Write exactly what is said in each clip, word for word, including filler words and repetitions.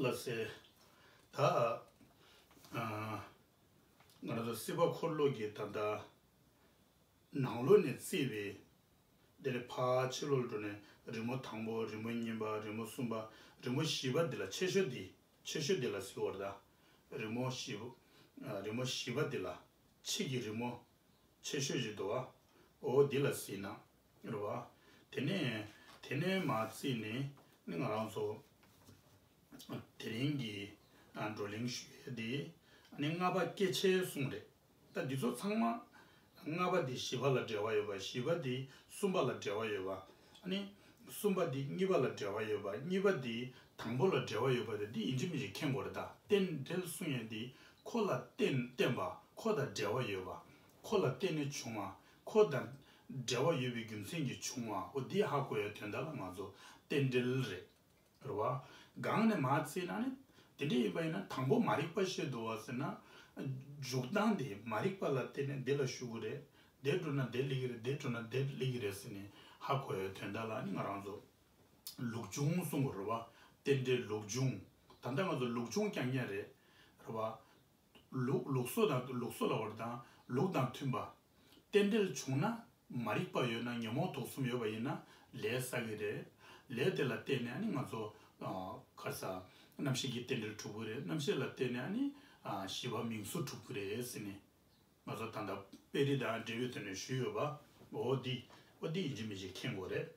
ལ་ཟེར། ད་ཨ་ང་རང་ཚོ་སྲིད་པ་འཁོར་ལོ་གི་ད་ལྟ་ནང་ལོགས་ནས་བརྩིས་པའི། དེ་ནས་ཕར་ཕྱི་ལོགས་འགྲོ་ནས་རི་མོ་དང་པོ། རི་མོ་གཉིས་པ། རི་མོ་གསུམ་པ། རི་མོ་བཞི་པ་འདི་ལ་ཆེ་ཤོས་འདི། ཆེ་ཤོས་འདི་ལ་ཟེར་བ་རེད་ད། རི་མོ་བཞི་པོ། ཨ་རི་མོ་བཞི་པ་འདི་ལ། ཕྱི་གི་རི་མོ་ཆེ་ཤོས་ཅིག་འདུག་བ། འོ་འདི་ལ་ཟེར་ན་རེད་བ། དེ་ནས་དེ་ནས་མར་བརྩིས་ནས་ནི་ང་རང་ཚོ་དེ་རིང་གི་ཨ་བགྲོ་གླེང་ཞུ་ཡས་འདི་ནི་ལྔ་པ་སྐྱེ་ཆའི་གསུང་རེད། ད་འདི་ཚོ་ཚང་མ་ལྔ་པ་འདི་བཞི་པ་ལ་འབྲེལ་བ་ཡོད་པ། བཞི་པ་འདི་གསུམ་པ་ལ་འབྲེལ་བ་ཡོད་པ། ཨ་ནི་གསུམ་པ་འདི་གཉིས་པ་ལ་འབྲེལ་བ་ཡོད་པ། གཉིས་པ་འདི་དང་པོ་ལ་འབྲེལ་བ་ཡོད་པ་དེ་འདི་ཡིན་གཅིག་མིན་གཅིག་མཁྱེན་དགོས་རེད་ད། རྟེན་འབྲེལ་གསུང་ཡས་འདི་ཁོ་ལ་བརྟེན་བརྟེན་པ། ཁོ་དང་འབྲེལ་བ་ཡོད་པ། ཁོ་ལ་བརྟེན་ནས་བྱུང་བ། ཁོ་དང་འབྲེལ་བ་ཡོད་པའི་རྒྱུ་མཚན་གྱིས་བྱུང་བ། འོ་འདི་ཧ་གོ་ཡས་དོན་དག་ལ་ང་ཚོ་རྟེན་འབྲེལ་རེད། རེད་བ། སྒང་ནས་མར་བརྩིས་ན་ནི། དེ་འདྲ་ཡིན་པ་ཡིན་ན་དང་པོ་མ་རིག་པ་བཤད་འདུག་བ་ཟེར་ན། འཇུག་སྟངས་དེ་མ་རིག་པ་ལ་བརྟེན་ནས་འདི་ལ་ཞུགས་ཀྱི་རེད། འདིར་འགྲོ་ན་འདིར་སླེབས་ཀྱི་རེད། འདིར་འགྲོ་ན་འདིར་སླེབས་ཀྱི་རེད་ཟེར་ནས་ཧ་གོ་ཡའི་དོན་དག་ལ་ནི་ང་རང་ཚོ་ལུགས་འབྱུང་གསུང་གི་རེད་བ། རྟེན་འབྲེལ་ལུགས་འབྱུང་། ད་ལྟ་ང་ཚོ་ལུགས་འབྱུང་རྐྱང་རྐྱང་རེད། རེད་བ། ལུགས་ལུགས་སྲོལ་དང་ལུགས་སྲོལ་ལ་བར་དང་ལུགས་དང་མཐུན་པ། རྟེན་འབྲེལ་བྱུང་ན་མ་རིག་པ་ཡོད་ན་ཉོན་མོངས་དུག་གསུམ་ཡོད་པ་ཡིན་ན་ལས་བསགས་ཀྱི་རེད། ལས་དེ་ལ་བརྟེན་ནས་ཨ་ནི་ང་ཚོ་ཨ་ག་རེ་ཟ། རྣམ་ཤེས་ཀྱི་རྟེན་འབྲེལ་གྲུབ་ཀྱི་རེད། རྣམ་ཤེས་ལ་བརྟེན་ནས་ཨ་ནི་ཨ་བཞི་པ་མིང་གཟུགས་གྲུབ་ཀྱི་རེད་ཟེར་ནས་ང་ཚོ་ད་ལྟ་དཔེ་རིས་དང་འབྲས་བུའི་ཐོག་ནས་ཞུས་ཡོད་པ། འོ་འདི་འོ་འདི་ཡིན་གཅིག་མིན་གཅིག་མཁྱེན་དགོས་རེད།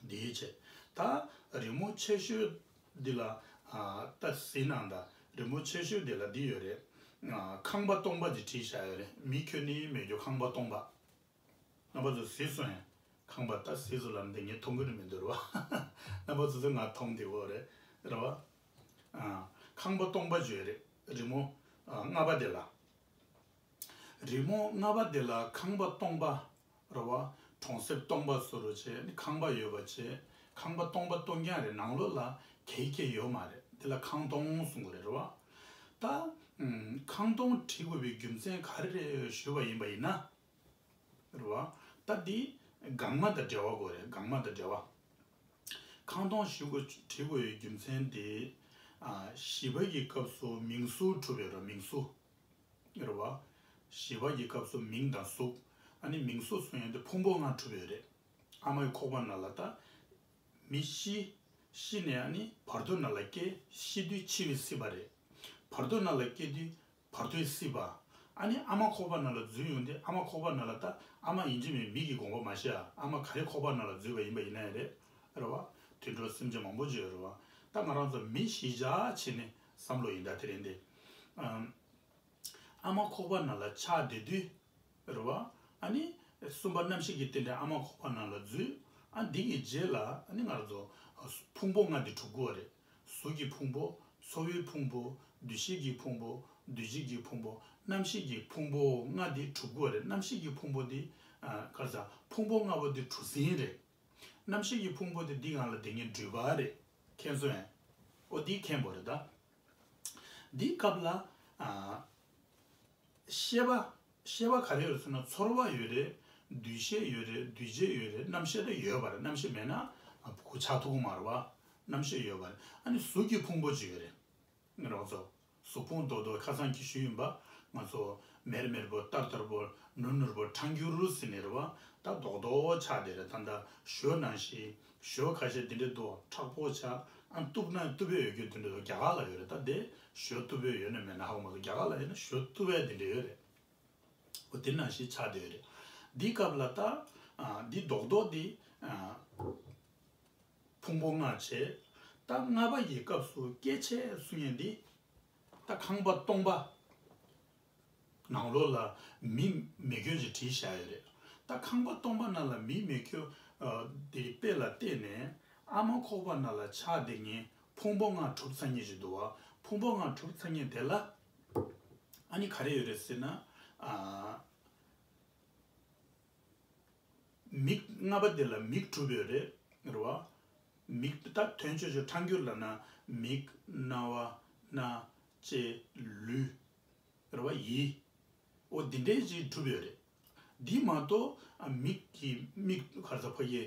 འདིའི་ཆེད། ད་རི་མོ་ཆེ་ཤོས་འདི་ལ་ཨ་ད་གཟིགས་གནང་དང་། རི་མོ་ཆེ་ཤོས་འདི་ལ་འདི་ཡོད་རེད། ཨ་ཁང་པ་སྟོང་པ་ཅིག་བྲིས་བཞག་ཡོད་རེད། མི་ཁྱོན་ནས་མེད་རྒྱུ་ཁང་པ་སྟོང་པ། རྣམ་པ་ཚོ་གཟིགས་སོང་ཡང་། ཁང་པ་ད་གཟིགས་སོང་ལབ་འདི་ངས་མཐོང་གི་རེད་མི་འདུག་རེད་བ། རྣམ་པ་ཚོ་ཚོ་ང་མཐོང་བསྡད་ཡོད་རེད། རེད་བ། ཨ་ཁང་པ་སྟོང་པ་ཅིག་ཡོད་རེད། རི་མོ་ཨ་ལྔ་པ་དེ་ལ། རི་མོ་ལྔ་པ་དེ་ལ་ཁང་པ་སྟོང་པ། རེད་བ། གྲོང་གསེབ་སྟོང་པ་བཟོ་འདྲ་བྱས་ནི་ཁང་པ་ཡོད་པ་བྱས། ཁང་པ་སྟོང་པ་སྟོང་རྐྱང་རེད། ནང་ལོགས་ལ་གས་གས་ཡོད་མ་རེད། དེ་ལ་ཁང་སྟོང་གསུང་གི་རེད། རེད་བ། ད་ཨུམ་ཁང་སྟོང་བྲིས་དགོས་པའི་རྒྱུ་མཚན་ག་རེ་རེད་ཞུས་པ་ཡིན་པ་ཡིན་ན། རེད་བ། ད་འདི་སྒང་མ་དང་འབྲེལ་བ་དགོས་རེད། སྒང་མ་དང་འབྲེལ་བ། ཁང་སྟོང་ཞུ་དགོས་བྲིས་དགོས་པའི་རྒྱུ་མཚན་དེ། ཨ་བཞི་པ་གི་སྐབས་སུ་མིང་གཟུགས་གྲུབ་ཡོད་རེད། མིང་གཟུགས། རེད་བ། བཞི་པ་གི་སྐབས་སུ་མིང་དང་གཟུགས། ཨ་ནི་མིང་གཟུགས་གསུང་ཡས་དེ་ཕུང་པོ་ལྔ་གྲུབ་ཡོད་རེད། ཨ་མའི་ཁོག་པ་ནང་ལ་ད་མི་ཤི། ཤི་ནས་ཨ་ནི་བར་དོ་ནང་ལ་སྐྱེ། ཤི་དུས་འཆི་བའི་སྲིད་པ་རེད། བར་དོ་ནང་ལ་སྐྱེ་དུས་བར་དོའི་སྲིད་པ། ཨ་ནི་ཨ་མ་ཁོག་པ་ནང་ལ་འཛུལ་ཡོང་དུས་ཨ་མ་ཁོག་པ་ནང་ལ་ད་ཨ་མ་ཡིན་གཅིག་མིན་མི་གི་དགོངས་པ་མ་བཞེས་ཨ། ཨ་མ་ག་རེ་ཁོག་པ་ནང་ལ་འཛུལ་བ་ཡིན་པ་ཡིན་ན་ཡང་རེད། རེད་བ། དུད་འགྲོ་སེམས་ཅན་མང་པོ་ཅིག་ཡོད་རེད་བ། ད་ང་རང་ཚོ་མི་གཞིར་བཞག་བྱས་ནས་བསམ་བློ་ཡིན་ད་དེ་རིང་འདི། ཨམ། ཨ་མ་ཁོག་པ་ནང་ལ་ཆགས་བསྡད་དུས། རེད་བ། ཨ་ནི། གསུམ་པ་རྣམ་ཤེས་ཀྱི་རྟེན་འབྲེལ་ཨ་མ་ཁོག་པ་ནང་ལ་འཛུལ། ཨ་འདི་གི་རྗེས་ལ་ཨ་ནི་ང་རང་ཚོ་ཕུང་པོ་ལྔ་འདི་གྲུབ་དགོས་རེད། གཟུགས་ཀྱི་ཕུང་པོ། ཚོར་བའི་ཕུང་པོ། འདུ་ཤེས་ཀྱི་ཕུང་པོ། འདུ་བྱེད་ཀྱི་ཕུང་པོ། རྣམ་ཤེས་ཀྱི་ཕུང་པོ་ལྔ་འདི་གྲུབ་དགོས་རེད། རྣམ་ཤེས་ཀྱི་ཕུང་པོ་འདི། ཨ་ག་རེ་ཟ། ཕུང་པོ་ལྔ་པོ་འདི་གྲུ་གཟིངས་རེད། རྣམ་ཤེས་ཀྱི་ཕུང་པོ་དེ་འདི་སྒང་ལ་དེ་ངས་འགྲུལ་པ་རེད། མཁྱེན་སོང་ངས། ཨོ་འདི་མཁྱེན་དགོས་རེད་ད། འདིའི་སྐབས་ལ། ཨ། ཤེས་པ། ཤེས་པ་ག་རེ་ཡོད་རེད་ཟེར་ན་ཚོར་བ་ཡོད་རེད། འདུ་ཤེས་ཡོད་རེད། འདུ་བྱེད་ཡོད་རེད། རྣམ་ཤེས་དེ་ཡོད་པ་རེད། རྣམ་ཤེས་མེད་ན་ཨ་གོ་ཆགས་ཐུབ་ཀྱི་མ་རེད་བ། རྣམ་ཤེས་ཡོད་པ་རེད། ཨ་ནི་གཟུགས་ཀྱི་ཕུང་པོ་ཅིག་ཡོད་རེད། ང་རང་ཚོ། གཟུགས་ཕུང་རྡོག་རྡོག་ཁ་སང་གི་ཞུས་ཡིན་པ། ང་ཚོ་མེར་མེར་པོ་ཏར་ཏར་པོ་ནུར་ནུར་པོ་ཁྲང་འགྱུར་ཟེར་ནས་རེད་བ། ད་རྡོག་རྡོག་ཆགས་བསྡད་རེད། ད་ལྟ་ཞོ་ནང་བཞིན་ཞོ་ཁ་ཤས་འདི་འདྲ་འདུག་མཁྲེགས་པོ་ཆགས། ཨ་གཏུབ་ན་གཏུབ་ཡས་ཡོད་རྒྱུ་འདི་འདྲ་འདུག་རྒྱ་གར་ལ་ཡོད་རེད། ད་དེ་ཞོ་གཏུབ་ཡས་ཡོད་ན་མེད་ན་ཧ་གོ་མ་སོང་། རྒྱ་གར་ལ་ཡོད་ན་ཞོ་གཏུབ་ཡས་འདི་འདྲ་ཡོད་རེད། འོ་དེ་ནང་བཞིན་ཆགས་བསྡད་ཡོད་རེད། འདིའི་སྐབས་ལ་ད། ཨ་འདི་རྡོག་རྡོག་འདི། ཨ། ཕུང་པོ་ལྔ་བྱས། ད་ལྔ་པ་ཡི་སྐབས་སུ་སྐྱེ་ཆའི་གསུང་ཡས་འདི། ད་ཁང་པ་སྟོང་པ། ནང་ལོགས་ལ་མི་མེད་རྒྱུ་ཅིག་བྲིས་བཞག་ཡོད་རེད། ད་ཁང་པ་སྟོང་པ་ནང་ལ་མི་མེད་རྒྱུ། ཨ་དེ་དཔེ་ལ་བལྟས་ནས་ཨ་མ་ཁོག་པ་ནང་ལ་ཆགས་བསྡད་མཁན་ཕུང་པོ་ལྔ་གྲུབ་ཚར་མཁན་ཅིག་འདུག་བ། ཕུང་པོ་ལྔ་གྲུབ་ཚར་མཁན་དེ་ལ། ཨ་ནི་ག་རེ་ཡོད་རེད་ཟེར་ན། ཨ། མིག་ལྔ་པ་དེ་ལ་མིག་གྲུབ་ཡོད་རེད། རེད་བ། མིག་ད་དོན་ཆོས་ཆོས་ཁྲང་འགྱུར་ལབ་ན་མིག་རྣ་བ་སྣ་ལྕེ་ལུས། རེད་བ། ཡིད། འོ་འདི་འདྲའི་ཅིག་གྲུབ་ཡོད་རེད། འདི་མ་གཏོགས་ཨ་མིག་གིས་མིག་ག་རེ་ཟ་ཕ་གིའི་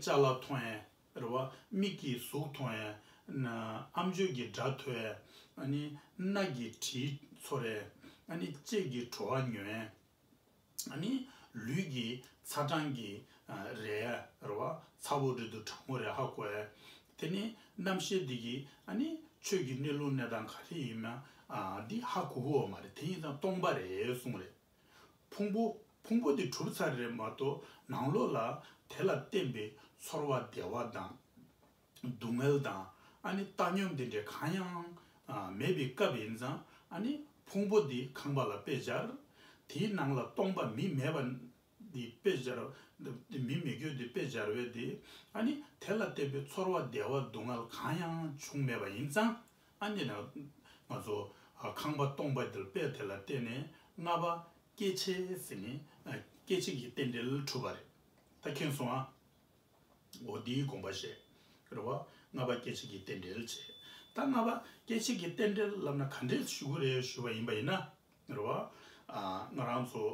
ཅ་ལག་མཐོང་ཡས། རེད་བ། མིག་གིས་གཟུགས་མཐོང་ཡས། ན་ཨམ་ཅོག་གི་སྒྲ་ཐོས། ཨ་ནི་སྣ་གི་དྲི་ཚོར། ཨ་ནི་ལྕེ་གི་བྲོ་བ་མྱོང་། ཨ་ནི་ལུས་ཀྱི་ཚ་གྲང་གི་རེད་རེད་བ། ཚ་པོ་རེད་འདུག་གྲང་མོ་རེད་ཧ་གོ་ཡ། དེ་ནི་རྣམ་ཤེས་འདི་གི་ཨ་ནི་ཆོས་ཀྱི་གནས་ལུགས་གནས་སྟངས་ག་རེ་ཡིན་ན་འདི་ཧ་གོ་གི་ཡོད་མ་རེད། དེ་ཡིན་ཙང་སྟོང་པ་རེད་གསུངས་རེད། ཕུང་པོ་ཕུང་པོ་དེ་གྲུབ་ཚར་རེད་མ་གཏོགས་ནང་ལོགས་ལ་དེ་ལ་བརྟེན་པའི་ཚོར་བ་བདེ་བ་དང་། སྡུག་བསྔལ་དང་ཨ་ནི་བཏང་སྙོམས་དེ་འདྲའི་གང་ཡང་མེད་པའི་སྐབས་ཡིན་ཙང་ཨ་ནི་ཕུང་པོ་འདི་ཁང་པ་ལ་དཔེ་སྦྱར། དེའི་ནང་ལ་སྟོང་པ་མི་མེད་པ་འདི་དཔེ་སྦྱར། མི་མེད་རྒྱུ་འདི་དཔེ་སྦྱར་བས་འདི་ཨ་ནི་དེ་ལ་བརྟེན་པའི་ཚོར་བ་བདེ་བ་སྡུག་བསྔལ་གང་ཡང་བྱུང་མེད་པ་ཡིན་ཙང་ཨ་ནི་ན་ང་ཚོ་ཁང་པ་སྟོང་པ་འདིར་དཔེ་དེ་ལ་བརྟེན་ནས་ལྔ་པ་སྐྱེ་མཆེད་ཟེར་ནས་སྐྱེ་མཆེད་ཀྱི་རྟེན་འབྲེལ་གྲུབ་པ་རེད། ད་མཁྱེན་སོང་ཨ། འོ་འདིའི་དགོངས་པ་བཞེས། རེད་བ། ལྔ་པ་སྐྱེ་མཆེད་ཀྱི་རྟེན་འབྲེལ་བྱས། ད་ལྔ་པ་སྐྱེ་མཆེད་ཀྱི་རྟེན་འབྲེལ་ལབ་ན་ག་འདྲས་ཞུ་གི་རེད་ཞུ་བ་ཡིན་པ་ཡིན་ན། རེད་བ། ང་རང་ཚོ་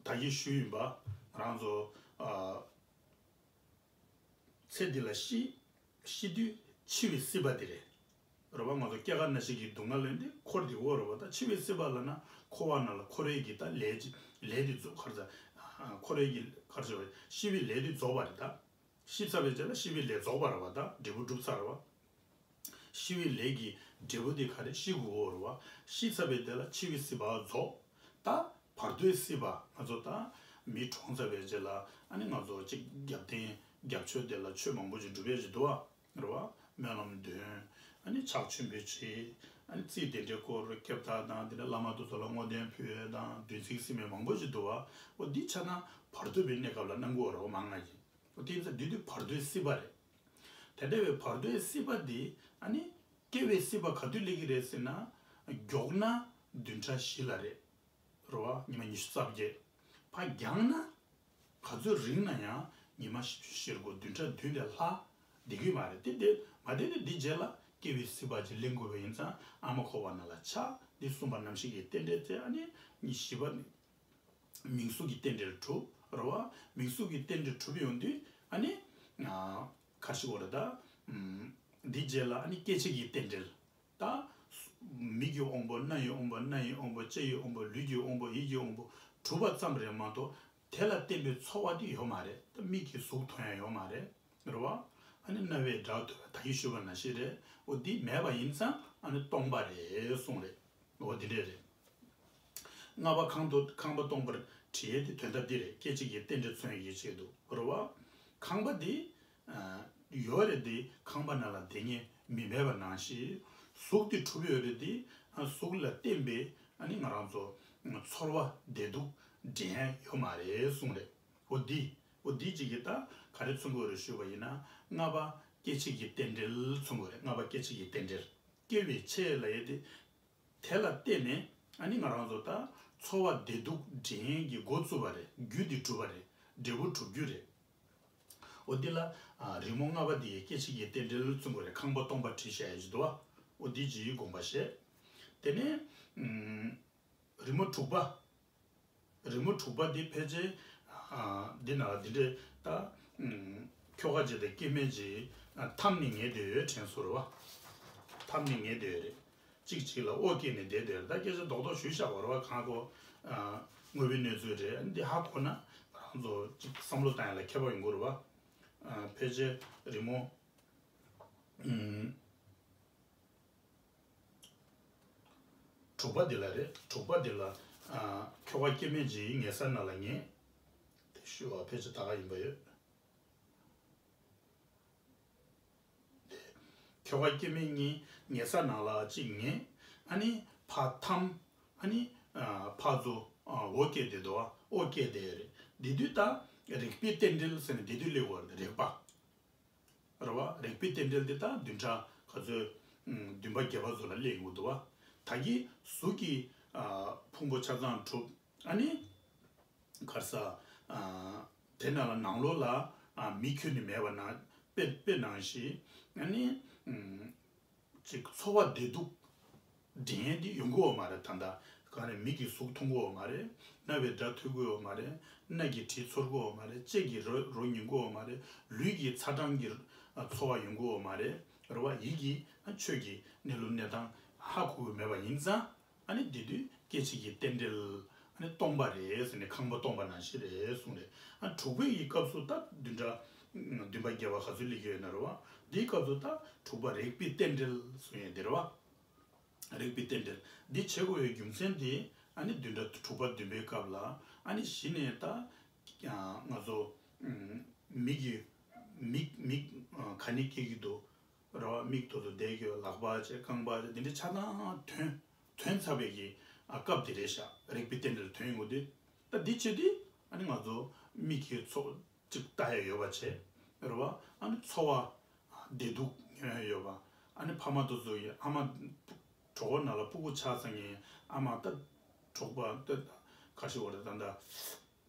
ད་གིན་ཞུས་ཡིན་པ། ང་རང་ཚོ་ཚེ་འདི་ལ་ཤི། ཤི་དུས་འཆི་བའི་སྲིད་པ་དེ་རེད། རེད་བ། ང་ཚོ་སྐྱེ་རྒ་ན་འཆི་གི་སྡུག་བསྔལ་ལས་འདི་འཁོར་འདི་འོ་རེད་བ། ད་འཆི་བའི་སྲིད་པ་ལབ་ན་འཁོར་བ་ནང་ལ་འཁོར་བའི་གི་ད་ལས་ཀྱི་ལས་འདི་རྫོགས་གར་ས། འཁོར་བའི་གི་གར་ས་ཤི་བའི་ལས་འདི་རྫོགས་པ་རེད་ད། ཤི་ཚར་བའི་རྗེས་ལ་ཤི་བའི་ལས་རྫོགས་པ་རེད་བ། ད་འབྲས་བུ་འགྲུབ་ཚར་རེད་བ། ཤི་བའི་ལས་ཀྱི་འབྲས་བུ་དེ་ག་རེ་ཤི་དགོས་འོ་རེད་བ། ཤི་ཚར་བའི་དེ་ལ་འཆི་བའི་སྲིད་པ་རྫོགས། ད་བར་དོའི་སྲིད་པ་ང་ཚོ་ད་མི་གྲོངས་ཚར་བའི་རྗེས་ལ་ཨ་ནི་ང་ཚོ་གཅིག་རྒྱབ་རྟེན་རྒྱབ་ཆོས་དེ་ལ་ཆོས་མང་པོ་ཅིག་སྒྲུབ་ཡས་ཅིག་འདུག་བ། རེད་བ། སྨོན་ལམ་འདོན། ཨ་ནི་ཕྱག་མཆོད་འབུལ་བྱེད། ཨ་ནི་རྩིས་དེ་འདྲའི་སྐོར་སྐྱབས་བདག་དང་དེ་འདྲ་བླ་མ་དེ་ཚོ་ལ་བསྔོ་རྟེན་ཕུལ་ཡས་དང་བདུན་ཚིགས་ཟེར་མཁན་མང་པོ་ཅིག་འདུག་བ། འོ་འདི་ཆ་ན་བར་དོ་པའི་གནས་སྐབས་ལ་གནང་གི་ཡོད་རེད་བ། མང་ང་ཡིན། འོ་དེ་ཡིན་ཙང་འདི་དུས་བར་དོའི་སྲིད་པ་རེད། དེ་འདྲ་བའི་བར་དོའི་སྲིད་པ་འདི་ཨ་ནི་སྐྱེ་བའི་སྲིད་པ་ག་དུས་སླེབས་ཀྱི་རེད་ཟེར་ན། མགྱོགས་ན་བདུན་ཕྲག་བཞི་ལ་རེད། རེད་བ། ཉི་མ་ཉི་ཤུ་རྩ་བརྒྱད། ཕར་འགྱངས་ན་ག་ཚོད་རིང་ན་ཡང་ཉི་མ་བཞི་བཅུ་ཞེ་དགུ་བདུན་ཕྲག་བདུན་ལས་ལྷག་བསྡད་ཀྱི་མ་རེད། དེ་དེ་མ་བསྡད་དེ་འདི་རྗེས་ལ་སྐྱེ་བའི་སྲིད་པ་ཅིག་ལེན་དགོས་པ་ཡིན་ཙང་ཨ་མ་འཁོར་བ་ནང་ལ་ཆགས། འདི་གསུམ་པ་རྣམ་ཤེས་ཀྱི་རྟེན་འབྲེལ་བྱས། ཨ་ནི་ཉི་བཞི་པ་ནི། མིང་གཟུགས་ཀྱི་རྟེན་འབྲེལ་གྲུབ་རེད་བ། མིང་གཟུགས་ཀྱི་རྟེན་འབྲེལ་གྲུབ་ཡོང་དུས་ཨ་ནི། ཨ། ག་རེ་ཞིག་འོ་རེད་ད། ཨམ། འདི་རྗེས་ལ་ཨ་ནི་སྐྱེ་མཆེད་ཀྱི་རྟེན་འབྲེལ། ད། མིག་གི་དབང་པོ་རྣ་ཡི་དབང་པོ་སྣ་ཡི་དབང་པོ་ལྕེ་ཡི་དབང་པོ་ལུས་ཀྱི་དབང་པོ་ཡིད་ཀྱི་དབང་པོ་གྲུབ་པ་ཙམ་རེད་མ་གཏོགས་དེ་ལ་བརྟེན་པའི་ཚོར་བ་དེ་ཡོད་མ་རེད། ད་མིག་གིས་གཟུགས་མཐོང་ཡ་ཡོད་མ་རེད། རེད་བ། ཨ་ནི་རྣ་བས་སྒྲ་ཐོས་པ་ད་གིན་ཞུས་པ་ནང་བཞིན་རེད། འོ་འདི་མེད་པ་ཡིན་ཙང་ཨ་ནི་སྟོང་པ་རེད་གསུངས་རེད། འོ་འདི་འདྲས་རེད། ལྔ་པ་ཁང་དུ་ཁང་པ་སྟོང་པར་བྲི་ཡས་དེ་དོན་དག་འདི་རེད། སྐད་ཅིག་གིས་རྟེན་འབྲེལ་མཚོན་ཡས་ཆེད་དུ་རེད་བ། ཁང་པ་འདི་ཡོད་རེད་དེ་ཁང་པ་ནང་ལ་བསྡད་མཁན་མི་མེད་པ་ནང་བཞིན་གཟུགས་དེ་གྲུབ་ཡོད་རེད་དེ་གཟུགས་ལ་བརྟེན་པའི་ཨ་ནི་ང་རང་ཚོ་ཚོར་བ་བདེ་སྡུག་འདྲེན་ཡས་ཡོད་མ་རེད་གསུངས་རེད། འོ་འདི་འོ་འདི་གཅིག་གིས་ད་ག་རེ་མཚོན་གྱི་ཡོད་རེད་ཞུས་པ་ཡིན་ན་ལྔ་པ་སྐྱེ་མཆེད་ཀྱི་རྟེན་འབྲེལ་མཚོན་གྱི་ཡོད་རེད། ལྔ་པ་སྐྱེ་མཆེད་ཀྱི་རྟེན་འབྲེལ། སྐྱེ་བའི་ཆེད་ལ་ཡོད་དེ། དེ་ལ་བརྟེན་ནས་ཨ་ནི་ང་རང་ཚོ་ད་ཚོར་བ་བདེ་སྡུག་འདྲེན་གྱི་འགོ་བཙུགས་པ་རེད། རྒྱུ་འདི་གྲུབ་པ་རེད། འབྲས་བུ་གྲུབ་རྒྱུ་རེད། འོ་འདི་ལ་ཨ་རི་མོ་ལྔ་པ་འདི་ཡི་སྐད་ཆ་གི་རྟེན་འབྲེལ་ཚུན་པ་རེད། ཁང་པ་སྟོང་པ་བྲིས་བཞག་ཡ་ཅིག་འདུག་བ། འོ་འདི་ཅིག་དགོངས་པ་བཞེས། དེ་ནས་ཨམ། རི་མོ་དྲུག་པ། རི་མོ་དྲུག་པ་འདི་ཕལ་ཆེར་ཨ། འདི་ན་འདི་འདྲས་ད་ཨམ། ཁྱོ་ག་ཅིག་དང་སྐྱེ་དམན་ཅིག་ཨ། འཐམ་ནས་ཉལ་བསྡད་ཡོད་དྲན་སོང་རེད་བ། འཐམ་ནས་ཉལ་བསྡད་ཡོད་རེད། གཅིག་གཅིག་ལ་དབུགས་བཀལ་ནས་བསྡད་བསྡད་ཡོད་རེད། ད་སྐད་ཆ་རྡོག་རྡོག་ཞུས་བཞག་པ་རེད་བ། གང་གོ་ཨ། དངོས་པོའི་གནས་ཚུལ་རེད། འདི་ཧ་གོ་ན་ང་རང་ཚོ་གཅིག་བསམ་བློ་བཏང་ཡ་ལ་ཁྱད་པར་ཡོང་གི་རེད་བ། ཨ། ཕལ་ཆེར་རི་མོ་ཨམ། དྲུག་པ་འདི་ལ་རེད། དྲུག་པ་འདི་ལ་ཨ། ཁྱོ་ག་སྐྱེ་དམན་ཅིག་ཉལ་ས་ནང་ལ་ཉལ། དེ་ཞུ་བ་ཕལ་ཆེར་ད་ག་ཡིན་པ་ཡོད། ཁྱོ་ག་སྐྱེ་དམན་གཉིས་ཉལ་ས་ནང་ལ་གཅིག་ཉལ། ཨ་ནི་ཕར་འཐམ། ཨ་ནི་ཨ། ཕར་ཚུར་ཨ། འོ་སྐད་དེ་འདུག་ཨ། འོ་སྐད་དེ་རེད། དེ་དུས་ད་རེག་པའི་རྟེན་འབྲེལ་ཟེར་ནས་དེ་དུས་སླེབས་པ་རེད། རེག་པ། རེད་བ། རེག་པའི་རྟེན་འབྲེལ་དེ་ད་བདུན་ཕྲག་ག་ཚོད། ཨུམ། བདུན་པ་བརྒྱད་པ་ཚོ་ལ་སླེབས་ཡོང་གི་འདུག་བ། ད་གིན་གཟུགས་ཀྱི་ཨ། ཕུང་པོ་ཆ་ཚང་གྲུབ། ཨ་ནི་ག་རེ་ཟ། ཨ། དེ་ནང་ལ་ནང་ལོགས་ལ་ཨ། མི་ཁྱོན་ནས་མེད་པ་ན་དཔེ་དཔེ་ནང་བཞིན། ཨ་ནི་ཨུམ། ཅིག་ཚོར་བ་བདེ་སྡུག་འདྲེན་དེ་ཡོང་གི་ཡོད་མ་རེད། ད་ལྟ་ག་ནས་མིག་གིས་གཟུགས་མཐོང་གི་ཡོད་མ་རེད། རྣ་བས་སྒྲ་ཐོས་ཀྱི་ཡོད་མ་རེད། སྣ་གིས་དྲི་ཚོར་གྱི་ཡོད་མ་རེད། ལྕེ་གིས་རོ་རོ་མྱོང་གི་ཡོད་མ་རེད། ལུས་ཀྱི་ཚ་གྲང་གི་ ཚོར་བ་ཡོང་གི་ཡོད་མ་རེད། རེད་བ། ཡིད་ཀྱིས་ཆོས་ཀྱི་གནས་ལུགས་གནས་སྟངས་ཧ་གོ་གི་མེད་པ་ཡིན་ཙང་། ཨ་ནི་དེ་དུས་སྐད་ཅིག་གིས་རྟེན་འབྲེལ་ཨ་ནི་སྟོང་པ་རེད་ཟེར་ནས། ཁང་པ་སྟོང་པ་ནང་བཞིན་རེད་གསུངས་རེད། ཨ། དྲུག་པའི་གི་སྐབས་སུ་ད་བདུན་ཕྲག་བདུན་པ་བརྒྱད་པ་ག་ཚོད་སླེབས་ཀྱི་ཡོད་ན། རེད་བ། འདིའི་སྐབས་སུ་ད་དྲུག་པ་རེག་པའི་རྟེན་འབྲེལ་གསུང་ཡས་དེ་རེད་བ། རེག་པའི་རྟེན་འབྲེལ་འདི་བྱེད་དགོས་པའི་རྒྱུ་མཚན་དེ། ཨ་ནི་བདུན་ཕྲག་དྲུག་པ་བདུན་པའི་སྐབས་ལ། ཨ་ནི་གཞི་ནས་ད་ང་ཚོ་མིག་གི་མིག་མིག་ག་ནས་སྐྱེ་གི་འདུག། རེད་བ། མིག་ཏོ་ཏོ་བསྡད་ཀྱི་ཡོད། ལག་པ་བྱས། རྐང་པ་བྱས། འདི་འདྲའི་ཆ་ཚང་ཐོན་ཐོན་ཚར་བའི་གི་སྐབས་དེ་རེད་ཤག། རེག་པའི་རྟེན་འབྲེལ་ཐོན་ཡོང་དུས། ད་འདི་བྱེད་དུས་ཨ་ནི་ང་ཚོ་མིག་གི་ཚོ་གཅིག་ལྟ་ཡ་ཡོད་པ་བྱས། རེད་བ། ཨ་ནི་ཚོར་བ་བདེ་སྡུག་མྱོང་ཡ་ཡོད་པ། ཨ་ནི་ཕ་མ་དེ་ཚོ་ཡི། ཨ་མ་གྲོད་ཁོག་ནང་ལ་སྤུ་གུ་ཆགས་ཚར་ནས། ཨ་མ་ད་གྲོད་པ་ད་ག་ཤི་བ་རེད། ད་ད་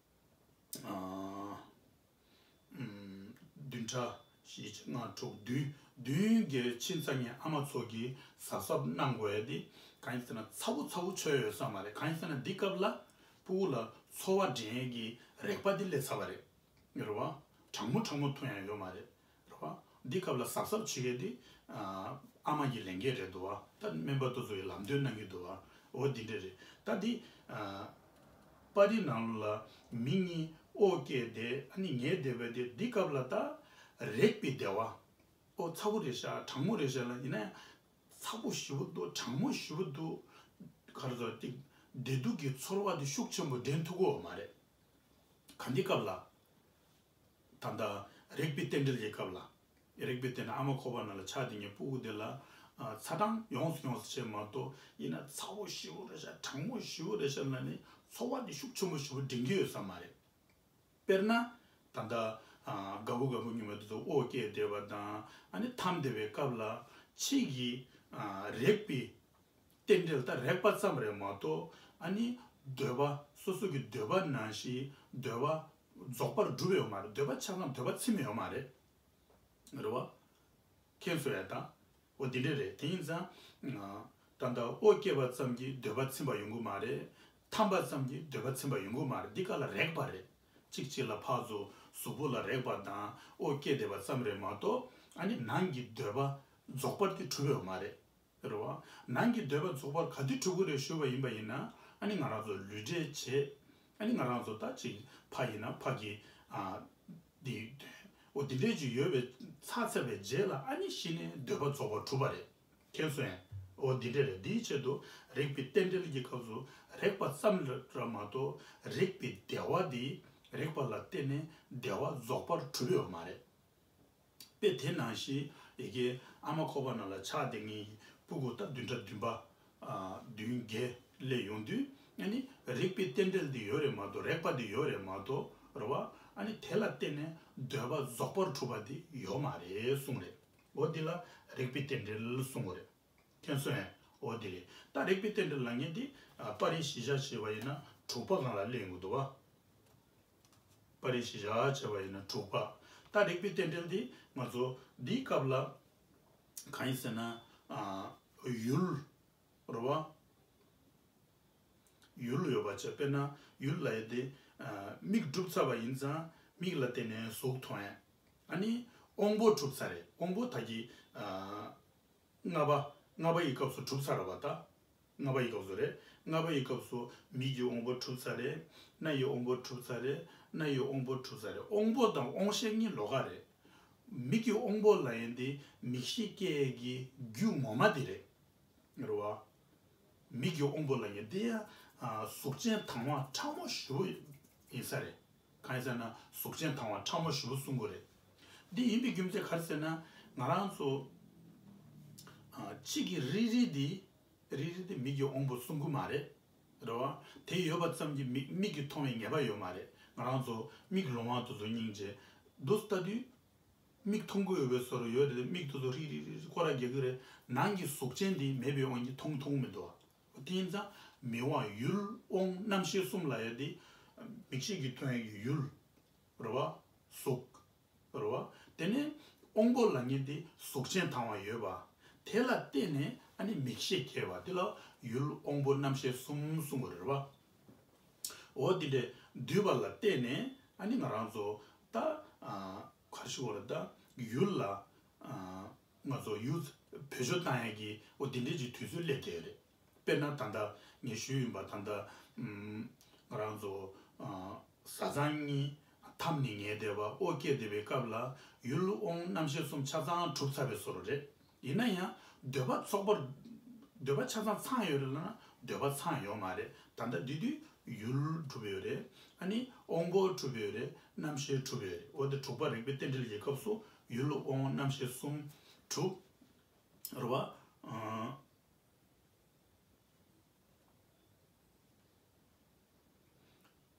ཨ་བདུན་ཕྲག་བཞི་ལྔ་དྲུག་བདུན། བདུན་བརྒྱད་ཕྱིན་ཚར་ནས་ཨ་མ་ཚོ་གིས་གཟབ་གཟབ་གནང་དགོས་ཡ་དེ་གང་ཡིན་ཟེར་ན། ཚ་པོ་ཚ་པོ་ཆགས་ཡོད་ས་མ་རེད། གང་ཡིན་ཟེར་ན་འདི་སྐབས་ལ་སྤུ་གུ་ལ་ཚོར་བ་འདྲེན་ཡས་ཀྱི་རེག་པ་འདི་སླེབས་ཚར་བ་རེད། རེད་བ། གྲང་མོ་གྲང་མོ་འཐུང་ཡ་ཡོད་མ་རེད། རེད་བ། འདི་སྐབས་ལ་གཟབ་གཟབ་བྱེད་ཡས་དེ་ཨ་མ་གི་ལས་འགན་རེད་འདུག་བ། ད་སྨན་པ་དེ་ཚོ་ཡིས་ལམ་སྟོན་གནང་གི་འདུག་བ། འོ་འདི་འདྲ་རེད། ད་འདི་ཨ་པར་རིས་ནང་ལོགས་ལ་མིག་གཉིས་འོ་བཀྱེས་ཏེ་ཨ་ནི་ཉལ་བསྡད་པ་དེ། འདི་སྐབས་ལ་ད་རེག་པའི་བདེ་བ། ཨོ་ཚ་པོ་རེད་ཤག། གྲང་མོ་རེད་ཤག་ལབ་ཡིན་ན་ཡང་། ཚ་པོ་ཞེ་པོ་འདུག། གྲང་མོ་ཞེ་པོ་འདུག། ག་རེ་ཟེར། དེ་བདེ་སྡུག་གི་ཚོར་བ་དེ་ཤུགས་ཆེན་པོ་འདྲེན་ཐུབ་ཀྱི་ཡོད་མ་རེད། ག་འདི་སྐབས་ལ། ད་ལྟ་རེག་པའི་རྟེན་འབྲེལ་གྱི་སྐབས་ལ། རེག་པའི་རྟེན་འབྲེལ། ཨ་མ་ཁོག་པ་ནང་ལ་ཆགས་བསྡད་མཁན་སྤུ་གུ་དེ་ལ་ཨ་ཚ་གྲང་ཡོངས་སུ་ཡོངས་སུ་བྱས་མ་གཏོགས། ཡིན་ན་ཚ་པོ་ཞེ་པོ་རེད་ཤག། གྲང་མོ་ཞེ་པོ་རེད་ཤག་ལབ་ནས་ཚོར་བ་དེ་ཤུགས་ཆེན་པོ་ཞེ་པོ་འདྲེན་གྱི་ཡོད་ས་མ་རེད། དཔེར་ན། ད་ལྟ་ཨ་རྒད་པོ་རྒད་པོ་ཉི་མ་དེ་ཚོ་འོ་བཀྱེས་བསྡད་པ་དང་། ཨ་ནི་འཐམས་བསྡད་པའི་སྐབས་ལ་ཕྱིས་ཀྱི་ཨ་རེག་པའི་རྟེན་འབྲེལ། ད་རེག་པ་ཙམ་རེད་མ་གཏོགས། ཨ་ནི་འདོད་པ། སོ་སོ་གི་འདོད་པ་ནང་བཞིན་འདོད་པ་རྫོགས་པར་གྲུབ་ཡོད་མ་རེད། འདོད་པ་ཆ་ཚང་འདོད་པ་ཚིམ་ཡོད་མ་རེད། རེད་བ། མཁྱེན་སོང་ཡ། ད་འོ་འདི་འདྲ་རེད། དེ་ཡིན་ཙང་། ཨ་ད་ལྟ་འོ་བཀྱེས་པ་ཙམ་གྱིས་འདོད་པ་ཚིམ་པ་ཡོང་གི་མ་རེད། འཐམས་པ་ཙམ་གྱིས་འདོད་པ་ཚིམ་པ་ཡོང་གི་མ་རེད། འདི་སྐབས་ལ་རེག་པ་རེད། གཅིག་གཅིག་ལ་ཕར་ཚུར་གཟུགས་པོ་ལ་རེག་པ་དང་འོ་བཀྱེས་བསྡད་པ་ཙམ་རེད་མ་གཏོགས། ཨ་ནི་ནང་གི་འདོད་པ་རྫོགས་པར་དེ་གྲུབ་ཡོད་མ་རེད། རེད་བ། ནང་གི་འདོད་པ་རྫོགས་པར་ག་དུས་གྲུབ་ཀྱི་རེད་ཞུས་པ་ཡིན་པ་ཡིན་ན། ཨ་ནི་ང་རང་ཚོ་ལུས་འབྲེལ་བྱས། ཨ་ནི་ང་རང་ཚོ་ད་ཅིག་ཕ་ཡིན་ན་ཕ་གི་ཨ་འདི། འོ་འདི་འདྲས་ཅིག་ཡོད་པའི་ཚར་ཚར་བའི་རྗེས་ལ། ཨ་ནི་གཞི་ནས་འདོད་པ་རྫོགས་པར་གྲུབ་པ་རེད། མཁྱེན་སོང་ངས། འོ་འདི་འདྲས་རེད། འདིའི་ཆེད་དུ་རེག་པའི་རྟེན་འབྲེལ་གྱི་སྐབས་སུ་རེག་པ་ཙམ་རེད་མ་གཏོགས། རེག་པའི་བདེ་བ་འདི། རེག་པ་ལ་བརྟེན་ནས་བདེ་བ་རྫོགས་པར་གྲུབ་ཡོད་མ་རེད། དཔེ་དེ་ནང་བཞིན་ཡ་གི་ཨ་མ་ཁོག་པ་ནང་ལ་ཆགས་བསྡད་མཁན་གྱི་སྤུ་གུ་ད་བདུན་ཕྲག་བདུན་པ། ཨ་བདུན་བརྒྱད་སླེབས་ཡོང་དུས། ཨ་ནི་རེག་པའི་རྟེན་འབྲེལ་འདི་ཡོད་རེད་མ་གཏོགས། རེག་པ་འདི་ཡོད་རེད་མ་གཏོགས། རེད་བ། ཨ་ནི་དེ་ལ་བརྟེན་ནས་འདོད་པ་རྫོགས་པར་གྲུབ་པ་འདི་ཡོད་མ་རེད་གསུངས་རེད། འོ་འདི་ལ་རེག་པའི་རྟེན་འབྲེལ་གསུངས་པ་རེད། མཁྱེན་སོང་ངས། འོ་འདི་རེད། ད་རེག་པའི་རྟེན་འབྲེལ་ལབ་མཁན་འདི་ཨ་པར་རིས་གཞི་བཞག་བྱས་པ་ཡིན་ན་དྲུག་པ་སྒང་ལ་སླེབས་ཡོང་གི་འདུག་བ། པར་རིས་གཞི་བཞག་བྱས་པ་ཡིན་ན་དྲུག་པ། ད་རེག་པའི་རྟེན་འབྲེལ་འདི་ང་ཚོ་འདིའི་སྐབས་ལ་གང་ཡིན་ཟེར་ན། ཨ་ཡུལ། རེད་བ། ཡུལ་ཡོད་པ་བྱས། དཔེར་ན་ཡུལ་ལབ་ཡས་དེ་ཨ་མིག་གྲུབ་ཚར་བ་ཡིན་ཙང་མིག་ལ་བརྟེན་ནས་གཟུགས་མཐོང་ཡས། ཨ་ནི་དབང་པོ་གྲུབ་ཚར་རེད། དབང་པོ་ད་གི་ཨ་ལྔ་པ། ལྔ་པ་ཡི་སྐབས་སུ་གྲུབ་ཚར་བ། ད་ལྔ་པ་ཡི་སྐབས་སུ་རེད། ལྔ་པ་ཡི་སྐབས་སུ་མིག་གི་དབང་པོ་གྲུབ་ཚར་རེད། རྣ་ཡི་དབང་པོ་གྲུབ་ཚར་རེད། སྣ་ཡི་དབང་པོ་གྲུབ་ཚར་རེད། དབང་པོ་དང་དབང་ཤེས་གཉིས་ལོགས་ཀ་རེད། མིག་གི་དབང་པོ་ལབ་ཡས་དེ་མིག་ཤེས་སྐྱེ་ཡས་ཀྱི་རྒྱུ་ངོ་མ་དེ་རེད། རེད་བ། མིག་གི་དབང་པོ་ལབ་མཁན་དེ་ཡང་ཨ་གཟུགས་ཅན་དང་བ་ཕྲ་མོ་ཞེ་པོ་ཡིན་ས་རེད། གང་ཡིན་ཟེར་ན་གཟུགས་ཅན་དང་བ་ཕྲ་མོ་ཞེ་པོ་གསུང་གི་རེད། འདི་ཡིན་པའི་རྒྱུ་མཚན་ག་རེ་ཟེར་ན། ང་རང་ཚོ་ཨ་ཕྱི་གི་རིལ་རིལ་འདི། རིལ་རིལ་འདི་མིག་གི་དབང་པོ་གསུང་གི་མ་རེད། རེད་བ། དེ་ཡོད་པ་ཙམ་གྱིས་མིག་མིག་གིས་མཐོང་བའི་ངེས་པ་ཡོད་མ་རེད། ང་རང་ཚོ་མིག་ལོང་བ་དེ་ཚོ་སྙིང་རྗེ་འདུག་ལྟ་དུས། མིག་མཐོང་གི་ཡོད་པའི་བཟོ་འདྲ་ཡོད་རེད། མིག་དེ་ཚོ་རིལ་རིལ་རིལ་རིལ་སྐོར་ར་རྒྱག་གི་རེད། ནང་གི་གཟུགས་ཅན་དེ་མེད་པའི་དབང་གིས་མཐོང་མཐོང་མི་འདུག་བ། དེ་ཡིན་ཙང་མིག་དབང་ཡུལ་དབང་རྣམ་ཤེས་གསུམ་ལབ་ཡ་དེ། མིག་ཤེས་ཀྱིས་མཐོང་ཡ་གི་ཡུལ། རེད་བ། གཟུགས། རེད་བ། དེ་ནས་དབང་པོ་ལབ་མཁན་དེ་གཟུགས་ཅན་དང་བ་ཡོད་པ། དེ་ལ་བརྟེན་ནས་ཨ་ནི་མིག་ཤེས་སྐྱེ་བ་དེ་ལ་ཡུལ་དབང་པོ་རྣམ་ཤེས་གསུམ་གསུང་གི་རེད་བ། འོ་དེ་འདྲས་འདུས་པ་ལ་བརྟེན་ནས་ཨ་ནི་ང་རང་ཚོ་ད་ཨ་ག་རེ་ཞུ་དགོས་རེད། ད་ཡུལ་ལ་ ང་ཚོ་ཡུལ་བེད་སྤྱོད་བཏང་ཡས་ཀྱི་འོ་དེ་འདྲས་ཀྱི་དུས་ཚོད་སླེབས་བསྡད་ཡོད་རེད། དཔེར་ན་ད་ལྟ་ངས་ཞུས་ཡིན་པ་ད་ལྟ་ང་རང་ཚོ་བཟའ་ཚང་གཉིས་འཐམ་ནས་ཉལ་བསྡད་པ་ཨོ་སྐྱེས་བསྡད་པའི་སྐབས་ལ་ཡུལ་དབང་རྣམ་ཤེས་གསུམ་ཆ་ཚང་གྲུབ་ཚར་བའི་བཟོ་འདྲ་རེད། ཡིན་ན་ཡང་འདོད་པ་ཚོགས་པར་འདོད་པ་ཆ་ཚང་ཚང་ཡོད་རེད་ལབ་ན་འདོད་པ་ཚང་ཡོད་མ་རེད། ད་ལྟ་དེ་དུས་ཡུལ་གྲུབ་ཡོད་རེད། ཨ་ནི་དབང་པོ་གྲུབ་ཡོད་རེད། རྣམ་ཤེས་གྲུབ་ཡོད་རེད། འོ་དེ་དྲུག་པ་རིག་པའི་རྟེན་འབྲེལ་གྱི་སྐབས་སུ་ཡུལ་དབང་པོ་རྣམ་ཤེས་གསུམ་གྲུབ་རེད་བ།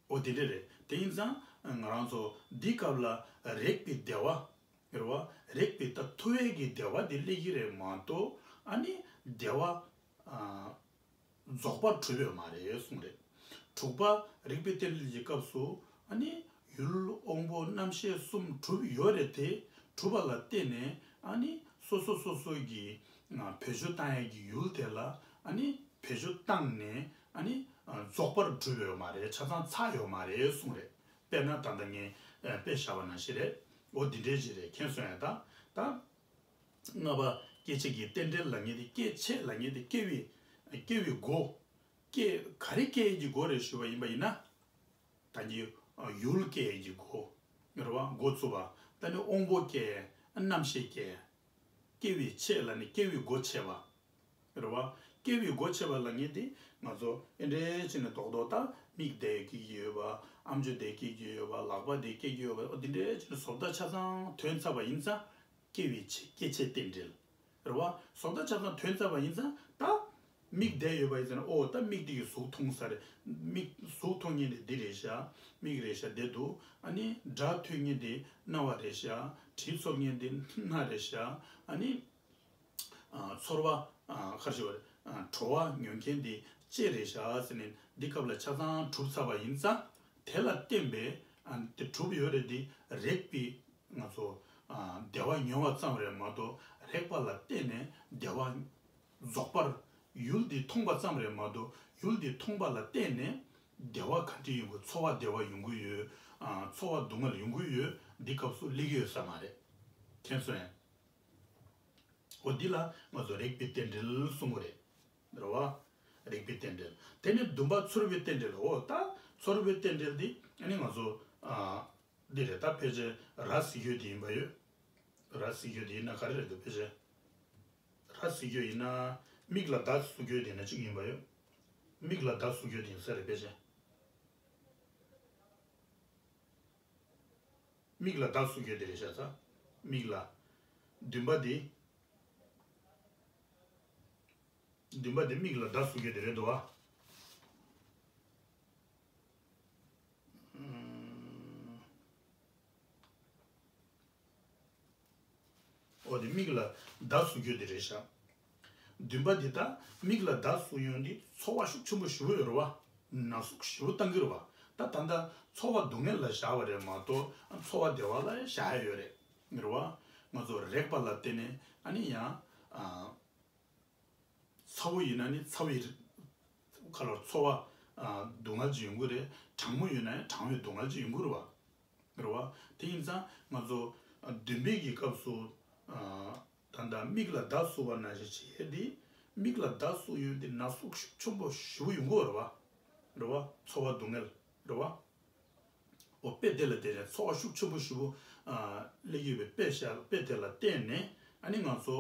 འོ་དེ་འདྲ་རེད། དེ་ཡིན་ཙང་ང་རང་ཚོ་འདི་སྐབས་ལ་རེག་པའི་བདེ་བ་རེད་བ། རེག་པའི་ད་ཐུ་བའི་གི་བདེ་བ་དེ་སླེབས་ཀྱི་རེད་མ་གཏོགས་ཨ་ནི་བདེ་བ་རྫོགས་པར་གྲུབ་ཡོད་མ་རེད་གསུངས་རེད། དྲུག་པ་རིག་པའི་རྟེན་འབྲེལ་གྱི་སྐབས་སུ་ཨ་ནི་ཡུལ་དབང་པོ་རྣམ་ཤེས་གསུམ་གྲུབ་ཡོད་རེད་དེ། གྲུབ་པ་ལ་བརྟེན་ནས་ཨ་ནི་སོ་སོ་སོ་སོ་གི་བེད་སྤྱོད་བཏང་ཡས་ཀྱི་ཡུལ་དེ་ལ་ཨ་ནི་བེད་སྤྱོད་བཏང་ནས་ཨ་ནི་རྫོགས་པར་གྲུབ་ཡོད་མ་རེད། ཆ་ཚང་ཚར་ཡོད་མ་རེད་གསུངས་རེད། དཔེར་ན་ད་ལྟ་ངས་དཔེ་བཞག་པ་ནང་བཞིན་རེད། འོ་འདི་འདྲའི་ཞིག་རེད། མཁྱེན་སོང་ཡ། ད་ད། ལྔ་པ་སྐྱེ་མཆེད་ཀྱི་རྟེན་འབྲེལ་ལབ་མཁན་དེ་སྐྱེ་མཆེད་ལབ་མཁན་དེ་སྐྱེ་བའི་སྐྱེ་བའི་སྒོ། སྐྱེ་ག་རེ་སྐྱེ་ཡས་ཀྱི་སྒོ་རེད་ཞུས་པ་ཡིན་པ་ཡིན་ན། ད་གིན་ཡུལ་སྐྱེ་ཡས་ཀྱི་སྒོ་རེད་བ། འགོ་ཚུགས་པ། ད་ནི་དབང་པོ་སྐྱེ། རྣམ་ཤེས་སྐྱེ། སྐྱེ་བའི་མཆེད་ལབ་ནི་སྐྱེ་བའི་སྒོ་ཕྱེ་བ། རེད་བ། སྐྱེ་བའི་སྒོ་ཕྱེ་བ་ལབ་མཁན་དེ་ང་ཚོ་ཨེ་འདྲས་བྱས་ནས་རྡོག་རྡོག་ད་མིག་དེ་སྐྱེ་གི་ཡོད་པ། ཨམ་ཅོག་དེ་སྐྱེ་གི་ཡོད་པ། ལག་པ་དེ་སྐྱེ་གི་ཡོད་པ། འོ་འདི་འདྲས་བྱས་ནས་བཟོ་ལྟ་ཆ་ཚང་ཐོན་ཚར་བ་ཡིན་ཙང་། སྐྱེ་བའི་མཆེད། སྐྱེ་མཆེད་རྟེན་འབྲེལ། རེད་བ། བཟོ་ལྟ་ཆ་ཚང་ཐོན་ཚར་བ་ཡིན་ཙང་ད། མིག་དེ་ཡོད་པ་ཡིན་ཙང་ཨོ་ད་མིག་དེ་གིས་གཟུགས་མཐོང་ས་རེད། མིག་གཟུགས་མཐོང་མཁན་དེ་འདི་རེད་ཤག་མིག་རེད་ཤག་དེ་འདུག་ཨ་ནི་སྒྲ་ཐོས་མཁན་དེ་རྣ་བ་རེད་ཤག་དྲི་ཚོར་མཁན་དེ་སྣ་རེད་ཤག་ཨ་ནི། ཚོར་བ། ཁར་ཞོར། བྲོ་བ་མྱོང་མཁན་དེ་ལྕེ་རེད་ཤག་ཟེར་ནས་འདི་སྐབས་ལ་ཆ་ཚང་གྲུབ་ཚར་བ་ཡིན་ཙང་། དེ་ལ་བརྟེན་པའི་དེ་གྲུབ་ཡོད་རེད། དེ་རེག་པའི་ང་ཚོ་བདེ་བ་མྱོང་བ་ཙམ་རེད་མ་གཏོགས། རེག་པ་ལ་བརྟེན་ནས་བདེ་བ་རྫོགས་པར་ཡུལ་དེ་མཐོང་པ་ཙམ་རེད་མ་གཏོགས། ཡུལ་དེ་མཐོང་པ་ལ་བརྟེན་ནས་བདེ་བ་ག་འདྲ་ཡོང་གི། ཚོར་བ་བདེ་བ་ཡོང་གི་ཡོད། ཚོར་བ་སྡུག་བསྔལ་ཡོང་གི་ཡོད། འདི་སྐབས་སུ་སླེབས་ཀྱི་ཡོད་ས་མ་རེད། མཁྱེན་སོང་ཡ། འོ་འདི་ལ་ང་ཚོ་རེག་པའི་རྟེན་འབྲེལ་གསུང་གི་རེད། རེད་བ། རེག་པའི་རྟེན་འབྲེལ། དེ་ནས་བདུན་པ་ཚོར་བའི་རྟེན་འབྲེལ། འོ་ད་ཚོར་བའི་རྟེན་འབྲེལ་འདི་ཨ་ནི་ང་ཚོ་ཨ། འདི་རེད། ད་ཕལ་ཆེར་ར་ཟེར་རྒྱུ་དེ་ཡིན་པ་ཡོད། ར་ཟེར་རྒྱུ་དེ་ཡིན་ན་ག་རེ་རེད་འདུག་ཕལ་ཆེར་ར་ཟེར་རྒྱུ་ཡིན་ན་མིག་ལ་མདའ་ཟེར་རྒྱུ་དེ་ཡིན་ན་གཅིག་ཡིན་པ་ཡོད། མིག་ལ་མདའ་ཟེར་རྒྱུ་དེ་ཡིན་ས་རེད་ཕལ་ཆེར། མིག་ལ་མདའ་ཟེར་རྒྱུ་དེ་རེད་ཤག་ས། མིག་ལ། བདུན་པ་དེ། བདུན་པ་དེ་མིག་ལ་མདའ་ཟེར་རྒྱུ་དེ་རེད་འདུག་བ། ཨུམ། འོ་དེ་མིག་ལ་མདའ་ཟེར་རྒྱུ་དེ་རེད་ཤག་བདུན་པ་འདི་ད་མིག་ལ་མདའ་ཟུག་ཡོང་དུས་ཚོར་བ་ཤུགས་ཆེན་པོ་ཞེ་པོ་ཡོད་རེད་བ། ན་ཟུག་ཞེ་པོ་བཏང་གི་རེད་བ། ད་ད་ལྟ་ཚོར་བ་སྡུག་བསྔལ་ལ་བཞག་པ་རེད་མ་གཏོགས་ཚོར་བ་བདེ་བ་ལ་བཞག་ཡ་ཡོད་རེད། རེད་བ། ང་ཚོ་རེག་པ་ལ་བརྟེན་ནས་ཨ་ནི་ཡང་ཚ་བོ་ཡིན་ན་ནི་ཚ་བའི་ཁ་ལོར་ཚོར་བ་སྡུག་བསྔལ་ཅིག་ཡོང་གི་རེད། གྲང་མོ་ཡོད་ན་ཡང་གྲང་བའི་སྡུག་བསྔལ་ཅིག་ཡོང་གི་རེད་བ། རེད་བ། དེ་ཡིན་ཙང་ང་ཚོ་བདུན་པའི་གི་སྐབས་སུ་ད་ལྟ་མིག་ལ་མདའ་ཟུག་པ་ནང་བཞིན་བྱས་ཏེ། མིག་ལ་མདའ་ཟུག་ཡོང་དུས་ན་ཟུག་ཤུགས་ཆེན་པོ་ཞེ་པོ་ཡོང་གི་རེད་བ། རེད་བ། ཚོར་བ་སྡུག་བསྔལ་རེད་བ། འོ་དཔེ་དེ་ལ་བརྟེན་ནས་ཚོར་བ་ཤུགས་ཆེན་པོ་ཞེ་པོ་སླེབས་ཡོད་པའི་དཔེ་བཞག་དཔེ་དེ་ལ་བརྟེན་ནས་ཨ་ནི་ང་ཚོ་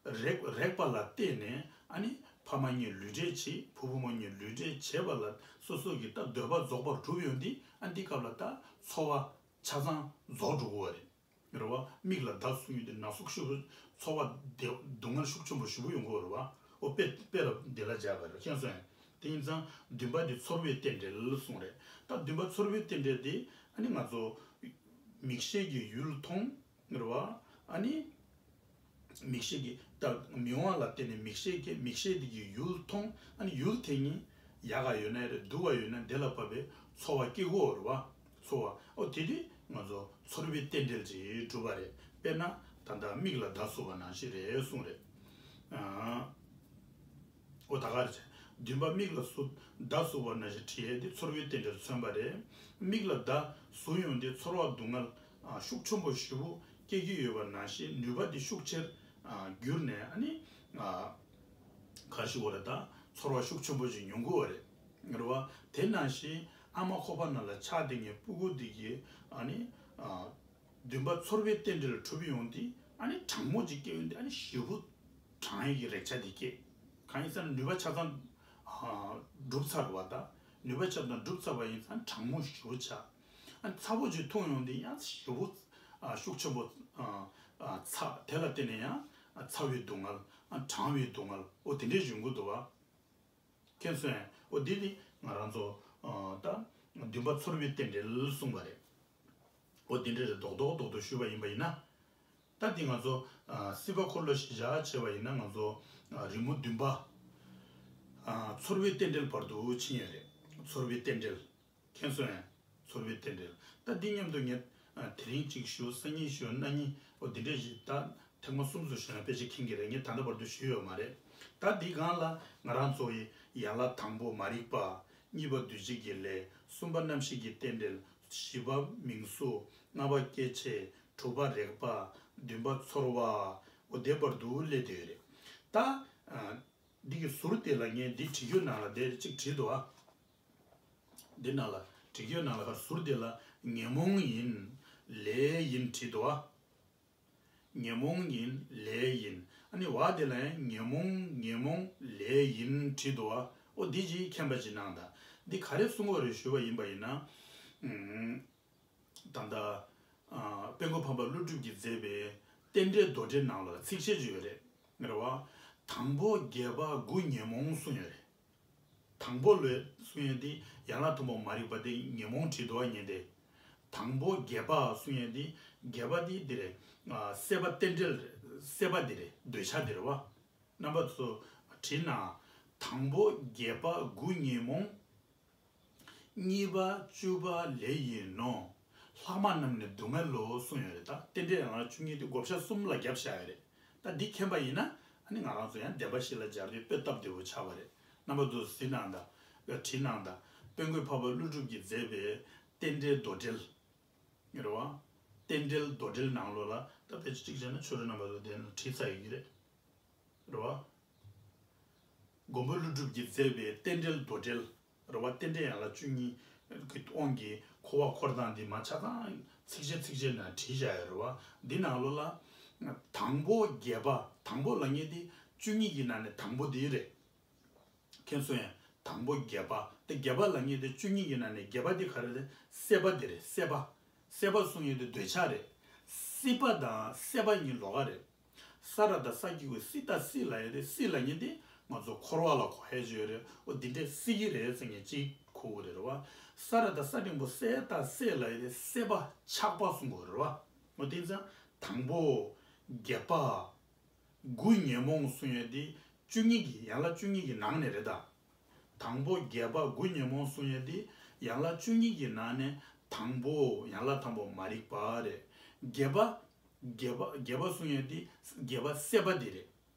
རེག་རེག་པ་ལ་བརྟེན་ནས་ཨ་ནི་ཕ་མ་གཉིས་ལུས་འབྲེལ་བྱས། བུ་བུ་མོ་གཉིས་ལུས་འབྲེལ་བྱས་པ་ལ་སོ་སོ་གི་ད་འདོད་པ་རྫོགས་པར་གྲུབ་ཡོང་དུས་ཨ་འདི་སྐབས་ལ་ད་ཚོར་བ་ཆ་ཚང་རྫོགས་འགྲོ་གི་རེད། རེད་བ། མིག་ལ་མདའ་ཟུག་ཡོང་དུས་ན་ཟུག་ཞེ་པོ། ཚོར་བ་བདེ་སྡུག་བསྔལ་ཤུགས་ཆེན་པོ་ཞེ་པོ་ཡོང་གི་རེད་བ། འོ་དཔེ་དཔེ་ལ་འདི་ལ་སྦྱར་བ་རེད། མཁྱེན་སོང་ཡ། དེ་ཡིན་ཙང་བདུན་པ་འདི་ཚོར་བའི་རྟེན་འབྲེལ་གསུངས་རེད། ད་བདུན་པ་ཚོར་བའི་རྟེན་འབྲེལ་འདི་ཨ་ནི་ང་ཚོ་མིག་ཤེས་ཀྱི་ཡུལ་མཐོང་། རེད་བ། ཨ་ནི་མིག་ཤེས་ཀྱི་ད་མིག་དབང་ལ་བརྟེན་ནས་མིག་ཤེས་ཀྱི་མིག་ཤེས་དེ་གི་ཡུལ་མཐོང་། ཨ་ནི་ཡུལ་དེ་ཉིད་ཡག་ག་ཡོད་ན་རེད། སྡུག་ག་ཡོད་ན་དེ་ལ་བབས་པའི་ཚོར་བ་སྐྱེ་གོ་རེད་བ། ཚོར་བ། ཨོ་དེ་དུས་ང་ཚོ་ཚོར་བའི་རྟེན་འབྲེལ་ཅིག་གྲུབ་པ་རེད། དཔེར་ན་ད་ལྟ་མིག་ལ་མདའ་ཟུག་པ་ནང་བཞིན་རེད་གསུངས་རེད། ཨ། ཨོ་ད་ག་རེ་བྱས། བདུན་པ་མིག་ལ་ཟུག་མདའ་ཟུག་པ་ནང་བཞིན་བྲིས་ཡས་དེ་ཚོར་བའི་རྟེན་འབྲེལ་མཚོན་པ་རེད། མིག་ལ་མདའ་ཟུག་ཡོང་དུས་ཚོར་བ་སྡུག་བསྔལ་ཤུགས་ཆེན་པོ་ཞེ་པོ་ སྐྱེ་གི་ཡོད་པ་ནང་བཞིན་ནུས་པ་དེ་ཤུགས་ཆེར་ཨ་གྱུར་ནས། ཨ་ནི་ཨ་ག་རེ་ཞུ་དགོས་རེད། ད་ཚོར་བ་ཤུགས་ཆེན་པོ་ཞིག་མྱོང་གི་ཡོད་རེད། རེད་བ། དེ་ནང་བཞིན་ཨ་མ་ཁོག་པ་ནང་ལ་ཆགས་བསྡད་མཁན་སྤུ་གུ་དེ་གིས་ཨ་ནི་ཨ་འདུན་པ་ཚོར་བའི་རྟེན་འབྲེལ་གྲུབ་ཡོང་དུས། ཨ་ནི་གྲང་མོ་ཅིག་སྐྱེ་ཡོང་དུས། ཨ་ནི་ཞེ་པོ་གྲང་ཡས་ཀྱི་རེག་བྱ་དེ་སྐྱེ། གང་ཡིན་ཟེར་ན་ནུས་པ་ཆ་ཚང་ཨ་གྲུབ་ཚར་བ་དང་། ནུས་པ་ཆ་ཚང་གྲུབ་ཚར་བ་ཡིན་ཙང་གྲང་མོ་ཞེ་པོ་ཆགས། ཨ་ནི་ཚ་པོ་ཅིག་འཐུང་ཡོང་དུས་ཡང་ཞེ་པོ་ཨ་ཤུགས་ཆེན་པོ་ཨ་ཨ་ཚ། དེ་ལ་བརྟེན་ནས་ཡང་ཨ་ཚ་བའི་སྡུག་བསྔལ། ཨ་གྲང་བའི་སྡུག་བསྔལ། འོ་དེ་འདྲས་ཡོང་གི་འདུག་བ། མཁྱེན་སོང་ངས། འོ་འདི་ནི་ང་རང་ཚོ་ཨ་ད་འདུན་པ་ཚོར་བའི་རྟེན་འབྲེལ་གསུངས་པ་རེད། འོ་འདི་འདྲས་རེད། རྡོག་རྡོག་རྡོག་རྡོག་ཞུས་པ་ཡིན་པ་ཡིན་ན། ད་འདི་ང་ཚོ་ཨ་སྲིད་པ་འཁོར་ལོ་གཞིར་བཞག་བྱས་པ་ཡིན་ན། ང་ཚོ་ཨ་རི་མོ་བདུན་པ་ཨ་ཚོར་བའི་རྟེན་འབྲེལ་བར་དུ་ཕྱིན་ཡོད་རེད། ཚོར་བའི་རྟེན་འབྲེལ། མཁྱེན་སོང་ངས། ཚོར་བའི་རྟེན་འབྲེལ། ད་འདི་མཉམ་དུ་ངས་ཨ་དེ་རིང་གཅིག་ཞུ། སང་ཉིན་ཞུ། གནངས་ཉིན། འོ་འདི་འདྲས་ཞིག་ད་ཐེངས་མ་གསུམ་ཙམ་ཞུས་ན་ཕལ་ཆེར་མཁྱེན་གྱི་རེད། ངས་ད་ལྟ་བར་དུ་ཞུས་ཡོད་མ་རེད། ད་འདི་སྒང་ལ་ང་རང་ཚོ་ཡི་ཡན་ལག་དང་པོ་མ་རིག་པ། གཉིས་པ་འདུ་བྱེད་ཀྱི་ལས། གསུམ་པ་རྣམ་ཤེས་ཀྱི་རྟེན་འབྲེལ། བཞི་པ་མིང་གཟུགས། ལྔ་པ་སྐྱེ་མཆེད། དྲུག་པ་རེག་པ། བདུན་པ་ཚོར་བ། འོ་དེ་བར་དུ་སླེབས་བསྡད་ཡོད་རེད། ད་ཨ་འདི་གི་ཟུར་དེ་ལ། ངས་འདི་བྲིས་རྒྱུ་ནང་ལ་དེ་གཅིག་བྲིས་འདུག་ཨ། འདི་ནང་ལ། བྲིས་རྒྱུ་ནང་ལ་ག་ཟུར་དེ་ལ་ཉོན་མོངས་ཡིན། ལས་ཡིན་བྲིས་འདུག་ཨ། ཉོན་མོངས་ཡིན། ལས་ཡིན། ཨ་ནི་བ་དེ་ལ་ཡང་ཉོན་མོངས། ཉོན་མོངས་ལས་ཡིན་བྲིས་འདུག་ཨ། འོ་འདི་ཅིག་མཁྱེན་པ་ཅིག་གནང་དང་། འདི་ག་རེ་གསུང་གི་ཡོད་རེད་ཞུས་པ་ཡིན་པ་ཡིན་ན། ཨུམ། ད་ལྟ་ཨ་དཔལ་མགོན་འཕགས་པ་ཀླུ་སྒྲུབ་ཀྱིས་མཛད་པའི་རྟེན་འབྲེལ་མདོ་འགྲེལ་ནང་ལ་ཚིགས་བཅད་ཅིག་ཡོད་རེད། རེད་བ། དང་པོ་བརྒྱད་པ་དགུ་ཉོན་མོངས་གསུངས་ཡོད་རེད། དང་པོ་ལོས་གསུང་ཡས་དེ་ཡན་ལག་མཐོན་པོ་མ་རིག་པ་དེ་ཉོན་མོངས་བྲིས་འདུག་ཨ། ཉན་དེ། དང་པོ་བརྒྱད་པ་གསུང་ཡས་དེ། བརྒྱད་པ་དེ་འདི་རེད། ཨ་སྲེད་པ་རྟེན་འབྲེལ་རེད། སྲེད་པ་འདི་རེད། འདོད་ཆགས་འདི་རེད་བ། རྣམ་པ་ཚོ་བྲིས་ན། དང་པོ་བརྒྱད་པ་དགུ་ཉོན་མོངས། གཉིས་པ་བཅུ་པ་ལས་ཡིན་ནོ། ལྷག་མ་རྣམས་ནི་སྡུག་བསྔལ་ལོ་གསུངས་ཡོད་རེད། ད་རྟེན་འབྲེལ་ཡན་ལག་བཅུ་གཉིས་དེ་བགོ་བཤའ་གསུམ་ལ་བརྒྱབ་བཞག་ཡོད་རེད། ད་འདི་མཁྱེན་པ་ཡིན་ན། ཨ་ནི་ང་རང་ཚོ་ཡང་བདེན་པ་བཞི་ལ་སྦྱར་དུས་དཔེ་སྟབས་བདེ་པོ་ཆགས་པ་རེད། རྣམ་པ་ཚོ་གཟིགས་གནང་དང་། བྲིས་གནང་དང་། དཔལ་མགོན་འཕགས་པ་ཀླུ་སྒྲུབ་ཀྱིས་མཛད་པའི་རྟེན་འབྲེལ་མདོ་འགྲེལ། རེད་བ། རྟེན་འབྲེལ་མདོ་འགྲེལ་ནང་ལོགས་ལ། ད་ཕལ་ཆེར་གཅིག་བྱས་ན་ཆོས་གྲོགས་རྣམ་པ་ཚོ་དེ་ནང་བྲིས་ཚར་ཡོད་ཀྱི་རེད། རེད་བ། མགོན་པོ་ཀླུ་སྒྲུབ་ཀྱིས་མཛད་པའི་རྟེན་འབྲེལ་མདོ་འགྲེལ། རེད་བ། རྟེན་འབྲེལ་ཡན་ལག་བཅུ་གཉིས་ཀྱི་དབང་གིས་འཁོར་བ་འཁོར་སྟངས་འདི་མ་ཆ་ཚང་ཚིགས་བཅད་ཚིགས་བཅད་ནང་བྲིས་བཞག་ཡོད་རེད་བ། འདི་ནང་ལོགས་ལ། དང་པོ་བརྒྱད་པ། དང་པོ་ལབ་མཁན་དེ་བཅུ་གཉིས་ཀྱི་ནང་ནས་དང་པོ་དེ་རེད། མཁྱེན་སོང་ངས། དང་པོ་བརྒྱད་པ། དེ་བརྒྱད་པ་ལབ་མཁན་དེ་བཅུ་གཉིས་ཀྱི་ནང་ནས་བརྒྱད་པ་དེ་ག་རེ་རེད། སྲེད་པ་དེ་རེད། སྲེད་པ། སྲེད་པ་གསུང་ཡས་དེ་འདོད་ཆགས་རེད། སྲིད་པ་དང་སྲེད་པ་གཉིས་ལོགས་ཀ་རེད། ས་ར་བཏགས་སྲ་གི་གུ་སྲི་ད་སྲིད་ལབ་ཡས་དེ། སྲིད་ལབ་མཁན་དེ་ང་ཚོ་འཁོར་བ་ལ་གོ་ཡས་ཅིག་ཡོད་རེད། འོ་འདི་འདྲས་སྲིད་ཀྱི་རེད་ཟེར་མཁན་གཅིག་གོ་གི་རེད་བ། ས་ར་བཏགས་སྲ་འགྲེང་བུ་སྲེ་ད་སྲེད་ལབ་ཡས་དེ་སྲེད་པ་ཆགས་པ་གསུང་གི་ཡོད་རེད་བ། འོ་དེ་ཙང་དང་པོ་བརྒྱད་པ། དགུ་ཉོན་མོངས་གསུང་ཡས་དེ་བཅུ་གཉིས་ཀྱི། ཡན་ལག་བཅུ་གཉིས་ཀྱི་ནང་ནས་རེད་ད། དང་པོ་བརྒྱད་པ་དགུ་ཉོན་མོངས་གསུང་ཡས་དེ་ཡན་ལག་བཅུ་གཉིས་ཀྱི་ནང་ནས་དང་པོ་ཡན་ལག་དང་པོ་མ་རིག་པ་རེད། བརྒྱད་པ། བརྒྱད་པ། བརྒྱད་པ་གསུང་ཡས་དེ་བརྒྱད་པ་སྲེད་པ་དེ་རེད།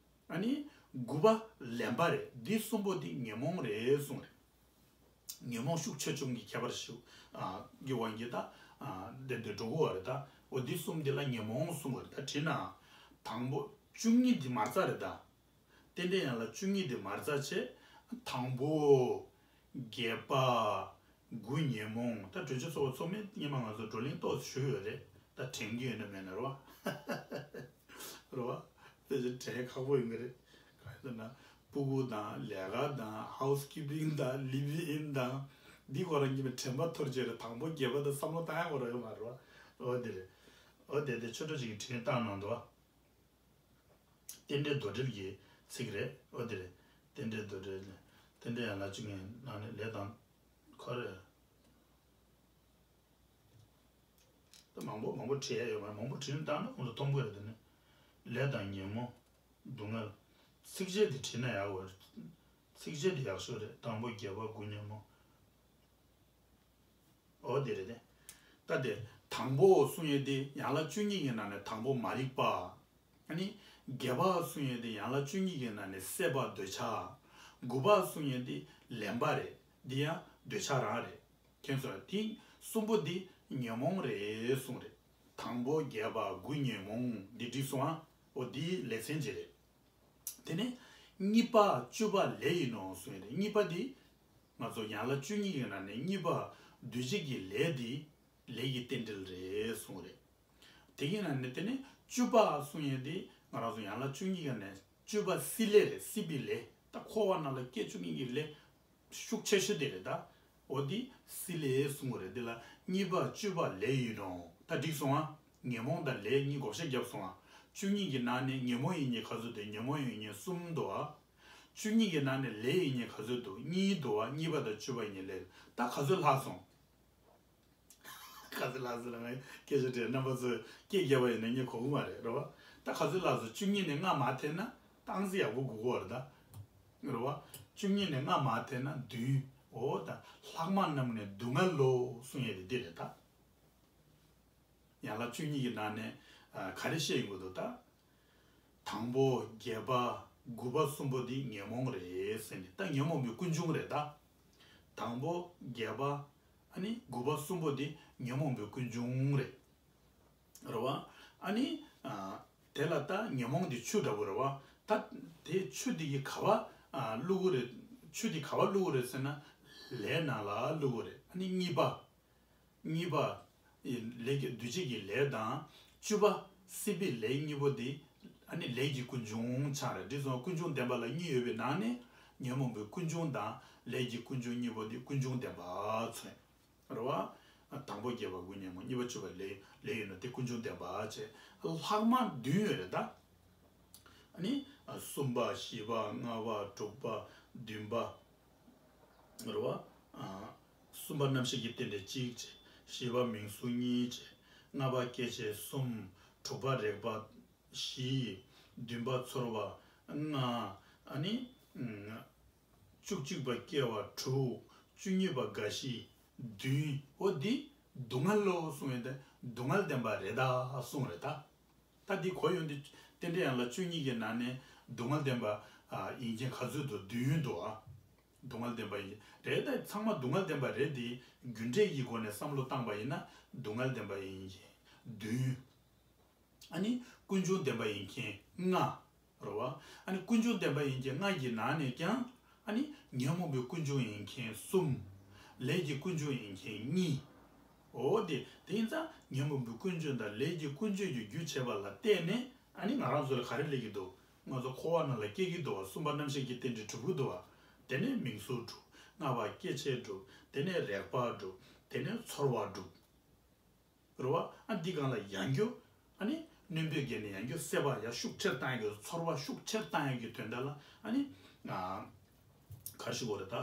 ཨ་ནི་དགུ་པ་ལེན་པ་རེད། འདི་གསུམ་པོ་དེ་ཉོན་མོངས་རེད་གསུངས་རེད། ཉོན་མོངས་ཤུགས་ཆེ་ཆུང་གི་ཁྱད་པར་ཞིག་ཨ་གི་དབང་གིས་ད་ཨ་དེ་འདྲ་འགྲོ་གི་ཡོད་རེད་ད། འོ་འདི་གསུམ་འདི་ལ་ཉོན་མོངས་གསུང་གི་རེད་ད། བྲིས་ན། དང་པོ་བཅུ་གཉིས་འདི་མ་རྩ་རེད་ད། རྟེན་འབྲེལ་ཡན་ལག་བཅུ་གཉིས་འདི་མ་རྩ་བྱས། དང་པོ། བརྒྱད་པ། དགུ་ཉོན་མོངས། ད་གྲོས་ཆོད་ཚོགས་པ་ཚོགས་མིན་སྔོན་མ་ང་ཚོ་བགྲོ་གླེང་ཏོག་ཙམ་ཞུས་ཡོད་རེད། ད་དྲན་གྱི་ཡོད་ན་མེད་ན་རེད་བ། རེད་བ། དེ་ཚོ་དྲན་ཁག་པོ་ཡིན་གྱི་རེད། གང་ཡིན་ཟེར་ན། སྤུ་གུ་དང་ལས་ཀ་དང་ཧའུ་སི་ཀིབ་པིང་དང་ལིབ་ཨིན་དང་། འདི་ཁོ་རང་གཉིས་མ་དྲན་པ་འཐོར་བྱས་རེད། དང་པོ་བརྒྱད་པ་དང་བསམ་བློ་བཏང་ཡག་ཁོ་རང་ཡོད་མ་རེད་བ། འོ་དེ་རེད། འོ་དེ་དེ་ཆོས་གྲོགས་ཅིག་གིས་དྲན་བཏང་གནང་འདུག་བ། རྟེན་འབྲེལ་མདོ་འགྲེལ་གྱི་ཚིག་རེད། འོ་དེ་རེད། རྟེན་འབྲེལ་མདོ་འགྲེལ་ནས། རྟེན་འབྲེལ་ཡན་ལག་བཅུ་གཉིས་ནང་ནས་ལས་དང་། ཁོ་རེ། ད་མང་པོ་མང་པོ་བྲིས་ཡ་ཡོད་མ་རེད། མང་པོ་བྲིས་ན་ད་ནི་ཁོང་ཚོ་མཐོང་གི་རེད། དེ་ནི་ལས་དང་ཉོན་མོངས། སྡུག་བསྔལ། ཚིགས་བཅད་དེ་བྲིས་ན་ཡག་པོ་རེད། ཚིགས་བཅད་དེ་ཡག་ཤོས་རེད། དང་པོ་བརྒྱད་པ་དགུ་ཉོན་མོངས། འོ་དེ་རེད་དེ། ད་དེ་དང་པོ་གསུང་ཡས་དེ་ཡན་ལག་བཅུ་གཉིས་ཀྱི་ནང་ནས་དང་པོ་མ་རིག་པ། ཨ་ནི་བརྒྱད་པ་གསུང་ཡས་དེ་ཡན་ལག་བཅུ་གཉིས་ཀྱི་ནང་ནས་སྲེད་པ་འདོད་ཆགས། དགུ་པ་གསུང་ཡས་དེ་ལེན་པ་རེད། འདི་ཡང་འདོད་ཆགས་རང་རེད། མཁྱེན་སོང་། དེ་གསུམ་པོ་འདི་ཉོན་མོངས་རེད་གསུངས་རེད། དང་པོ་བརྒྱད་པ་དགུ་ཉོན་མོངས་འདི་འགྲིག་སོང་ཨ། འོ་འདི་ལེ་ཚན་ཅིག་རེད། དེ་ནས་གཉིས་པ་བཅུ་པ་ལས་ཡིན་ནོ་གསུངས་ཡོད་རེད། གཉིས་པ་འདི་ང་ཚོ་ཡན་ལག་བཅུ་གཉིས་ཀྱི་ནང་ནས་གཉིས་པ་འདུས་བྱས་ཀྱི་ལས་འདི་ལས་ཀྱི་རྟེན་འབྲེལ་རེད་གསུངས་རེད། དེ་གི་ནང་ནས་དེ་ནས་བཅུ་པ་གསུངས་ཡོད་འདི་ང་རང་ཚོ་ཡན་ལག་བཅུ་གཉིས་ཀྱི་ནང་བཅུ་པ་སྲིད་ལས་རེད། སྲིད་པའི་ལས། ད་འཁོར་བ་ནང་ལ་སྐྱེ་བཅུག་མཁན་གྱི་ལས་ཤུགས་ཆེ་ཤོས་དེ་རེད་ད། འོ་འདི་སྲིད་ལས་གསུངས་པ་རེད། འདི་ལ་གཉིས་པ་བཅུ་པ་ལས་ཡིན་ནོ། ད་འགྲིག་སོང་ཨ། ཉོན་མོངས་དང་ལས་གཉིས་བགོ་བཤའ་བརྒྱབ་སོང་ཨ། བཅུ་གཉིས་ཀྱི་ནང་ནས་ཉོན་མོངས་ཡིན་མཁན་ག་ཚོད་འདུག་ཉོན་མོངས་ཡིན་མཁན་གསུམ་འདུག་ཨ། བཅུ་གཉིས་ཀྱི་ནང་ནས་ལས་ཡིན་མཁན་ག་ཚོད་འདུག་གཉིས་འདུག་ཨ། གཉིས་པ་དང་བཅུ་པ་ཡིན་མཁན་ལས། ད་ག་ཚོད་ལྷག་སོང་། ག་ཚོད་ལྷག་སོང་ལ་ང་སྐད་ཆ་དྲིས། རྣམ་པ་ཚོས་སྐད་རྒྱབ་པ་ཡིན་ན་ངས་གོ་གི་མ་རེད། རེད་བ། ད་ག་ཚོད་ལྷག་སོང་། བཅུ་གཉིས་ནས་ལྔ་མར་འཐེན་ན་ཏང་ཙི་ཡག་པོ་སྒུག་གི་ཡོད་རེད་ད། རེད་བ། བཅུ་གཉིས་ནས་ལྔ་མར་འཐེན་ན་བདུན། འོ་ད་ལྷག་མ་རྣམས་ནི་སྡུག་བསྔལ་ལོ་གསུང་ཡས་དེ་འདི་རེད་ད། ཡན་ལག་བཅུ་གཉིས་ཀྱི་ནང་ནས་ཨ་ག་རེ་བཤད་ཡོང་གི་འདུག་ད། དང་པོ་བརྒྱད་པ་དགུ་པ་གསུམ་པོ་འདི་ཉོན་མོངས་རེད་ཟེར་ནས། ད་ཉོན་མོངས་པའི་ཀུན་འབྱུང་རེད་ད། དང་པོ་བརྒྱད་པ་ཨ་ནི་དགུ་པ་གསུམ་པོ་འདི་ཉོན་མོངས་པའི་ཀུན་འབྱུང་རེད། རེད་བ། ཨ་ནི་ཨ་དེ་ལ་ད་ཉོན་མོངས་འདི་ཆུ་འདྲ་པོ་རེད་བ། ད་དེ་ཆུ་འདི་གི་ག་བ་ཨ་བླུག་གི་རེད། ཆུ་འདི་ག་བ་བླུག་གི་རེད་ཟེར་ན་ལས་ནང་ལ་བླུག་གི་རེད། ཨ་ནི་གཉིས་པ། གཉིས་པ། ལས་ཀྱི་འདུས་བྱས་ཀྱི་ལས་དང་། བཅུ་པ་སྲིད་པའི་ལས་གཉིས་པོ་འདི་ཨ་ནི་ལས་ཀྱི་ཀུན་འབྱུང་ཆགས་རེད། འདི་ཚོ་ཀུན་འབྱུང་བདེན་པ་ལ་གཉིས་ཡོད་པའི་ནང་ནས་ཉོན་མོངས་པའི་ཀུན་འབྱུང་དང་ལས་ཀྱི་ཀུན་འབྱུང་གཉིས་པོ་འདི་ཀུན་འབྱུང་བདེན་པ་མཚོན། རེད་བ། དང་པོ་བརྒྱད་པ་དགུ་ཉོན་མོངས། གཉིས་པ་བཅུ་པ་ལས་ལས་ཡིན་ནོ། དེ་ཀུན་འབྱུང་བདེན་པ་བྱས། ལྷག་མ་བདུན་ཡོད་རེད་ད། ཨ་ནི་གསུམ་པ་བཞི་པ་ལྔ་པ་དྲུག་པ་བདུན་པ། རེད་བ། གསུམ་པ་རྣམ་ཤེས་ཀྱི་རྟེན་འབྲེལ་གཅིག་བྱས། བཞི་པ་མིང་གཟུགས་གཉིས་བྱས། ལྔ་པ་སྐྱེ་མཆེད་གསུམ། དྲུག་པ་རེག་པ་བཞི། བདུན་པ་ཚོར་བ་ལྔ། ཨ་ནི་བཅུ་གཅིག་པ་སྐྱེ་བ་དྲུག་བཅུ་གཉིས་པ་རྒ་ཤི་བདུན། འོ་འདི་སྡུག་བསྔལ་ལོ་གསུང་ཡས་དེ་སྡུག་བསྔལ་བདེན་པ་རེད་ད་གསུང་རེད་ད། ད་འདི་གོ་ཡོང་དུས་རྟེན་འབྲེལ་ཡན་ལག་བཅུ་གཉིས་ཀྱི་ནང་ནས་སྡུག་བསྔལ་བདེན་པ་ཨ་ཡིན་མཁན་ག་ཚོད་འདུག་བདུན་འདུག་ཨ། སྡུག་བསྔལ་བདེན་པ་ཡིན་རེད། ད་ཚང་མ་སྡུག་བསྔལ་བདེན་པ་རེད་དེ། རྒྱུ་འབྲས་ཀྱི་སྒོ་ནས་བསམ་བློ་བཏང་པ་ཡིན་ན་སྡུག་བསྔལ་བདེན་པ་ཡིན་མཁན་བདུན། ཨ་ནི་ཀུན་འབྱུང་བདེན་པ་ཡིན་མཁན་ལྔ། རེད་བ། ཨ་ནི་ཀུན་འབྱུང་བདེན་པ་ཡིན་མཁན་ལྔ་གི་ནང་ནས་ཀྱང་ཨ་ནི་ཉོན་མོངས་པའི་ཀུན་འབྱུང་ཡིན་མཁན་གསུམ། ལས་ཀྱི་ཀུན་འབྱུང་ཡིན་མཁན་གཉིས། འོ་དེ་དེ་ཡིན་ཙང་ཉོན་མོངས་པའི་ཀུན་འབྱུང་དང་ལས་ཀྱི་ཀུན་འབྱུང་གི་རྒྱུ་བྱས་པ་ལ་བརྟེན་ནས་ཨ་ནི་ང་རང་ཚོ་ལ་ག་རེ་སླེབས་ཀྱི་འདུག་ང་ཚོ་འཁོར་བ་ནང་ལ་སྐྱེ་གི་འདུག་བ། གསུམ་པ་རྣམ་ཤེས་ཀྱི་རྟེན་འབྲེལ་གྲུབ་ཀྱི་འདུག་བ། དེ་ནས་མིང་གཟུགས་གྲུབ། ལྔ་པ་སྐྱེ་མཆེད་གྲུབ། དེ་ནས་རེག་པ་གྲུབ། དེ་ནས་ཚོར་བ་གྲུབ། རེད་བ། ཨ་འདི་སྒང་ལ་ཡང་བསྐྱར་ཨ་ནི་སྣོན་པོའི་རྒྱན་ནས་ཡང་བསྐྱར་སྲེད་པ་ཡང་ཤུགས་ཆེར་བཏང་ཡག་གི་ཚོར་བ་ཤུགས་ཆེར་བཏང་ཡག་གི་དོན་དག་ལ་ཨ་ནི་ཨ་ག་རེ་ཞུ་དགོས་རེད་ད།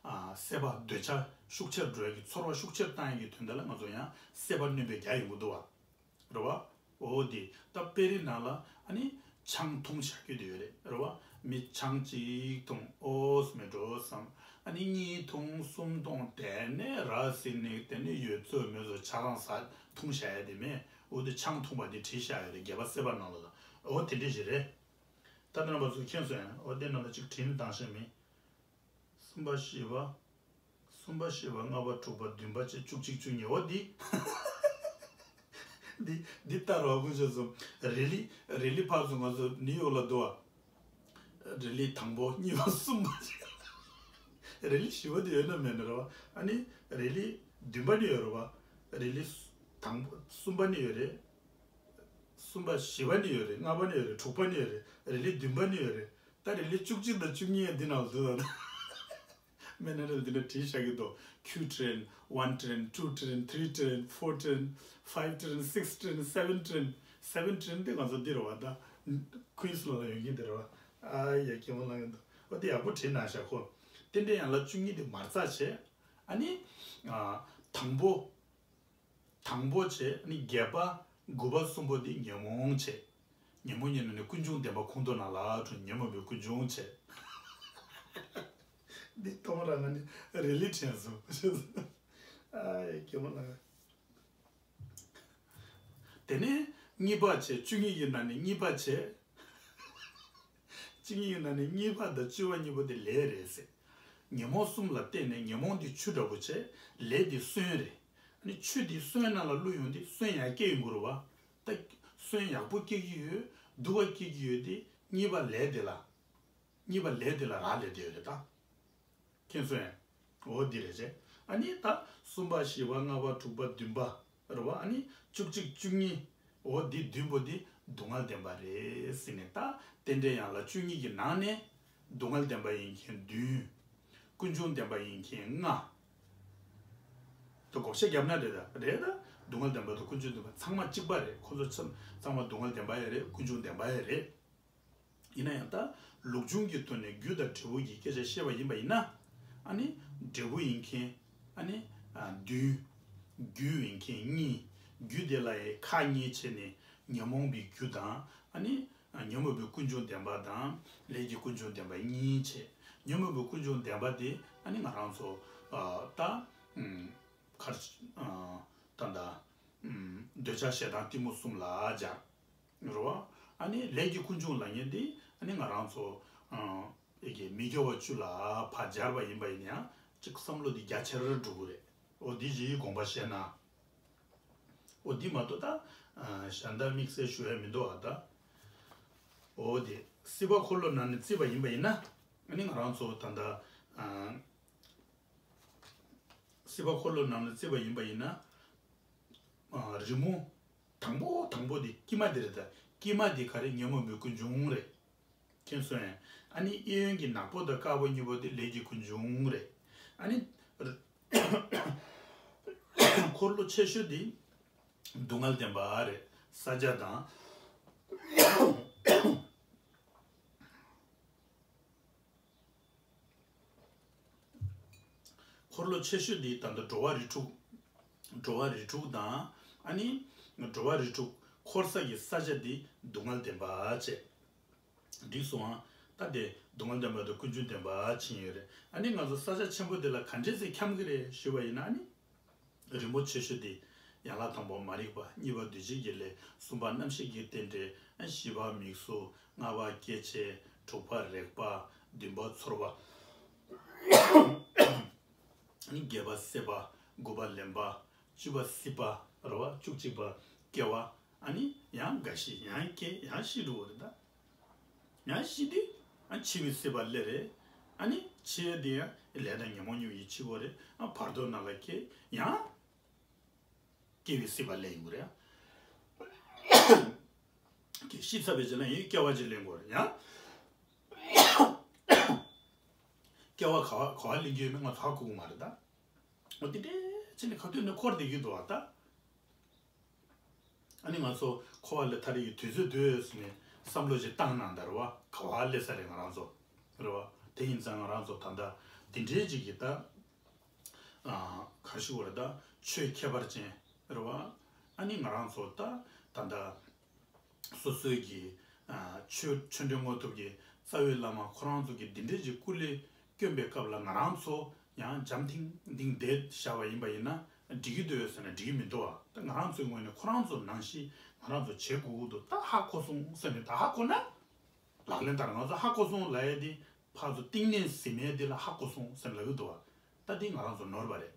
ཨ་སྲེད་པ་འདོད་ཆགས་ཤུགས་ཆེར་འགྲོ་ཡག་གི་ཚོར་བ་ཤུགས་ཆེར་བཏང་ཡག་གི་དོན་དག་ལ་ང་ཚོ་ཡང་སྲེད་པ་སྣོན་པོའི་རྒྱན་ཡོང་གི་འདུག་བ། རེད་བ། འོ་དེ་ད་དཔེ་རིས་ནང་ལ་ཨ་ནི་ཆང་འཐུང་བྱ་རྒྱུ་དེ་ཡོད་རེད། རེད་བ། མི་ཆང་གཅིག་འཐུང་ཨོ་སི་མེད་འགྲོ་བསམ། ཨ་ནི་གཉིས་འཐུང་གསུམ་འཐུང་དེ་ནས་ར་ཟིན་ནས་དེ་ནས་ཡོད་ཚོད་མེད་ཚོད་ཆ་རང་ཟ་འཐུང་བྱ་ཡ་དེ་མེད། འོ་དེ་ཆང་འཐུང་བ་དེ་བྲིས་བཞག་ཡོད་རེད། རྒྱལ་བ་སྲས་པ་ནང་ལ་ལ། འོ་དེ་འདྲ་ཞིག་རེད། ད་ལྟ་རྣམ་པ་ཚོས་མཁྱེན་སོང་ཡང་འོ་དེ་ནང་ལ་གཅིག་བྲིས་ནས་བཏང་ཤེས་མིན། གསུམ་པ་བཞི་པ། གསུམ་པ་བཞི་པ་ལྔ་པ་དྲུག་པ་བདུན་པ་བཅས་བཅུ་གཅིག་བཅུ་གཉིས། འོ་འདི། འདི་འདི་ལྟར་བ་ཀུན་ཤེས་སུ་རི་ལི་རི་ལི་ཕར་ཚུར་ང་ཚོ་ནིའུ་ཡོག་ལ་འདུག་བ། རི་ལི་དང་པོ་གཉིས་པ་གསུམ་པ་བཅས། རི་ལི་བཞི་པ་དེ་ཡོད་ན་མེད་ན་རེད་བ། ཨ་ནི་རི་ལི་བདུན་པ་ནི་ཡོད་རེད་བ། རི་ལི་དང་པོ་གསུམ་པ་ནི་ཡོད་རེད། གསུམ་པ་བཞི་པ་ནི་ཡོད་རེད། ལྔ་པ་ནི་ཡོད་རེད། དྲུག་པ་ནི་ཡོད་རེད། རི་ལི་བདུན་པ་ནི་ཡོད་རེད། ད་རི་ལི་བཅུ་གཅིག་དང་བཅུ་གཉིས་འདི་ནང་ལ་འདུག་ད། མི་སྣ་རེ་འདི་འདྲ་བྲིས་བཞག་གི་འདུག Q train, one train, two train, three train, four train, five train, six train, seven train, seven train དེ་ང་ཚོ་འདི་རེད་བ། ད་ཁུན་སི་ལོ་ལ་ཡོད་མཁན་དེ་རེད་བ། ཨ་ཡ་སྐྱེ་བོ་ལང་གི་འདུག་འོ་དེ་ཡག་པོ་བྲིས་གནང་ཤག་ཁོ། རྟེན་འབྲེལ་ཡན་ལག་བཅུ་གཉིས་དེ་མར་ཚགས་བྱས། ཨ་ནི་ཨ་དང་པོ། དང་པོ་བྱས་ནི་བརྒྱད་པ། དགུ་པ་གསུམ་པོ་འདི་ཉོན་མོངས་བྱས། ཉོན་མོངས་ཉོན་ནས་ནི་ཀུན་འབྱུང་བདེན་པ་ཁོང་དུ་ན་ལ་འགྲོ། ཉོན་མོངས་པའི་ཀུན་འབྱུང་བྱས། འདི་གཏོང་ར་ང་ནི་རི་ལི་དྲན་སོང་། ཨ་ཡ་སྐྱེ་མོ་ལ། དེ་ནས་གཉིས་པ་བྱས། བཅུ་གཉིས་ཀྱི་ནང་ནས་གཉིས་པ་བྱས། བཅུ་གཉིས་ཀྱི་ནང་ནས་གཉིས་པ་དང་བཅུ་པ་གཉིས་པོ་དེ་ལས་རེད་ཟེར། ཉོན་མོངས་གསུམ་ལ་བརྟེན་ནས་ཉོན་མོངས་འདི་ཆུ་འདྲ་པོ་བྱས། ལས་འདི་སོན་རེད། ནི་ཆུ་དེ་སོན་ནང་ལ་བླུགས་ཡོང་དུས་སོན་ཡར་སྐྱེ་ཡོང་གི་རེད་བ། ད་སོན་ཡག་པོ་སྐྱེ་གི་ཡོད། སྡུག་ག་སྐྱེ་གི་ཡོད་དེ་གཉིས་པ་ལས་དེ་ལ། གཉིས་པ་ལས་དེ་ལ་རག་ལས་དེ་ཡོད་རེད་ད། མཁྱེན་སོང་ངས། འོ་འདི་རེད་ཅེ། ཨ་ནི་ད་གསུམ་པ་བཞི་པ་ལྔ་པ་དྲུག་པ་བདུན་པ་རེད་བ། ཨ་ནི་བཅུ་གཅིག་བཅུ་གཉིས། འོ་འདི་བདུན་པོ་འདི་སྡུག་བསྔལ་བདེན་པ་རེད་ཟེར་ནས། ད་རྟེན་འབྲེལ་ཡན་ལག་བཅུ་གཉིས་ཀྱི་ནང་ནས་སྡུག་བསྔལ་བདེན་པ་ཡིན་མཁན་བདུན། ཀུན་འབྱུང་བདེན་པ་ཡིན་མཁན་ལྔ། ད་བགོ་བཤའ་བརྒྱབ་ན་རེད་ད། རེད་ད། སྡུག་བསྔལ་བདེན་པ་དང་ཀུན་འབྱུང་བདེན་པ་ཚང་མ་གཅིག་པ་རེད། ཁོ་ཚོ་ཚང་མ་སྡུག་བསྔལ་བདེན་པ་ཡང་རེད། ཀུན་འབྱུང་བདེན་པ་ཡང་རེད། ཡིན་ན་ཡང་ད་ལུགས་འབྱུང་གི་ཐོག་ནས་རྒྱུ་དང་འབྲས་བུ་གི་སྐད་ཆ་བཤད་པ་ཡིན་པ་ཡིན་ན། ཨ་ནི་འབྲས་བུ་ཡིན་མཁན་ཨ་ནི་ཨ་བདུན། རྒྱུ་ཡིན་མཁན་གཉིས། རྒྱུ་དེ་ལ་ཡང་ཁག་གཉིས་ཕྱེ་ནས་ཉོན་མོངས་པའི་རྒྱུ་དང་། ཨ་ནི་ཨ་ཉོན་མོངས་པའི་ཀུན་འབྱུང་བདེན་པ་དང་ལས་ཀྱི་ཀུན་འབྱུང་བདེན་པ་གཉིས་བྱས། ཉོན་མོངས་པའི་ཀུན་འབྱུང་བདེན་པ་དེ་ཨ་ནི་ང་རང་ཚོ་ཨ་ད་ཨམ་གར་ཨ་ད་ད་ཨམ་འདོད་ཆགས་ཞེ་སྡང་གཏི་མུག་གསུམ་ལ་སྦྱར། རེད་བ། ཨ་ནི་ལས་ཀྱི་ཀུན་འབྱུང་ལབ་མཁན་དེ་ཨ་ནི་ང་རང་ཚོ་ཨ་ཨེ་གི་མི་དགེ་བ་བཅུ་ལ་ཕར་སྦྱར་བ་ཡིན་པ་ཡིན་ན་ཡང་ཅིག་བསམ་བློ་འདི་རྒྱ་ཆེར་འགྲོ་གི་རེད། འོ་འདི་ཡི་དགོངས་པ་བཞེས་ན། འོ་འདི་མ་གཏོགས་ད་ཨ་གཞན་དག་དམིགས་བསལ་ཞུ་ཡ་མི་འདུག་ཨ་ད། འོ་དེ་སྲིད་པ་འཁོར་ལོ་ནང་ནས་བརྩིས་པ་ཡིན་པ་ཡིན་ན། ཨ་ནི་ང་རང་ཚོ་ད་ལྟ་ཨ་སྲིད་པ་འཁོར་ལོ་ནང་ནས་བརྩིས་པ་ཡིན་པ་ཡིན་ན། ཨ་རི་མོ་དང་པོ་དང་པོ་དེ་དཀྱིལ་མ་དེ་རེད་ད། དཀྱིལ་མ་དེ་ག་རེ། ཉོན་མོངས་པའི་ཀུན་འབྱུང་རེད། མཁྱེན་སོང་ངས། ཨ་ནི་གཡས་གཡོན་གྱི་ནག་པོ་དང་དཀར་པོ་གཉིས་པོ་དེ་ལས་ཀྱི་ཀུན་འབྱུང་རེད། ཨ་ནི་འཁོར་ལོ་ཆེ་ཤོས་དེ་སྡུག་བསྔལ་བདེན་པ་རེད། ས་སྐྱ་དང་། འཁོར་ལོ་ཆེ་ཤོས་འདི་ད་ལྟ་འགྲོ་བ་རིགས་དྲུག་འགྲོ་བ་རིགས་དྲུག་དང་། ཨ་ནི་འགྲོ་བ་རིགས་དྲུག་འཁོར་ས་གི་ས་ཆ་འདི་སྡུག་བསྔལ་བདེན་པ་བྱས། འགྲིག་སོང་ཨ། ད་དེ་སྡུག་བསྔལ་བདེན་པ་དང་ཀུན་འབྱུང་བདེན་པ་ཕྱིན་ཡོད་རེད། ཨ་ནི་ང་ཚོ་ས་ཆ་ཆེན་པོ་འདི་ལ་ག་འདྲས་སེ་འཁྱམ་གི་རེད་ཞུས་པ་ཡིན་ན། ཨ་ནི། རིམ་པ་ཆེ་ཤོས་དེ། ཡན་ལག་དང་པོ་མ་རིག་པ། གཉིས་པ་འདུ་བྱེད་ཀྱི་ལས། གསུམ་པ་རྣམ་ཤེས་ཀྱི་རྟེན་འབྲེལ། བཞི་པ་མིག་གཟུགས། ལྔ་པ་སྐྱེ་མཆེད། དྲུག་པ་རེག་པ། བདུན་པ་ཚོར་བ། བརྒྱད་པ་སྲེད་པ། དགུ་པ་ལེན་པ། བཅུ་པ་སྲིད་པ། རེད་བ། བཅུ་གཅིག་པ་སྐྱེ་བ། ཨ་ནི་ཡང་འགའ་ཤས་ཡང་སྐྱེ་ཡང་ཤི་འགྲོ་བ་རེད་ད། ཡང་ཤི་དུས་ཨ་འཆི་བའི་སྲིད་པ་སླེབས་རེད། ཨ་ནི་འཆི་ཡ་དེ་ཡང་ལས་དང་ཉོན་མོངས་ཉོན་ཡིད་འཆི་བ་རེད། ཨ་བར་དོ་ནང་ལ་སྐྱེ་ཡང་སྐྱེ་བའི་སྲིད་པ་སླེབས་ཡོང་གི་རེད། ཀྱེ་ཤི་ཚར་བའི་རྗེས་ལ་ཡང་སྐྱེ་བ་ཅིག་ལེན་དགོས་རེད་ཡང་། སྐྱེ་བ་ག་བ་ག་བ་ལེན་རྒྱུ་ཡོད་མེད་ང་ཚོ་ཧ་གོ་གི་མ་རེད་ད། འོ་དེ་འདྲས་བྱས་ནས་ག་དུས་ནས་འཁོར་བསྡད་ཀྱི་འདུག་བ་ད། ཨ་ནི་ང་ཚོ་འཁོར་བ་ལས་ཐར་ཡའི་དུས་ཚོད་འདོད་ཟེར་ནས་བསམ་བློ་ཞིག་བཏང་གནང་ད་རེད་བ། ག་བ་སླེབས་ས་རེད་ང་རང་ཚོ། རེད་བ། དེ་ཡིན་ཙང་ང་རང་ཚོ་ད་ལྟ་འདི་འདྲའི་ཅིག་གི་ད། ཨ་ག་རེ་ཞུ་དགོས་རེད་ད། ཆོས་ཁྱད་པར་ཅན་རེད་བ། ཨ་ནི་ང་རང་ཚོ་ད་ད་ལྟ་སོ་སོའི་གི་ཨ་ཆོས་ཆོས་འབྲེལ་དངོས་ཐོབ་ཀྱི་རྩ་བའི་བླ་མ་ཁོ་རང་ཚོ་གི་འདི་འདྲའི་ཅིག་སྐུ་ལས་བསྐྱོན་པའི་སྐབས་ལ་ང་རང་ཚོ་ཡང་འཇམ་ཐིང་ཐིང་བསྡད་བཞག་པ་ཡིན་པ་ཡིན་ན་འགྲིག་གི་འདུག་ཟེར་ན་འགྲིག་གི་མི་འདུག་བ། ད་ང་རང་ཚོའི་ངོས་ནས་ཁོ་རང་ཚོ་ནང་བཞིན་ང་རང་ཚོ་བྱེད་དགོས་ཀྱི་འདུག་ད་ཧ་གོ་སོང་ཟེར་ནས་ད་ཧ་གོ་ན། ལག་ལེན་བསྟར། ང་ཚོ་ཧ་གོ་སོང་ལབ་ཡས་དེ་ཕར་ཚུར་གཏིང་ནས་ཟིན་ཡས་དེ་ལ་ཧ་གོ་སོང་ཟེར་ལབ་ཀྱི་འདུག་བ། ད་དེ་ང་རང་ཚོ་ནོར་བ་རེད།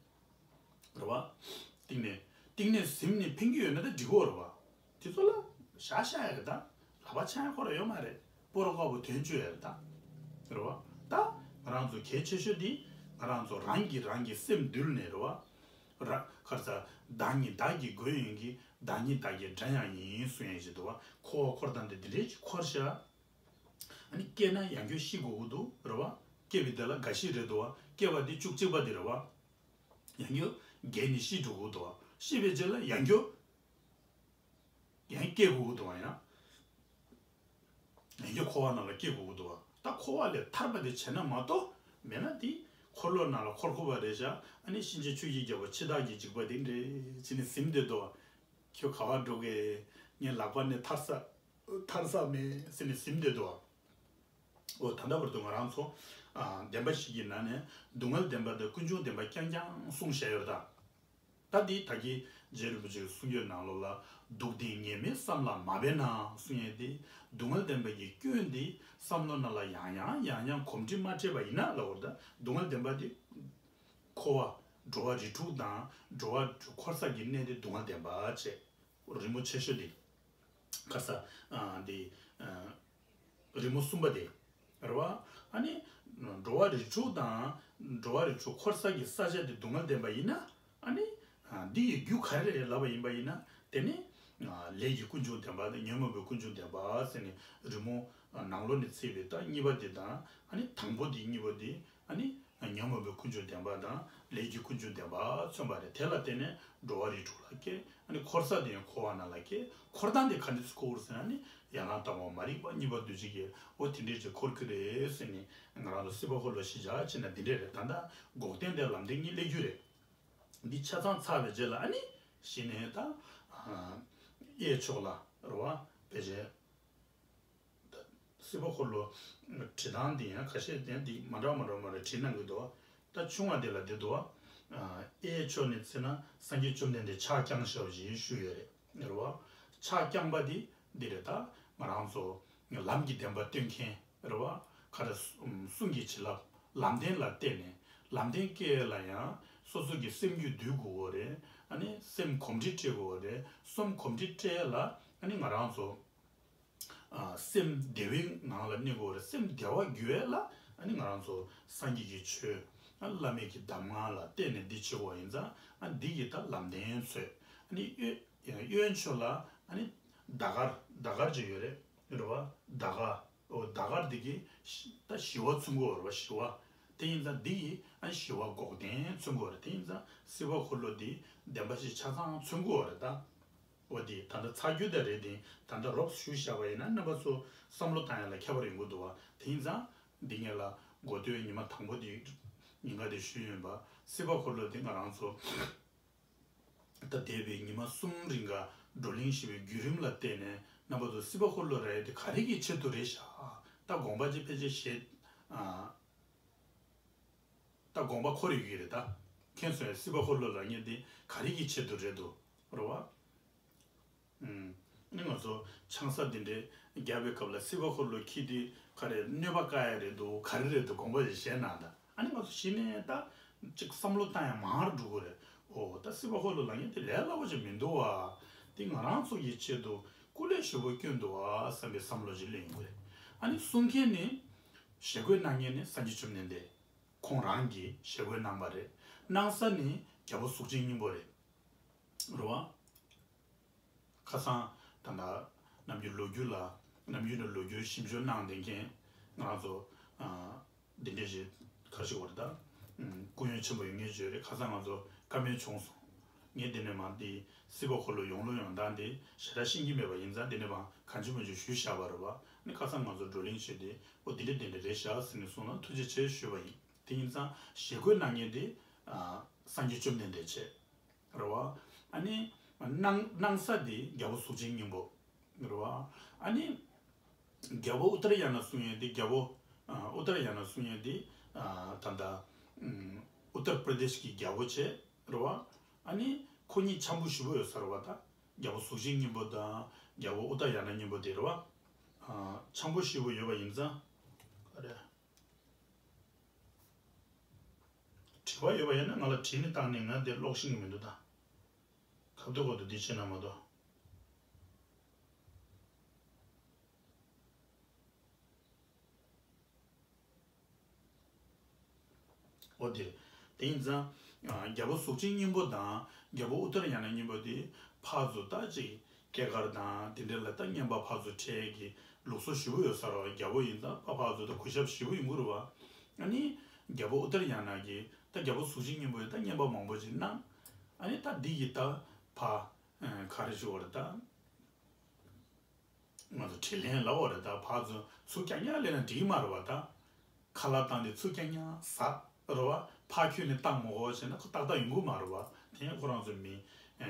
རེད་བ། གཏིང་ནས་གཏིང་ནས་ཟིན་ནས་ཕན་གྱི་ཡོད་ན་ད་འགྲིག་གོ་རེད་བ། དེ་ཚོ་ལ་བཞག་བཞག་ཡ་རེད་ད། ལག་པ་འཆང་ཡ་ཁོ་ར་ཡོད་མ་རེད། སྤོ་རོ་དཀར་པོ་དོན་གཅོད་ཡ་རེད་ད། རེད་བ། ད་ང་རང་ཚོ་གལ་ཆེ་ཤོས་དེ་ང་རང་ཚོ་རང་གིས་རང་གི་སེམས་འདུལ་ནས། རེད་བ། ར་ཁར་ས་བདག་ཉིད་བདག་གིས་བསྒོས་ཡིན་གྱི། བདག་ཉིད་བདག་གི་འགྲན་ཡང་ཡིན་གསུང་ཡ་ཞིག་འདུག་བ། འཁོར་བ་འཁོར་སྟངས་དེ་འདི་འདྲས་ཅིག་འཁོར་ཤག་ཨ་ནི་སྐྱེས་ན་ཡང་བསྐྱར་ཤི་དགོས་ཀྱི་འདུག་རེད་བ། སྐྱེས་པའི་དེ་ལ་འགའ་ཤས་རེད་འདུག་བ། སྐྱེས་པ་དེ་བཅུ་གཅིག་པ་དེ་རེད་བ། ཡང་བསྐྱར་རྒས་ནས་ཤི་འགྲོ་གི་འདུག་བ། ཤི་བའི་རྗེས་ལ་ཡང་བསྐྱར་ཡང་སྐྱེ་དགོས་ཀྱི་འདུག་བ། ཡང་ཡང་བསྐྱར་འཁོར་བ་ནང་ལ་སྐྱེ་དགོས་ཀྱི་འདུག་བ། ད་འཁོར་བ་ལས་ཐར་པ་དེ་བྱས་ན་མ་གཏོགས་མེད་ན་དེ་འཁོར་ལོ་ནང་ལ་འཁོར་དགོས་པ་རེད་ཤག་ཨ་ནི་གཤིན་རྗེ་ཆོས་ཀྱི་རྒྱལ་པོ་འཆི་བདག་གི་འཇིགས་པ་དེ་འདྲས་བྱས་ནས་ཟིན་བསྡད་འདུག་བ། ཁྱོད་ག་བར་འགྲོ་གི། ངའི་ལག་པ་ནས་ཐར་ས། ཐར་ས་མེད་ཟེར་ནས་ཟིན་བསྡད་འདུག་བ། འོ་ད་ལྟ་བར་དུ་ང་རང་ཚོ་ཨ་བདེན་པ་བཞི་གི་ནང་ནས་སྡུག་བསྔལ་བདེན་པ་དང་ཀུན་འབྱུང་བདེན་པ་རྐྱང་རྐྱང་གསུངས་བཞག་ཡོད་རེད་ད། ད་འདི་ད་གིན་རྗེ་རིན་པོ་ཆེའི་གསུང་ཡོད་ནང་ལོགས་ལ་སྡུག་བདེན་ངེས་མེད་བསམ་ལ་མ་འབད་ན་གསུང་ཡས་དེ། སྡུག་བསྔལ་བདེན་པ་གི་སྐྱོན་དེ་བསམ་བློ་ནང་ལ་ཡང་ཡང་ཡང་ཡང་གོམས་འདྲིས་མ་སྤྲད་པ་ཡིན་ན་ལབ་པ་རེད་ད། སྡུག་བསྔལ་བདེན་པ་དེ་འཁོར་བ། འགྲོ་བ་རིགས་དྲུག་དང་འགྲོ་བ་འཁོར་ས་གི་གནས་དེ་སྡུག་བསྔལ་བདེན་པ་བྱས། རི་མོ་ཆེ་ཤོས་དེ། ཁ་ས་ཨ་འདི་ཨ་རི་མོ་གསུམ་པ་དེ་རེད་བ། ཨ་ནི་འགྲོ་བ་རིགས་དྲུག་དང་འགྲོ་བ་རིགས་དྲུག་འཁོར་ས་གི་ས་ཆ་དེ་སྡུག་བསྔལ་བདེན་པ་ཡིན་ན། ཨ་ནི་ཨ་འདི་ཡི་རྒྱུ་ག་རེ་རེད་ལབ་པ་ཡིན་པ་ཡིན་ན། དེ་ནི་ཨ་ལས་ཀྱི་ཀུན་འབྱུང་བདེན་པ་དང་ཉོན་མོངས་པའི་ཀུན་འབྱུང་བདེན་པ་ཟེར་ནས་རི་མོ་ཨ་ནང་ལོགས་ནས་བརྩིས་པའི་ད་གཉིས་པ་དེ་དང་། ཨ་ནི་དང་པོ་དེ་གཉིས་པ་དེ་ཨ་ནི་ཉོན་མོངས་པའི་ཀུན་འབྱུང་བདེན་པ་དང་ལས་ཀྱི་ཀུན་འབྱུང་བདེན་པ་མཚོན་པ་རེད། དེ་ལ་བརྟེན་ནས་འགྲོ་བ་རིགས་དྲུག་ལ་སྐྱེ། ཨ་ནི་འཁོར་ས་དེ་ཡང་འཁོར་བ་ནང་ལ་སྐྱེ། འཁོར་སྟངས་དེ་ག་འདྲ་སེ་འཁོར་ཟེར་ན། ཨ་ནི་ཡན་ལག་ལྟ་བ་མ་རིག་པ་གཉིས་པ་འདུ་བྱེད་ཀྱི་འོ་དེ་འདྲས་ཅིག་འཁོར་གྱི་རེད་ཟེར་ནས། ང་རང་ཚོ་སྲིད་པ་འཁོར་ལོ་གཞི་བཞག་བྱས་ན་འདི་འདྲས་རེད། ད་ལྟ་འགོག་བདེན་དེ་ལམ་བདེན་གཉིས་སླེབས་རྒྱུ་རེད། འདི་ཆ་ཚང་ཚར་བའི་རྗེས་ལ་ཨ་ནི་གཞི་ནས་ད་ཨ་གཡས་ཕྱོགས་ལ་རེད་བ། ཕལ་ཆེར་ད་སྲིད་པ་འཁོར་ལོ་བྲིས་སྟངས་འདི་ཡང་ཁ་ཤས་དེ་འདི་མ་འདྲ་མ་འདྲ་མ་རེད། བྲིས་གནང་གི་འདུག་ད་ཆུང་བ་དེ་ལ་འདི་འདུག་ཨ་གཡས་ཕྱོགས་ནས་བརྩིས་ན་སངས་རྒྱས་བཅོམ་ལྡན་འདས་ཕྱག་བརྐྱངས་ཞབས་ཞུ་ཡོད་རེད། རེད་བ། ཕྱག་བརྐྱངས་པ་འདི་འདི་རེད། ད་ང་རང་ཚོ་ལམ་གྱི་བདེན་པ་སྟོན་མཁན་རེད་བ། ག་རེ་གསུང་གི་བྱིན་རླབས་ལམ་བདེན་ལ་བརྟེན་ནས། ལམ་བདེན་སྐྱེ་ལ་ཡང་སོ་སོ་གི་སེམས་རྒྱུད་འདུལ་དགོས་རེད། ཨ་ནི་སེམས་གོམས་འདྲིས་སྤྲད་དགོས་རེད། སེམས་གོམས་འདྲིས་སྤྲད་ལ་ཨ་ནི་ང་རང་ཚོ་ཨ་སེམས་བདེ་བའི་ངང་ལ་གནས་དགོས་རེད། སེམས་བདེ་བ་རྒྱུ་ལ་ཨ་ནི་ང་རང་ཚོ་སངས་རྒྱས་ཀྱི་ཆོས་ཨ་བླ་མེད་ཀྱི་གདམས་ངག་ལ་བརྟེན་ནས་འདི་བྱེད་དགོས་ཡིན་ཙང་། ཨ་འདི་གི་ད་ལམ་བདེན་ཚོད། ཨ་ནི་གཡོན་གཡོན་ཕྱོགས་ལ་ཨ་ནི་ཟླ་གར་ཟླ་གར་ཅིག་ཡོད་རེད། རེད་བ། ཟླ་ག་འོ་ཟླ་གར་འདི་གི་ཤི་ད་ཞི་བ་མཚོན་གྱི་ཡོད་རེད་བ། ཞི་བ། དེ་ཡིན་ཙང་འདི་ཡིས་ཨ་ཞི་བ་འགོག་བདེན་མཚོན་གྱི་ཡོད་རེད། དེ་ཡིན་ཙང་སྲིད་པ་འཁོར་ལོ་འདི་བདེན་པ་བཞི་ཆ་ཚང་མཚོན་གྱི་ཡོད་རེད་ད། འོ་དེ་ད་ལྟ་ཚར་རྒྱུ་ད་རེད། དེ་ད་ལྟ་རོབ་ཞུས་བཞག་པ་ཡིན་ན་རྣམ་པ་ཚོ་བསམ་བློ་བཏང་ཡ་ལ་ཁྱད་པར་ཡོང་གི་འདུག་བ། དེ་ཡིན་ཙང་འདི་ངེད་ལ་འགོ་སྟོད་ཉི་མ་དང་པོ་དེ་ཉིན་ག་དེ་ཞུས་ཡིན་པ། སྲིད་པ་འཁོར་ལོ་འདི་ང་རང་ཚོ་ད་འདས་པའི་ཉི་མ་གསུམ་རིང་ག་བགྲོ་གླེང་ཞུས་པའི་བརྒྱུད་རིམ་ལ་བརྟེན་ནས་རྣམ་པ་ཚོ་སྲིད་པ་འཁོར་ལོ་ར་ཡ་དེ་ག་རེ་གི་ཆེད་དུ་རེད་ཤག་ད་དགོངས་པ་ཅིག་ཕལ་ཆེར་བཞེས། ཨ་ད་དགོངས་པ་འཁོར་ཡོད་ཀྱི་རེད་ད། མཁྱེན་སོང་ཡ། སྲིད་པ་འཁོར་ལོ་ལབ་མཁན་དེ་ག་རེ་གི་ཆེད་དུ་རེད་འདུག་རེད་བ། ཨུམ། ཨ་ནི་ང་ཚོ་ཆང་ས་འདི་འདྲའི་རྒྱག་པའི་སྐབས་ལ་སྲིད་པ་འཁོར་ལོ་འཁྱེར་དུས་ག་རེ་གནོད་པ་བཀག་ཡ་རེད་འདུག་ག་རེ་རེད་འདུག་དགོངས་པ་ཞིག་བཞེས་གནང་ད། ཨ་ནི་ང་ཚོ་གཞི་ནས་ད་ཅིག་བསམ་བློ་བཏང་ཡ་མང་རུ་འགྲོ་གི་རེད། འོ་ད་སྲིད་པ་འཁོར་ལོ་ལབ་མཁན་དེ་ལས་སླ་པོ་ཅིག་མི་འདུག་བ། དེ་ང་རང་ཚོ་གི་ཆེད་དུ་སྐུ་ལས་ཞབས་པ་བསྐྱོན་འདུག་བ་བསམ་པའི་བསམ་བློ་ཅིག་སླེབས་ཡོང་གི་རེད། ཨ་ནི་གསུང་མཁན་ནི་ཞལ་བཀོད་གནང་མཁན་ནི་སངས་རྒྱས་བཅོམ་ལྡན་འདས་ཁོང་རང་གིས་ཞལ་བཀོད་གནང་པ་རེད། གནང་ས་ནི་རྒྱལ་པོ་གཟུགས་ཅན་སྙིང་པོ་རེད། རེད་བ། ཁ་སང་ད་ལྟ་ནམ་རྒྱུན་ལོ་རྒྱུས་ལ་ནམ་རྒྱུན་ནས་ལོ་རྒྱུས་ཞིབ་འཇུག་གནང་བསྡད་མཁན་ང་རང་ཚོ་ཨ་འདི་འདྲས་ཞིག་ག་རེ་ཞིག་བར་ད་ཨུམ་སྐུ་ཡོན་ཆེན་པོ་ཡོད་ངེས་བརྗོད་རེད། ཁ་སང་ང་ཚོ་བཀའ་མོལ་བྱུང་སོང་། ངས་འདི་ནས་མར་འདི་སྲིད་པ་འཁོར་ལོ་ཡོང་ལུགས་ཡོང་སྟངས་འདི་ཞེ་དྲག་ཤེས་ཀྱི་མེད་པ་ཡིན་ཙང་། འདི་ནས་མར་གང་ཅི་མང་ཅི་ཞུས་བཞག་པ་རེད་བ། ནི་ཁ་སང་ང་ཚོ་བགྲོ་གླེང་བྱས་ཏེ་འོ་འདི་འདྲས་འདི་འདྲས་རེད་ཤག་ཟེར་ནས་གསུངས་ན་ཐུགས་རྗེ་ཆེ་ཞུས་པ་ཡིན། དེ་ཡིན་ཙང་ཞལ་བཀོད་གནང་མཁན་དེ་ཨ་སངས་རྒྱས་བཅོམ་ལྡན་འདས་བྱས། རེད་བ། ཨ་ནི་གནང་གནང་ས་དེ་རྒྱལ་པོ་གཟུགས་ཅན་སྙིང་པོ། རེད་བ། ཨ་ནི་རྒྱལ་པོ་ཨུ་ཏར་ཡ་ན་གསུང་ཡས་དེ་རྒྱལ་པོ་ཨ་ཨུ་ཏར་ཡ་ན་གསུང་ཡས་དེ་ཨ་ད་ལྟ་ཨུ་ཏར་པྲ་དེཤ་གི་རྒྱལ་པོ་བྱས། རེད་བ། ཨ་ནི་ཁོ་གཉིས་འཆམ་པོ་ཞེ་པོ་ཡོད་ས་རེད་བ། ད་རྒྱལ་པོ་གཟུགས་ཅན་སྙིང་པོ་དང་རྒྱལ་པོ་ཨུ་ཏར་ཡ་ན་སྙིང་པོ་དེ་རེད་བ། ཨ་འཆམ་པོ་ཞེ་པོ་ཡོད་པ་ཡིན་ཙང་། ག་རེ། དྲི་བ་ཡོད་པ་ཡིན་ན་ང་ལ་བྲིས་ནས་བཏང་ནས། ང་འདིར་ཀློག་ཤེས་ཀྱི་མི་འདུག་ད་ཁ་ཐུག་ཁ་ཐུག་འདི་བྱས་ན་མ་གཏོགས། འོ་དེ་རེད། དེ་ཡིན་ཙང་ཨ་རྒྱལ་པོ་གཟུགས་ཅན་སྙིང་པོ་དང་རྒྱལ་པོ་ཨུ་ཏར་ཡ་ན་སྙིང་པོ་དེ་ཕར་ཚུར་ད་ཅིག་སྐྱེས་སྐར་དང་དེ་འདྲ་ལ་ད་བསྙེན་པ་ཕར་ཚུར་ཁྲིད་ཀྱི་ལུགས་སྲོལ་ཞེ་པོ་ཡོད་ས་རེད་བ། རྒྱལ་པོ་ཡིན་ཙང་ཕར་ཕར་ཚུར་ད་གུས་ཞབས་ཞེ་པོ་ཡོང་གི་རེད་བ། ཨ་ནི་རྒྱལ་པོ་ཨུ་ཏར་ཡ་ན་གིས་ད་རྒྱལ་པོ་གཟུགས་ཅན་སྙིང་པོ་ཡིས་ད་བསྙེན་པ་མང་པོ་ཅིག་གནང་། ཨ་ནི་ད་འདི་ཡིས་ད་ཕར་ཨ་ག་རེ་ཞུ་དགོས་རེད་ད། ང་ཚོ་དྲིན་ལན་ལབ་དགོས་རེད་ད། ཕར་ཚུར་ཚུར་རྐྱང་རྐྱང་ལབ་ན་འགྲིག་གི་མ་རེད་བ། ད་ཁ་ལག་བཏང་སྟེ་ཚུར་རྐྱང་རྐྱང་ཟ་རེད་བ། ཕར་ཁྱོན་ནས་བཏང་མི་དགོས་བྱས་ན་ཁོ་ཏག་ཏག་ཡོང་གི་མ་རེད་བ། དེ་ཡང་ཁོ་རང་ཚོ་མི་ཨ་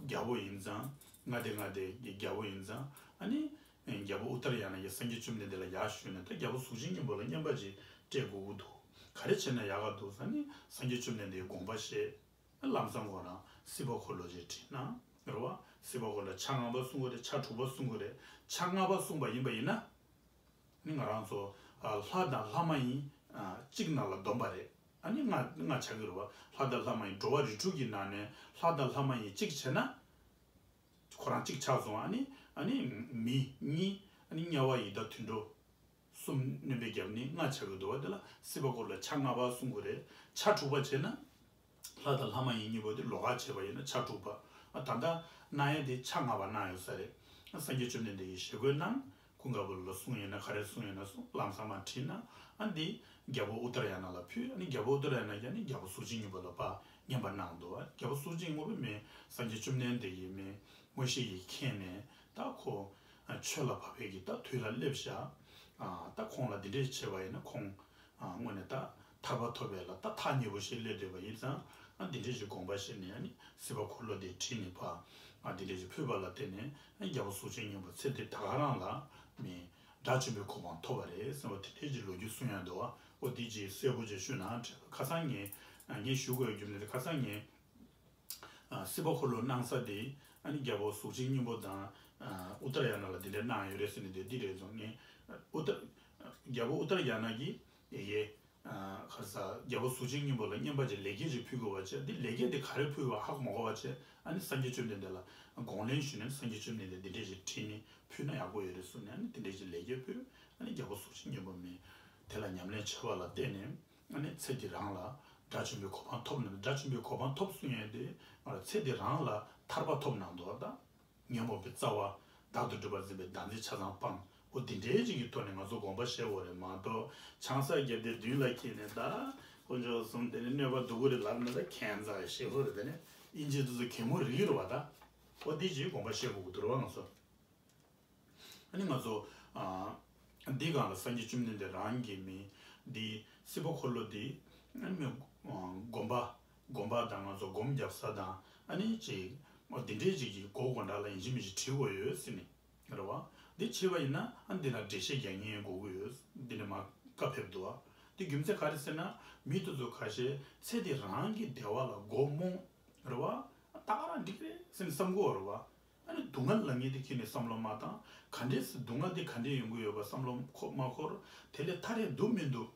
རྒྱལ་པོ་ཡིན་ཙང་། མངའ་སྡེ་མངའ་སྡེ་གི་རྒྱལ་པོ་ཡིན་ཙང་། ཨ་ནི་ཨ་རྒྱལ་པོ་ཨུ་ཏར་ཡ་ན་གིས་སངས་རྒྱས་བཅོམ་ལྡན་འདས་ལ་ཡར་ཞུས་ནས་ད་རྒྱལ་པོ་གཟུགས་ཅན་སྙིང་པོ་ལ་བསྙེན་པ་ཅིག་སྤྲད་དགོས་ཀྱི་འདུག་ག་རེ་བྱས་ན་ཡག་ག་འདུག་ཟེར་ནས་སངས་རྒྱས་བཅོམ་ལྡན་འདས་ཀྱིས་དགོངས་པ་བཞེས། ལམ་སང་ཁོ་རང་སྲིད་པ་འཁོར་ལོ་ཅིག་བྲིས་གནང་རེད་བ། སྲིད་པ་འཁོར་ལོ་ཆ་ལྔ་པ་གསུང་གི་རེད། ཆ་དྲུག་པ་གསུང་གི་རེད། ཆ་ལྔ་པ་གསུངས་པ་ཡིན་པ་ཡིན་ན། ནི་ང་རང་ཚོ་ཨ་ལྷ་དང་ལྷ་མ་ཡིན་ཨ་གཅིག་ནང་ལ་བསྡོམས་པ་རེད། ཨ་ནི་ལྔ་ལྔ་ཆགས་ཀྱི་རེད་བ། ལྷ་དང་ལྷ་མ་ཡིན་འགྲོ་བ་རིགས་དྲུག་གི་ནང་ནས་ལྷ་དང་ལྷ་མ་ཡིན་གཅིག་བྱས་ན། ཁོ་རང་གཅིག་ཆགས་སོང་། ཨ་ནི་ཨ་ནི་མི་གཉིས། ཨ་ནི་དམྱལ་བ་ཡི་དྭགས་དུད་འགྲོ་གསུམ་སྣོན་པའི་རྒྱབ་ནི་ལྔ་ཆགས་ཀྱི་འདུག་བ། དེ་ལ་སྲིད་པ་འཁོར་ལོ་ཆ་ལྔ་པ་གསུང་གི་རེད། ཆ་དྲུག་པ་བྱས་ན། ལྷ་དང་ལྷ་མ་ཡིན་གཉིས་པོ་དེ་ལོགས་ཀ་བྱས་པ་ཡིན་ན་ཆ་དྲུག་པ། ཨ་ད་ལྟ་གནང་ཡས་དེ་ཆ་ལྔ་པ་གནང་ཡོད་ས་རེད། ཨ་སངས་རྒྱས་བཅོམ་ལྡན་འདས་ཀྱིས་ཞལ་བཀོད་གནང་། ཀུན་དགའ་བོ་ལ་གསུངས་ཡོད་ན་ག་རེ་གསུངས་ཡོད་ན་གསུངས། ལམ་སང་མར་བྲིས་ན། ཨ་འདི་རྒྱལ་པོ་ཨུ་ཏྲ་ཡ་ན་ལ་ཕུལ། ཨ་ནི་རྒྱལ་པོ་ཨུ་ཏྲ་ཡ་ན་གྱིས་ནི་རྒྱལ་པོ་གཟུགས་ཅན་སྙིང་པོ་ལ་ཕར་བསྙེན་པ་གནང་འདུག། ཨ་རྒྱལ་པོ་གཟུགས་ཅན་སྙིང་པོ་མིན་སངས་རྒྱས་བཅོམ་ལྡན་འདས་ཀྱིས་མིན་མངོན་ཤེས་ཀྱིས་མཁྱེན་ནས། ད་ཁོ་ཆོས་ལ་བབས་པའི་གི་ད་དུས་ལ་སླེབས་ཤག། ཨ་ད་ཁོང་ལ་འདི་འདྲས་བྱས་པ་ཡིན་ན་ཁོང་ཨ་དངོས་གནས་ད་ཐར་པ་ཐོབ་པའི་ལ་ད་ཐག་ཉེ་པོ་ཞིག་སླེབས་བསྡད་པ་ཡིན་ཙང་། ཨ་འདི་འདྲས་ཞིག་དགོངས་པ་བཞེས་ནས། ཨ་ནི་སྲིད་པ་འཁོར་ལོ་འདི་བྲིས་ནས་ཕར་ཨ་འདི་འདྲས་ཞིག་ཕུལ་བ་ལ་བརྟེན་ནས། ཨ་རྒྱལ་པོ་གཟུགས་ཅན་སྙིང་པོ་ཚེ་འདི་ད་ག་རང་ལ་མི་དགྲ་བཅོམ་པའི་གོ་འཕང་ཐོབ་པ་རེད་ཟེར་བ་དེ་འདྲས་ཀྱི་ལོ་རྒྱུས་གསུང་ཡ་འདུག། ཨ་འོ་དེ་ཅིག་གསལ་པོ་ཅིག་ཞུ་ན་དྲན། ཁ་སང་ངས་ཨ་ངས་ཞུ་དགོས་རྒྱུ་མེད་དེ། ཁ་སང་ངས་ཨ་སྲིད་པ་འཁོར་ལོ་གནང་ས་དེ། ཨ་ནི་རྒྱལ་པོ་གཟུགས་ཅན་སྙིང་པོ་དང་ཨ་ཨུ་ཏྲ་ཡ་ན་ལ་དེ་འདྲས་གནང་ཡོད་རེད་ཟེར་ནས་དེ་འདི་རེད་ཟེར། ངས་ཨུ་ཏྲ་རྒྱལ་པོ་ཨུ་ཏྲ་ཡ་ན་གྱིས་ཡ་གི་ཨ་ག་རེ་ཟ། རྒྱལ་པོ་གཟུགས་ཅན་སྙིང་པོ་ལ་བསྙེན་པ་ཅིག་ལེགས་སྐྱེས་ཅིག་ཕུལ་དགོས་པ་བྱས། འདི་ལེགས་སྐྱེས་དེ་ག་རེ་ཕུལ་བ་ཧ་གོ་མ་གོ་བ་བྱས། ཨ་ནི་སངས་རྒྱས་བཅོམ་ལྡན་འདས་ལ་དགོངས་ལན་ཞུས་ནས། སངས་རྒྱས་བཅོམ་ལྡན་འདས་འདི་འདྲས་ཞིག་བྲིས་ནས་ཕུལ་ན་ཡག་པོ་ཡོད་རེད་གསུངས་ནས། ཨ་ནི་འདི་འདྲས་ཞིག་ལེགས་སྐྱེས་ཕུལ། ཨ་ནི་རྒྱལ་པོ་གཟུགས་ཅན་སྙིང་པོ་མིན་དེ་ལ་ཉམས་ལེན་བྱས་པ་ལ་བརྟེན་ནས། ཨ་ནི་ཚེ་འདི་རང་ལ་དགྲ་བཅོམ་པའི་གོ་འཕང་ཐོབ་ན། དགྲ་བཅོམ་པའི་གོ་འཕང་ཐོབ་གསུང་ཡས་དེ་ང་ལ་ཚེ་འདི་རང་ལ་ཐར་པ་ཐོབ་གནང་འདུག་ད། ཉོན་མོངས་པའི་རྩ་བ་བདག་ཏུ་སྒྲིབ་པར་འཛིན་པའི་བདག་འཛིན་ཆ་ཚང་སྤངས། འོ་འདི་འདྲའི་ཅིག་གི་ཐོག་ནས་ང་ཚོ་དགོངས་པ་བཞེས་དགོས་རེད་མ་གཏོགས། ཆང་ས་བརྒྱབ་སྟེ་མདུན་ལ་འཁྱེར་ནས། ད་དཀོན་མཆོག་གསུམ་དེ་ནས་གནོད་པ་སྡུག་གུ་རེད་ལབ་ན་ད་ཁྱད་མཚར་ཞེ་པོ་རེད། དེ་ནས་དབྱིན་ཇི་དེ་ཚོ་གད་མོ་རིལ་གྱི་རེད་བ་ད། འོ་འདི་ཅིག་དགོངས་པ་བཞེས་དགོས་ཀྱི་འདུག་རེད་བ་ང་ཚོ། ཨ་ནི་ང་ཚོ་ཨ་འདི་སྒང་ལ་སངས་རྒྱས་བཅོམ་ལྡན་འདས་རང་གིས་མི་འདི་སྲིད་པ་འཁོར་ལོ་འདི་ཨ་ནི་མི་ཨ་སྒོམ་པ་སྒོམ་པ་དང་། ང་ཚོ་སྒོམ་རྒྱབ་ས་དང་། ཨ་ནི་ཅིག་འོ་འདི་འདྲའི་ཅིག་གི་སྒོ་སྒོ་འགྲམ་ལ་ཡིན་གཅིག་མིན་གཅིག་བྲིས་དགོས་ཡོད་ཟེར་ནས་རེད་བ། འདི་བྲིས་པ་ཡིན་ན་ཨ་འདི་ན་འགྲེལ་བཤད་རྒྱག་མཁན་དགོས་ཀྱི་ཡོད། འདི་ནས་མར་བཀའ་ཕེབས་འདུག་བ། འདི་རྒྱུ་མཚན་ག་རེ་ཟེར་ན། མི་དེ་ཚོ་ཁ་ཤས་ཚེ་འདི་རང་གི་བདེ་བ་ལ་མགོ་རྨོངས་རེད་བ། ད་ག་རང་འགྲིག་རེད་ཟེར་ནས་བསམ་གྱི་ཡོད་རེད་བ། ཨ་ནི་སྡུག་བསྔལ་ལ་ངེས་ཏེ་ཁྱེད་ནས་བསམ་བློ་མ་བཏང་། ག་འདྲས་སེ་སྡུག་བསྔལ་འདི་ག་འདྲས་ཡོང་གི་ཡོད་པ་བསམ་བློ་འཁོར་མ་འཁོར། དེ་ལས་ཐར་ཡས་འདུག་མི་འདུག་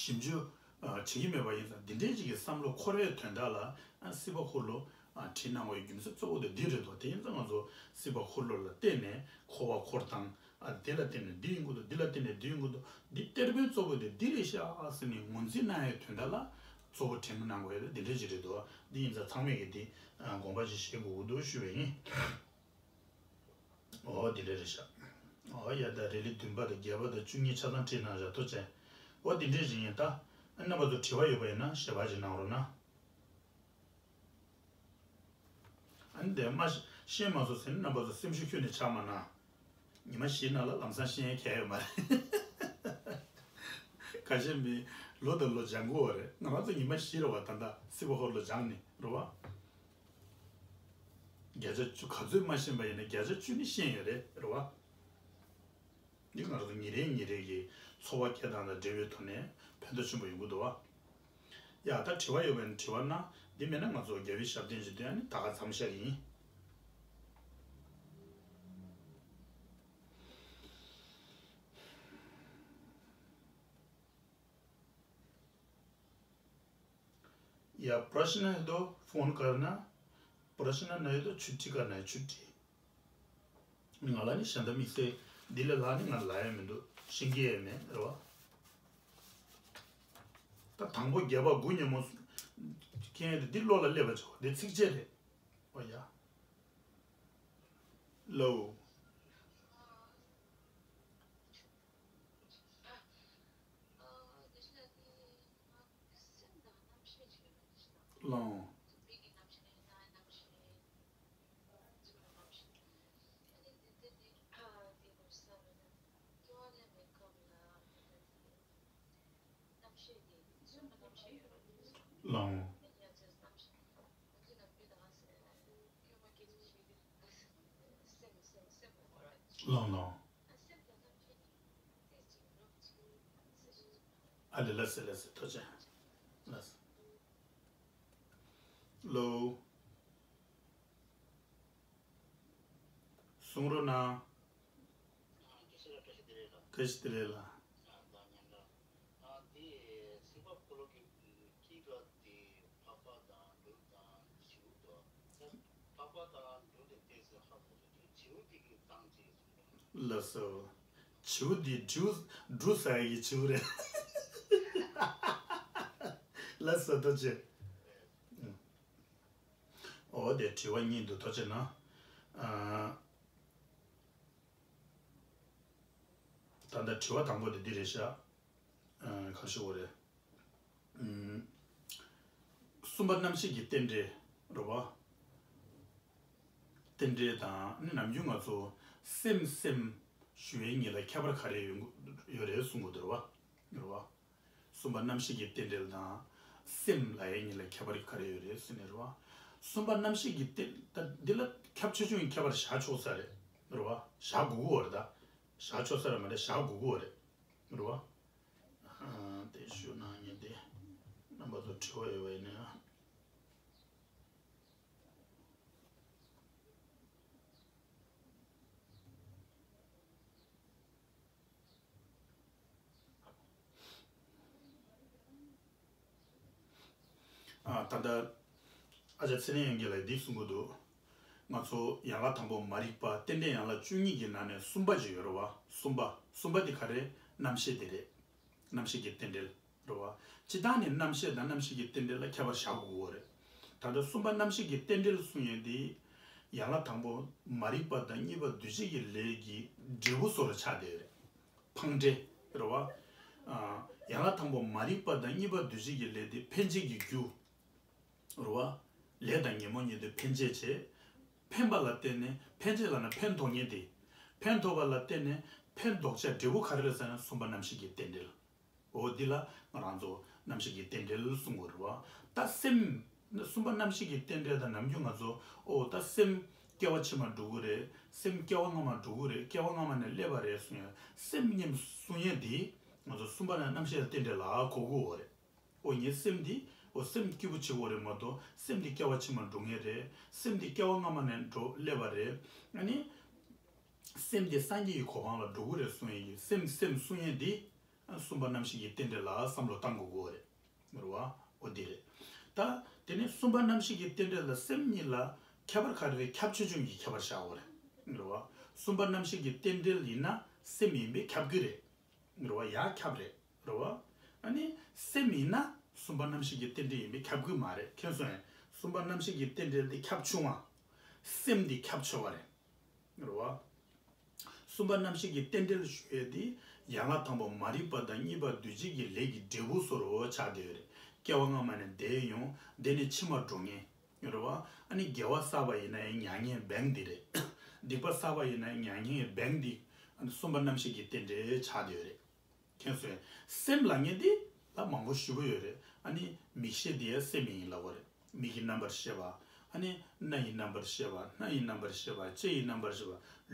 ཞིབ་འཇུག་ཨ་བྱེད་ཀྱི་མེད་པ་ཡིན་ཙང་། འདི་འདྲས་ཅིག་གི་བསམ་བློ་འཁོར་བའི་དོན་དག་ལ་ཨ་སྲིད་པ་འཁོར་ལོ་ཨ་བྲིས་གནང་བའི་རྒྱུ་མཚན་གཙོ་བོ་དེ་འདི་རེད་དོ། དེ་ཡིན་ཙང་ང་ཚོ་སྲིད་པ་འཁོར་ལོ་ལ་བརྟེན་ནས་འཁོར་བ་འཁོར་སྟངས། ཨ་དེ་ལ་བརྟེན་ནས་འདི་ཡོང་གི་འདུག། འདི་ལ་བརྟེན་ནས་འདི་ཡོང་གི་འདུག། འདི་གཏེར་དཔོན་གཙོ་བོ་དེ་འདི་རེད་ཤག་ཟེར་ནས་ངོས་འཛིན་གནང་ཡའི་དོན་དག་ལ་གཙོ་བོ་དྲན་གནང་དགོས་ཡ་དེ་འདི་འདྲས་ཅིག་རེད་དོ། འདི་ཡིན་ཙང་ཚང་མས་ཀྱིས་འདི་ཨ་དགོངས་པ་ཅིག་བཞེས་དགོས་ཀྱི་འདུག་ཞུས་པ་ཡིན། འོ་འདི་འདྲས་རེད་ཤག། འོ་ཡ། ད་རེ་ལི་བདུན་པ་དང་བརྒྱད་པ་དང་བཅུ་གཉིས་ཆ་ཚང་བྲིས་གནང་བཞག། ཐུགས་རྗེ་ཆེ། འོ་འདི་འདྲས་ཅིག་ཡིན། ད་རྣམ་པ་ཚོ་དྲི་བ་ཡོད་པ་ཡིན་ན་ཞལ་པར་ཅིག་གནང་རོགས་གནང་། ཨ་ནི་དེ་མ་ཤེས་མ་སོང་ཟེར་ན་རྣམ་པ་ཚོ་སེམས་ཤུགས་ཁྱོན་ནས་ཆག་མ་གནང་། ཉི་མ་བཞིའི་ནང་ལ་ལམ་སང་ཤེས་ཡ་གང་ཡང་ཡོད་མ་རེད། ཁ་ཤས་མི་ལོ་དང་ལོ་སྦྱང་དགོས་པ་རེད། ང་རང་ཚོ་ཉི་མ་བཞི་རེད་བ། ད་ལྟ་སྲིད་པ་འཁོར་ལོ་སྦྱངས་ནས་རེད་བ། བརྒྱ་ཆ་བཅུ་ག་ཚོད་མ་ཤེས་པ་ཡིན་ན་བརྒྱ་ཆ་བཅུ་ནི་ཤེས་ཡོད་རེད། རེད་བ། འདི་ང་རང་ཚོ་ཉིན་རེ་ཉིན་རེ་གི་འཚོ་བ་སྐྱེལ་སྟངས་དང་འབྲེལ་བའི་ཐོག་ནས་ཕན་ཐོགས་ཆེན་པོ་ཡོང་གི་འདུག་བ། ཡ། ད་དྲི་བ་ཡོད་པ་ཡིན་ན་དྲི་བ་གནང་། འདི་མེད་ན་ང་ཚོ་རྒྱལ་བའི་ཞབས་བརྟན་ཞིག་འདོན། ཨ་ནི་ད་ག་མཚམས་བཞག་གི་ཡིན། या प्रश्न है तो फोन करना, प्रश्न नहीं तो छुट्टी करना है, छुट्टी। ང་ལ་ནི་གཞན་དག་དམིགས་བསལ་འདི་ལས་ལྷག་ནི་ང་ལ་ཡང་མི་འདུག། ཤེས་ཀྱི་ཡང་མེད་རེད་བ། ད་དང་པོ་བརྒྱད་པ་དགུ་ཉོན་མོངས་སྐྱེ་ཡས་དེ་འདི་བློ་ལ་སླེབས་པ་བྱ་བ་དེ་ཚིགས་བཅད་རེད། ཨོ་ཡ། ལོ། ལོང་། ལོང་། ལོང་ལོང་། ཨ་ལེ། ལགས་སེ་ལགས་སེ། ཐུགས་རྗེ་ཆེ། ལགས་སེ། ལོ། གསུང་རོགས་གནང་། བཀྲ་ཤིས་བདེ་ལེགས་ལགས། བཀྲ་ཤིས་བདེ་ལེགས་ལགས། ཨ་འདི་སྲིད་པ་འཁོར་ལོ་གི་ ལགས་སོ། བྱིའུ་འདི་འབྲུ་འབྲུ་ཟ་ཡི་བྱིའུ་རེད། ལགས་སོ་ཐུགས་རྗེ་ཆེ། འོ་དེ་དྲི་བ་གཉིས་འདུག་ཐུགས་རྗེ་གནང་། ཨ། ད་ལྟ་དྲི་བ་དང་པོ་དེ་འདི་རེད་ཤག་ཨ། ག་རེ་ཞུ་དགོས་རེད། ཨུམ། གསུམ་པ་རྣམ་ཤེས་ཀྱི་རྟེན་འབྲེལ་རེད་བ། རྟེན་འབྲེལ་དང་ནི་ནམ་རྒྱུན་ང་ཚོ་སེམས་སེམས་ཞུ་ཡས་གཉིས་ལ་ཁྱད་པར་ག་རེ་ཡོད་ཡོད་རེད་གསུང་གི་འདུག་རེད་བ། རེད་བ། གསུམ་པ་རྣམ་ཤེས་ཀྱི་རྟེན་འབྲེལ་དང་སེམས་ལབ་ཡས་གཉིས་ལ་ཁྱད་པར་ག་རེ་ཡོད་རེད་ཟེར་ནས་རེད་བ། གསུམ་པ་རྣམ་ཤེས་ཀྱི་རྟེན་ད་འདི་ལ་ཁྱབ་ཆེ་ཆུང་གི་ཁྱད་པར་བཞག་ཆོག་ས་རེད། རེད་བ། བཞག་དགོས་ཀྱི་ཡོད་རེད་ད། བཞག་ཆོག་ས་རེད་མ་རེད་བཞག་དགོས་ཀྱི་ཡོད་རེད། རེད་བ། ཨ། དེ་ཞུ་གནང་ཉིན་དེ་རྣམ་པ་ཚོ་དྲི་བ་ཡོད་པ་ཡིན་ན། ཨ། ད་ལྟ་ཨ་ཅག་ཚེ་རིང་དབྱངས་སྐྱིད་ལགས་འདི་གསུང་གི་འདུག་ང་ཚོ་ཡན་ལག་དང་པོ་མ་རིག་པ་རྟེན་འབྲེལ་ཡན་ལག་བཅུ་གཉིས་ཀྱི་ནང་ནས་གསུམ་པ་ཅིག་ཡོད་རེད་བ། གསུམ་པ། གསུམ་པ་དེ་ག་རེ། རྣམ་ཤེས་དེ་རེད། རྣམ་ཤེས་ཀྱི་རྟེན་འབྲེལ་རེད་བ། སྤྱིར་བཏང་ནས་རྣམ་ཤེས་དང་རྣམ་ཤེས་ཀྱི་རྟེན་འབྲེལ་ལ་ཁྱད་པར་བཞག་དགོས་ཀྱི་ཡོད་རེད། ད་ལྟ་གསུམ་པ་རྣམ་ཤེས་ཀྱི་རྟེན་འབྲེལ་གསུང་ཡས་འདི་ཡན་ལག་དང་པོ་མ་རིག་པ་དང་གཉིས་པ་འདུས་བྱས་ཀྱི་ལས་ཀྱི་འབྲས་བུ་བཟོ་འདྲ་ཆགས་བསྡད་ཡོད་རེད། འཕངས་འབྲས་རེད་བ། ཨ། ཡན་ལག་དང་པོ་མ་རིག་པ་དང་གཉིས་པ་འདུས་བྱས་ཀྱི་ལས་དེ་འཕེན་བྱེད་ཀྱི་རྒྱུ་རེད་བ། ལས་དང་ཉོན་མོངས་གཉིས་དེ་འཕེན་བྱེད་བྱེད། འཕེན་པ་ལ་བརྟེན་ནས་འཕེན་བྱེད་ལབ་ན་ཕན་ཐོགས་མཁན་དེ། ཕན་ཐོགས་པ་ལ་བརྟེན་ནས་ཕན་འདོགས་བྱ་འབྲས་བུ་ག་རེ་རེད་ཟེར་ན་གསུམ་པ་རྣམ་ཤེས་ཀྱི་རྟེན་འབྲེལ། འོ་འདི་ལ་ང་རང་ཚོ་རྣམ་ཤེས་ཀྱི་རྟེན་འབྲེལ་གསུང་གི་ཡོད་རེད་བ། ད་སེམས། གསུམ་པ་རྣམ་ཤེས་ཀྱི་རྟེན་འབྲེལ་དང་ནམ་རྒྱུན་ང་ཚོ་ཨོ་ད་སེམས་སྐྱེ་བ་ཕྱི་མར་འགྲོ་གི་རེད། སེམས་སྐྱེ་བ་སྔ་མར་འགྲོ་གི་རེད། སྐྱེ་བ་སྔ་མ་ནས་སླེབས་པ་རེད་གསུང་ཡ། སེམས་ཉིད་གསུང་ཡ་འདི་ང་ཚོ་གསུམ་པ་ན་རྣམ་ཤེས་རྟེན་འབྲེལ་ལ་གོ་གི་ཡོད་རེད། ཨོ་ངའི་སེམས་འདི་ཨོ་སེམས་སྐྱིད་པོ་བྱེད་དགོས་རེད་མ་གཏོགས་སེམས་འདི་སྐྱེ་བ་ཕྱི་མར་འགྲོ་ངེས་རེད། སེམས་འདི་སྐྱེ་བ་སྔ་མ་ནས་འགྲོ་སླེབས་པ་རེད། ཨ་ནི་སེམས་འདི་སངས་རྒྱས་ཀྱི་གོ་འཕང་ལ་འགྲོ་གི་རེད་གསུང་ཡ་གི་སེམས་སེམས་གསུང་ཡ་འདི། གསུམ་པ་རྣམ་ཤེས་ཀྱི་རྟེན་འབྲེལ་ལ་བསམ་བློ་བཏང་དགོས་ཀྱི་ཡོད་རེད། རེད་བ། འོ་འདི་རེད། ད་དེ་ནས་གསུམ་པ་རྣམ་ཤེས་ཀྱི་རྟེན་འབྲེལ་དང་སེམས་གཉིས་ལ་ཁྱད་པར་ག་རེ་རེད། ཁྱབ་ཆེ་ཆུང་གི་ཁྱད་པར་བཞག་དགོས་རེད། རེད་བ། གསུམ་པ་རྣམ་ཤེས་ཀྱི་རྟེན་འབྲེལ་ཡིན་ན་སེམས་ཡིན་པས་ཁྱབ་ཀྱི་རེད། རེད་བ། ཡང་ཁྱབ་རེད། རེད་བ། ཨ་ནི་སེམས་ཡིན་ན་གསུམ་པ་རྣམ་ཤེས་ཀྱི་རྟེན་འབྲེལ་ཡིན་པས་ཁྱབ་ཀྱི་མ་རེད། མཁྱེན་སོང་ངས། གསུམ་པ་རྣམ་ཤེས་ཀྱི་རྟེན་འབྲེལ་དེ་ཁྱབ་ཆུང་བ། སེམས་དེ་ཁྱབ་ཆེ་བ་རེད། རེད་བ། གསུམ་པ་རྣམ་ཤེས་ཀྱི་རྟེན་འབྲེལ་ཞུ་ཡས་དེ་ཡན་ལག་དང་པོ་མ་རིག་པ་དང་གཉིས་པ་འདུས་བྱས་ཀྱི་ལས་ཀྱི་འབྲས་བུ་བཟོ་འདྲ་ཆགས་བསྡད་ཡོད་རེད། སྐྱེ་བ་སྔ་མ་ནས་འདས་ཡོང་འདས་ནས་ཕྱི་མར་འགྲོ་མཁན། རེད་བ། ཨ་ནི་དགེ་བ་བསགས་པ་ཡིན་ན་ཡང་མྱ་ངན་འབེན་འདི་རེད། སྡིག་པ་བསགས་པ་ཡིན་ན་ཡང་མྱ་ངན་འབེན་འདི། ཨ་ནི་གསུམ་པ་རྣམ་ཤེས་ཀྱི་རྟེན་འབྲེལ་ཆགས་བསྡད་ཡོད་རེད། མཁྱེན་སོང་ངས། སེམས་ལབ་མཁན་དེ་ལ་མང་པོ་ཞེ་པོ་ཡོད་རེད། ཨ་ནི་མིག་ཤེས་དེ་ཡང་སེམས་ཡིན་ལབ་པ་རེད། མིག་གི་རྣམ་པར་ཤེས་པ། ཨ་ནི་སྣ་ཡི་རྣམ་པར་ཤེས་པ། སྣ་ཡི་རྣམ་པར་ཤེས་པ། ལྕེ་ཡི་རྣམ་པར་ཤེས་པ།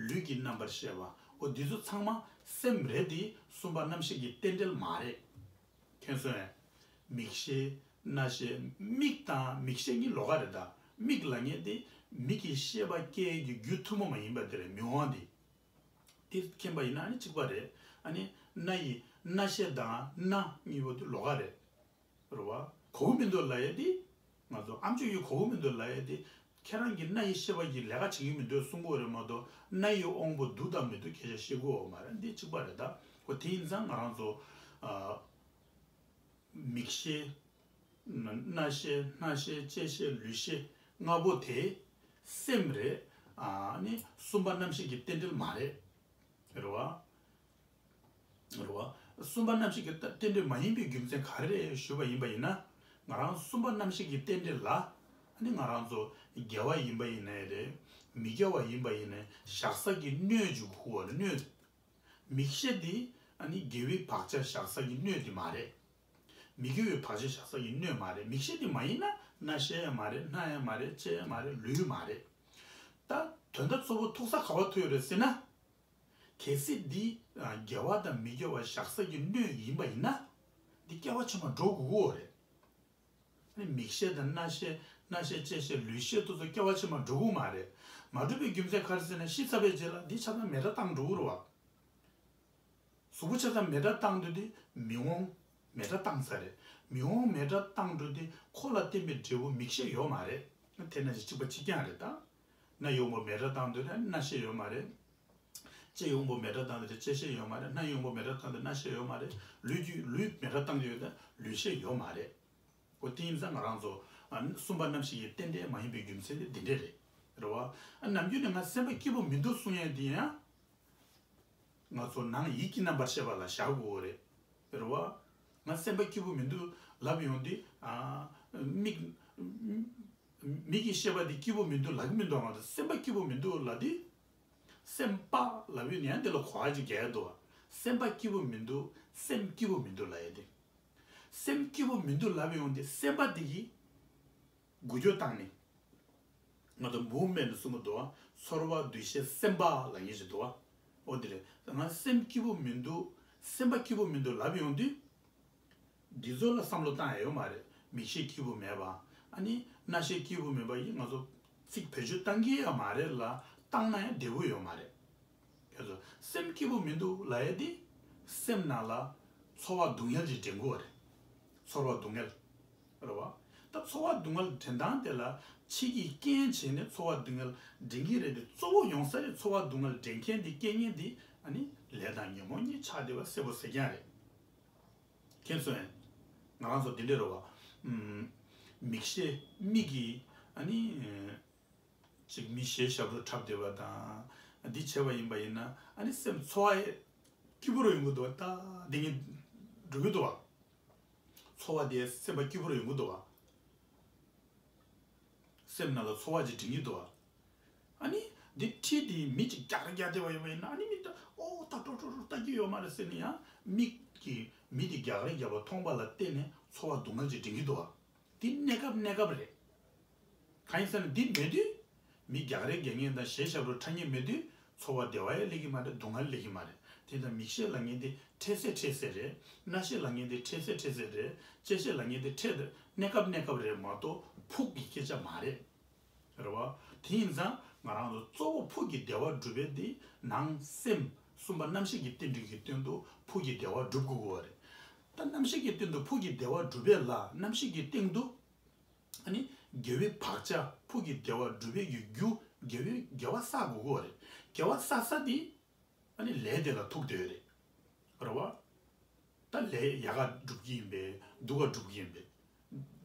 ལུས་ཀྱི་རྣམ་པར་ཤེས་པ། འོ་འདི་ཚོ་ཚང་མ་སེམས་རེད་དེ་གསུམ་པ་རྣམ་ཤེས་ཀྱི་རྟེན་འབྲེལ་མ་རེད། མཁྱེན་སོང་ངས། མིག་ཤེས། རྣ་ཤེས། མིག་དང་མིག་ཤེས་གཉིས་ལོགས་ཀ་རེད་ད། མིག་ལབ་མཁན་དེ་མིག་གི་ཤེས་པ་སྐྱེ་གི་རྒྱུ་ཐུན་མོང་མ་ཡིན་པ་དེ་རེད། མིག་དབང་དེ། དེ་མཁྱེན་པ་ཡིན་ན་ཨ་ནི་གཅིག་པ་རེད། ཨ་ནི་སྣ་ཡི་སྣ་ཤེས་དང་སྣ་གཉིས་པོ་དེ་ལོགས་ཀ་རེད། རེད་བ། གོ་གི་མི་འདུག་ལབ་ཡས་དེ། ང་ཚོ་ཨམ་ཅོག་གིས་གོ་གི་མི་འདུག་ལབ་ཡས་དེ། ཁྱེད་རང་གི་སྣ་ཡི་ཤེས་པ་གིས་ལས་ཀ་བྱེད་ཀྱི་མི་འདུག་གསུང་གི་ཡོད་རེད་མ་གཏོགས་སྣ་ཡི་དབང་པོ་འདུག་དང་མི་འདུག་སྐད་ཆ་བཤད་ཀྱི་ཡོད་མ་རེད། འདི་གཅིག་པ་རེད་ད། འོ་དེ་ཡིན་ཙང་ང་རང་ཚོ། ཨ། མིག་ཤེས། རྣ་ཤེས། སྣ་ཤེས། ལྕེ་ཤེས། ལུས་ཤེས་ལྔ་པོ་དེ་སེམས་རེད། ཨ་ནི་གསུམ་པ་རྣམ་ཤེས་ཀྱི་རྟེན་འབྲེལ་མ་རེད། རེད་བ། རེད་བ། གསུམ་པ་རྣམ་ཤེས་ཀྱི་རྟེན་འབྲེལ་མ་ཡིན་པའི་རྒྱུ་མཚན་ག་རེ་རེད་ཞུས་པ་ཡིན་པ་ཡིན་ན། ང་རང་གསུམ་པ་རྣམ་ཤེས་ཀྱི་རྟེན་འབྲེལ་ལ། ཨ་ནི་ང་རང་ཚོ་དགེ་བ་ཡིན་པ་ཡིན་ནའི་རེད། མི་དགེ་བ་ཡིན་པ་ཡིན་ནའི་བཞག་ས་ཀྱི་སྣོད་ཅིག་དགོས་པ་རེད། སྣོད། མིག་ཤེས་འདི་ཨ་ནི་དགེ་བའི་བག་ཆགས་བཞག་ས་ཀྱི་སྣོད་འདི་མ་རེད། མི་དགེ་བའི་བག་ཆགས་བཞག་ས་ཀྱི་སྣོད་མ་རེད། མིག་ཤེས་འདི་མ་ཡིན་ན་རྣ་ཤེས་ཡང་མ་རེད། སྣ་ཡང་མ་རེད། ལྕེ་ཡང་མ་རེད། ལུས་མ་རེད། ད་དོན་དག་གཙོ་བོ་ཐུག་ས་ག་པར་ཐུག་ཡོད་རེད་ཟེར་ན། གལ་སྲིད་འདི་དགེ་བ་དང་མི་དགེ་བ་བཞག་ས་ཀྱི་སྣོད་ཡིན་པ་ཡིན་ན། འདི་སྐྱེ་བ་ཕྱི་མ་འགྲོ་དགོས་ཀྱི་ཡོད་རེད། ཨ་ནི་མིག་ཤེས་དང་རྣ་ཤེས། རྣ་ཤེས། ལྕེ་ཤེས། ལུས་ཤེས་དེ་ཚོ་སྐྱེ་བ་ཕྱི་མ་འགྲོ་གི་མ་རེད། མ་འགྲོ་བའི་རྒྱུ་མཚན་ག་རེ་ཟེར་ན་ཤི་ཚར་བའི་རྗེས་ལ་འདི་ཆ་ཚང་མེ་དྲག་བཏང་འགྲོ་གི་རེད་བ། གཟུགས་པོ་ཆ་ཚང་མེ་དྲག་བཏང་དུས་དེ་མིག་དབང་མེ་དྲག་བཏང་ཚར་རེད། མིག་དབང་མེ་དྲག་བཏང་འགྲོ་དུས་ཁོ་ལ་བརྟེན་པའི་འབྲས་བུ་མིག་ཤེས་ཡོད་མ་རེད། དེ་ན་ཅིག་གཅིག་པ་གཅིག་རྐྱང་རེད་ད། སྣ་ཡོང་པོ་མེ་སྲེག་བཏང་དུས་ན་སྣ་ཤེས་ཡོད་མ་རེད། ལྕེ་ཡོང་པོ་མེ་སྲེག་བཏང་དུས་ན་ལྕེ་ཤེས་ཡོད་མ་རེད། སྣ་ཡོང་པོ་མེ་སྲེག་བཏང་དུས་སྣ་ཤེས་ཡོད་མ་རེད། ལུས་རྒྱུ་ལུས་མེ་སྲེག་བཏང་དུས་ཡོད་ན་ལུས་ཤེས་ཡོད་མ་རེད། འོ་དེ་ཡིན་ཙང་ང་རང་ཚོ་ཨ་གསུམ་པ་རྣམ་ཤེས་ཀྱི་རྟེན་འབྲེལ་མ་ཡིན་པའི་རྒྱུ་མཚན་དེ་འདི་འདྲས་རེད། རེད་བ། ཨ་ནམ་རྒྱུན་ནས་ང་སེམས་པ་སྐྱིད་པོ་མི་འདུག་གསུང་ཡས་དེ་ཡང་། ང་ཚོ་ནང་ཡིད་ཀྱི་རྣམ་པར་ཤེས་པ་ལ་བཞག་དགོས་རེད། རེད་བ། ང་སེམས་པ་སྐྱིད་པོ་མི་འདུག་ལབ་ཡོང་དུས་ཨ་མིག་མིག་གི་ཤེས་པ་དེ་སྐྱིད་པོ་མི་འདུག་ལབ་ཀྱི་མི་འདུག་ང་ཚོ་སེམས་པ་སྐྱིད་པོ་མི་འདུག་ལབ་དུས། སེམས་པ་ལབ་ཡོང་ནས་ཡང་དེ་ལ་གོ་བ་ཅིག་རྒྱག་འདུག་བ། སེམས་པ་སྐྱིད་པོ་མི་འདུག་སེམས་སྐྱིད་པོ་མི་འདུག་ལབ་ཡས་དེ། སེམས་སྐྱིད་པོ་མི་འདུག་ལབ་ཡོང་དུས་སེམས་པ་དེ་གིས་འགུལ་སྐྱོད་བཏང་ནས། ང་ཚོ་མུབ་མེན་ཊི་གསུང་གི་འདུག་བ། ཚོར་བ་འདུ་ཤེས་སེམས་པ་ལབ་མཁན་ཞིག་འདུག་བ། འོ་དེ་རེད། ང་སེམས་སྐྱིད་པོ་མི་འདུག་སེམས་པ་སྐྱིད་པོ་མི་འདུག་ལབ་ཡོང་དུས། འདི་ཚོ་ལ་བསམ་བློ་བཏང་ཡ་ཡོད་མ་རེད། མིག་ཤེས་སྐྱིད་པོ་མེད་པ། ཨ་ནི་རྣ་ཤེས་སྐྱིད་པོ་མེད་པ་ཡིན་ང་ཚོ་ཚིག་བེད་སྤྱོད་བཏང་གི་ཡོད་མ་རེད་ལ། བཏང་ན་ཡང་བདེ་པོ་ཡོད་མ་རེད། ཁྱེད་ཚོ་སེམས་སྐྱིད་པོ་མི་འདུག་ལབ་ཡ་དེ། སེམས་ནང་ལ་ཚོར་བ་སྡུག་བསྔལ་ཅིག་འདྲེན་གྱི་ཡོད་རེད། ཚོར་བ་སྡུག་བསྔལ། རེད་བ། ད་ཚོར་བ་སྡུག་བསྔལ་འདྲེན་སྟངས་དེ་ལ་ཕྱི་གི་རྐྱེན་བྱས་ནས་ཚོར་བ་སྡུག་བསྔལ་འདྲེན་གྱི་རེད་དེ། གཙོ་བོ་ཡོང་ས་རེད། ཚོར་བ་སྡུག་བསྔལ་འདྲེན་མཁན་དེ་རྐྱེན་ངན་དེ་ཨ་ནི་ལས་དང་ཉོན་མོངས་གཉིས་ཆགས་བསྡད་པ་གསལ་པོ་གསལ་རྐྱང་རེད། མཁྱེན་སོང་ངས། ང་རང་ཚོ་འདི་འདྲ་རེད་བ། ཨམ། མིག་ཤེས་མིག་གིས་ཨ་ནི། ཅིག་མི་གཞས་ཞབས་བྲོ་འཁྲབ་བསྡད་པ་དང་། འདི་བྱས་པ་ཡིན་པ་ཡིན་ན་ཨ་ནི་སེམས་ཚོར་བ་སྐྱིད་པོ་རུ་ཡོང་གི་འདུག་བ། ད་འདི་ངས་འགྲོ་གི་འདུག་བ། ཚོར་བ་དེ་སེམས་པ་སྐྱིད་པོ་རུ་ཡོང་གི་འདུག་བ། སེམས་ནང་ལ་ཚོར་བ་ཅིག་འདྲེན་གྱི་འདུག་བ། ཨ་ནི་འདི་འཁྲིས་དེ་མི་ཅིག་རྒྱག་རེ་རྒྱག་བསྡད་པ་ཡིན་པ་ཡིན་ན་ཨ་ནི་མི་ད་ཨོ་ད་ཀྲོ་ཀྲོ་ཀྲོ་ལྟ་རྒྱུ་ཡོད་མ་རེད་ཟེར་ནས་ཡང་མིག་གིས་མི་དེ་རྒྱག་རེ་རྒྱག་པ་མཐོང་པ་ལ་བརྟེན་ནས་ཚོར་བ་སྡུག་བསྔལ་ཅིག་འདྲེན་གྱི་འདུག་བ། འདི་གནས་སྐབས་གནས་སྐབས་རེད། གང་ཡིན་ཟེར་ན་འདི་མེད་དུས། མི་རྒྱག་རེས་རྒྱག་མཁན་དང་གཞས་ཞབས་བྲོ་འཁྲབ་མཁན་མེད་དུས་ཚོར་བ་བདེ་བ་ཡང་སླེབས་ཀྱི་མ་རེད། སྡུག་བསྔལ་སླེབས་ཀྱི་མ་རེད། དེ་ལྟར་མིག་ཤེས་ལབ་མཁན་དེ་འཕྲལ་སེལ་འཕྲལ་སེལ་རེད། རྣ་ཤེས་ལབ་མཁན་དེ་འཕྲལ་སེལ་འཕྲལ་སེལ་རེད། ལྕེ་ཤེས་ལབ་མཁན་དེ་འཕྲལ་དུ་གནས་སྐབས་གནས་སྐབས་རེད་མ་གཏོགས་ཕུགས་ཀྱི་སྐད་ཆ་མ་རེད། རེད་བ། དེ་ཡིན་ཙང་ང་རང་ཚོ་གཙོ་བོ་ཕུགས་ཀྱི་བདེ་བ་སྒྲུབ་པའི་དེ་ནང་སེམས་གསུམ་པ་རྣམ་ཤེས་ཀྱི་རྟེན་འབྲེལ་གྱི་སྟེང་དུ་ཕུགས་ཀྱི་བདེ་བ་སྒྲུབ་དགོས་ཀྱི་ཡོད་རེད། ད་རྣམ་ཤེས་ཀྱི་སྟེང་དུ་ཕུགས་ཀྱི་བདེ་བ་སྒྲུབ་པའི་ལ་རྣམ་ཤེས་ཀྱི་སྟེང་དུ། ཨ་ནི། དགེ་བའི་བག་ཆགས་ཕུགས་ཀྱི་བདེ་བ་སྒྲུབ་པའི་རྒྱུ་དགེ་བའི་དགེ་བ་བསགས་དགོས་ཀྱི་ཡོད་རེད། དགེ་བ་བསགས་ས་དེ། ཨ་ནི་ལས་དེ་ལ་ཐུག་བསྡད་ཡོད་རེད། རེད་བ། ད་ལས་ཡག་ག་སྒྲུབ་ཀྱི་ཡིན་པས་སྡུག་ག་སྒྲུབ་ཀྱི་ཡིན་པས།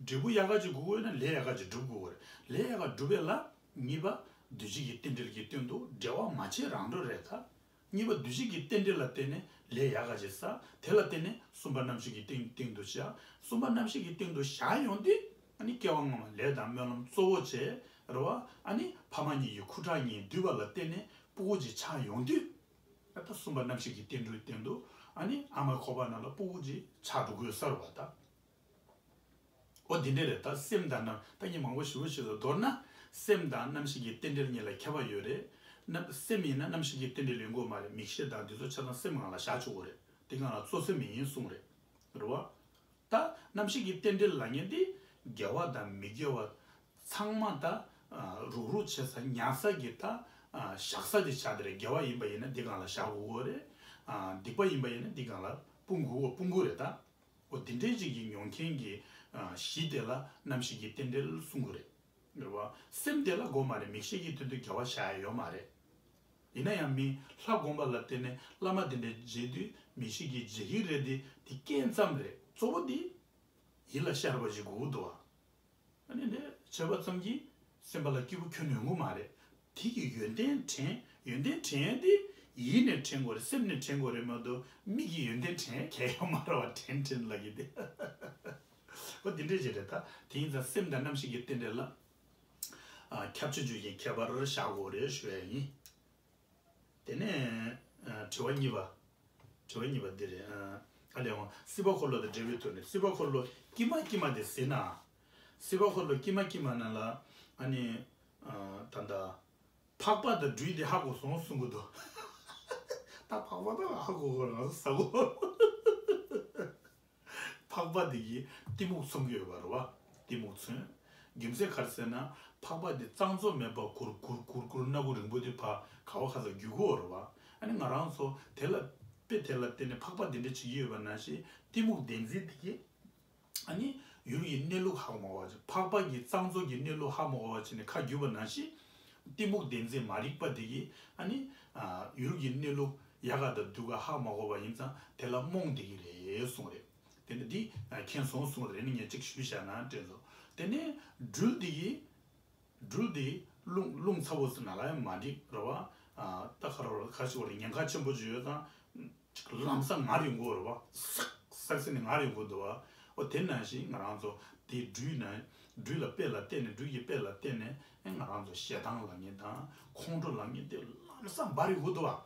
འབྲས་བུ་ཡག་ག་ཅིག་དགོས་ཀྱི་ཡོད་ན་ལས་ཡག་ག་ཅིག་སྒྲུབ་དགོས་ཀྱི་ཡོད་རེད། ལས་ཡག་ག་སྒྲུབ་པའི་ལ་གཉིས་པ་འདུ་བྱེད་ཀྱི་རྟེན་འབྲེལ་གྱི་སྟེང་དུ་འབྲེལ་བ་མ་བྱས་རང་གྲོལ་རེད་ད། གཉིས་པ་འདུ་བྱེད་ཀྱི་རྟེན་འབྲེལ་ལ་བརྟེན་ནས་ལས་ཡག་ག་ཅིག་བསགས། དེ་ལ་བརྟེན་ནས་གསུམ་པ་རྣམ་ཤེས་ཀྱི་སྟེང་སྟེང་དུ་བཞག་གསུམ་པ་རྣམ་ཤེས་ཀྱི་སྟེང་དུ་བཞག་ཡོང་དུས་ཨ་ནི་སྐྱེ་བ་སྔ་མ་ལས་དང་སྨོན་ལམ་གཙོ་བོ་བྱས་རེད་བ། ཨ་ནི་ཕ་མ་གཉིས་ཀྱི་ཁུ་ཁྲག་གཉིས་འདུས་པ་ལ་བརྟེན་ནས་སྤུ་གུ་ཅིག་ཆགས་ཡོང་དུས། ད་གསུམ་པ་རྣམ་ཤེས་ཀྱི་རྟེན་འབྲེལ་སྟེང་དུ་ཨ་ནི་ཨ་མའི་ཁོག་པ་ནང་ལ་སྤུ་གུ་ཅིག་ཆགས་འགྲོ་དགོས་ས་རེད་བ་ད། འོ་འདི་འདྲས་རེད་ད། སེམས་དང་རྣམ་ད་ངས་མང་པོ་ཞུ་བ་ཞུ་ཚོད་མདོར་ན། སེམས་དང་རྣམ་ཤེས་ཀྱི་རྟེན་འབྲེལ་གཉིས་ལ་ཁྱད་པར་ཡོད་རེད། རྣམ་སེམས་ཡིན་ན་རྣམ་ཤེས་ཀྱི་རྟེན་འབྲེལ་ཡོང་གི་ཡོད་མ་རེད། མིག་ཤེས་དང་འདི་ཚོ་ཆ་ཚང་སེམས་ངང་ལ་བཞག་ཆོག་གི་རེད། དེ་སྒང་ལ་གཙོ་སེམས་མི་ཡིན་གསུངས་རེད། རེད་བ། ད་རྣམ་ཤེས་ཀྱི་རྟེན་འབྲེལ་ལབ་མཁན་དེ་དགེ་བ་དང་མི་དགེ་བ་ཚང་མ་ད་རུག་རུག་བྱེད་ས་ཉར་ས་གི་ད་བཞག་ས་དེ་ཆགས་བསྡད་རེད། དགེ་བ་ཡིན་པ་ཡིན་ན་འདི་སྒང་ལ་བཞག་དགོས་ཀྱི་རེད། སྡིག་པ་ཡིན་པ་ཡིན་ན་འདི་སྒང་ལ་སྤུངས་དགོས་སྤུངས་དགོས་རེད་ད། འོ་དེ་འདྲའི་ཅིག་གི་མྱོང་མཁན་གྱི་ཨ་གཞི་དེ་ལ་རྣམ་ཤེས་ཀྱི་རྟེན་འབྲེལ་གསུང་གི་རེད། རེད་བ། སེམས་དེ་ལ་དགོས་མ་རེད། མིག་ཤེས་ཀྱི་དོན་དུ་དགེ་བ་བྱ་ཡ་ཡོད་མ་རེད། ཡིན་ན་ཡང་མི་ལྷ་སྒོམ་པ་ལ་བརྟེན་ནས་བླ་མ་དེ་འདྲ་མཇལ་དུས་མིག་ཤེས་ཀྱིས་མཇལ་གྱི་རེད་དེ་དེ་རྐྱེན་ཙམ་རེད། གཙོ་བོ་དེ་ཡིད་ལ་ཤར་བ་ཞིག་དགོས་ཀྱི་འདུག་བ། ཨ་ནི་འདི་བྱས་པ་ཙམ་གྱིས་སེམས་པ་ལ་སྐྱིད་པོ་ཁྱོན་ནས་ཡོང་གི་མ་རེད། དེ་གི་ཡོན་ཏན་དྲན་ཡོན་ཏན་དྲན་ཡས་དེ་ཡིད་ནས་དྲན་དགོས་རེད། སེམས་ནས་དྲན་དགོས་རེད་མ་གཏོགས་མིག་གིས་ཡོན་ཏན་དྲན་ཡས་གལ་ཡོད་མ་རེད་བ། དྲན་དྲན་ལབ་ཀྱི་དེ། ཨོ་དེ་འདྲས་ཅིག་རེད་ད། དེ་ཡིན་ཙང་སེམས་དང་རྣམ་ཤེས་ཀྱི་རྟེན་འབྲེལ་ལ་ཨ་ཁྱབ་བྱེད་ཆོས་ཅན་ཁྱད་པར་བཞག་དགོས་རེད་ཞུ་ཡ་ཡིན། དེ་ནས་ཨ་དྲི་བ་གཉིས་པ། དྲི་བ་གཉིས་པ་འདི་རེད། ཨ་ཨ་ལས་འོང་སྲིད་པ་འཁོར་ལོ་དང་འབྲེལ་བའི་ཐོག་ནས་སྲིད་པ་འཁོར་ལོ་དཀྱིལ་མ་དཀྱིལ་མ་དེ་ཟིན་ན། སྲིད་པ་འཁོར་ལོ་དཀྱིལ་མ་དཀྱིལ་མ་ནང་ལ་ཨ་ནི་ཨ་ད་ལྟ་འཕགས་པ་དང་སྦྲུལ་དེ་ཧ་གོ་སོང་གསུང་གི་འདུག་ད་འཕགས་པ་དང་ཧ་གོ་གོ་རང་ཟ་གོ་འཕགས་པ་དེ་གིས་གཏི་མུག་མཚོན་གྱི་ཡོད་པ་རེད་བ། གཏི་མུག་མཚོན། རྒྱུ་མཚན་ག་རེ་ཟེར་ན། འཕགས་པ་དེ་གཙང་བཙོག་མེད་པར་གུར་གུར་གུར་གུར་སྣ་ཁུག་རིང་པོ་དེ་ཕར་ག་བ་ག་ས་བརྒྱུད་དགོས་རེད་བ། ཨ་ནི་ང་རང་ཚོ་དེ་ལ་དཔེ་དེ་ལ་བརྟེན་ནས་འཕགས་པ་དེ་འདྲ་བྱེད་ཀྱི་ཡོད་པ་ནང་བཞིན་གཏི་མུག་བདེན་འཛིན་དེ་གིས་ཨ་ནི་ཡུལ་གྱི་གནས་ལུགས་ཧ་གོ་མ་བ་ཅིག་འཕགས་པ་གི་གཙང་བཙོག་གི་གནས་ལུགས་ཧ་མ་གོ་བ་བྱས་ནས་ཁ་བརྒྱུད་པ་ནང་བཞིན། གཏི་མུག་བདེན་འཛིན་མ་རིག་པ་དེ་གིས་ཨ་ནི་ཨ་ཡུལ་གྱི་གནས་ལུགས་ཡག་ག་དང་སྡུག་ག་ཧ་མ་གོ་བ་ཡིན་ཙང་དེ་ལ་རྨོངས་བསྡད་ཀྱི་རེད་གསུངས་རེད། དེ་ནི་འདི་ཨ་མཁྱེན་སོང་གསུངས་རེད། ནི་ངས་གཅིག་ཞུས་བཞག་ན་དྲན་སོང་། དེ་ནས་སྦྲུལ་དེ་གིས་སྦྲུལ་དེ་རླུང་རླུང་ཚ་བོ་ཟེར་ན་ལ་ཡང་མ་འགྲིག་རེད་བ། ཨ་ད་ག་རེ་ག་ཞིག་བ་རེད། ཉེན་ཁ་ཆེན་པོ་ཅིག་ཡོད་ཙང་ཅིག་ལམ་སང་ངར་ཡོང་གི་རེད་བ། སག་སག་ཟེར་ནས་ངར་ཡོང་གི་འདུག་བ། འོ་དེ་ནང་བཞིན་ང་རང་ཚོ་དེ་སྦྲུལ་ན་སྦྲུལ་ལ་དཔེ་ལ་བལྟས་ནས་སྦྲུལ་གྱི་དཔེ་ལ་བལྟས་ནས་ཨེ་ང་རང་ཚོ་ཞེ་སྡང་ལབ་མཁན་དང་ཁོང་ཁྲོ་ལབ་མཁན་དེ་ལམ་སང་འབར་ཡོང་གི་འདུག་བ།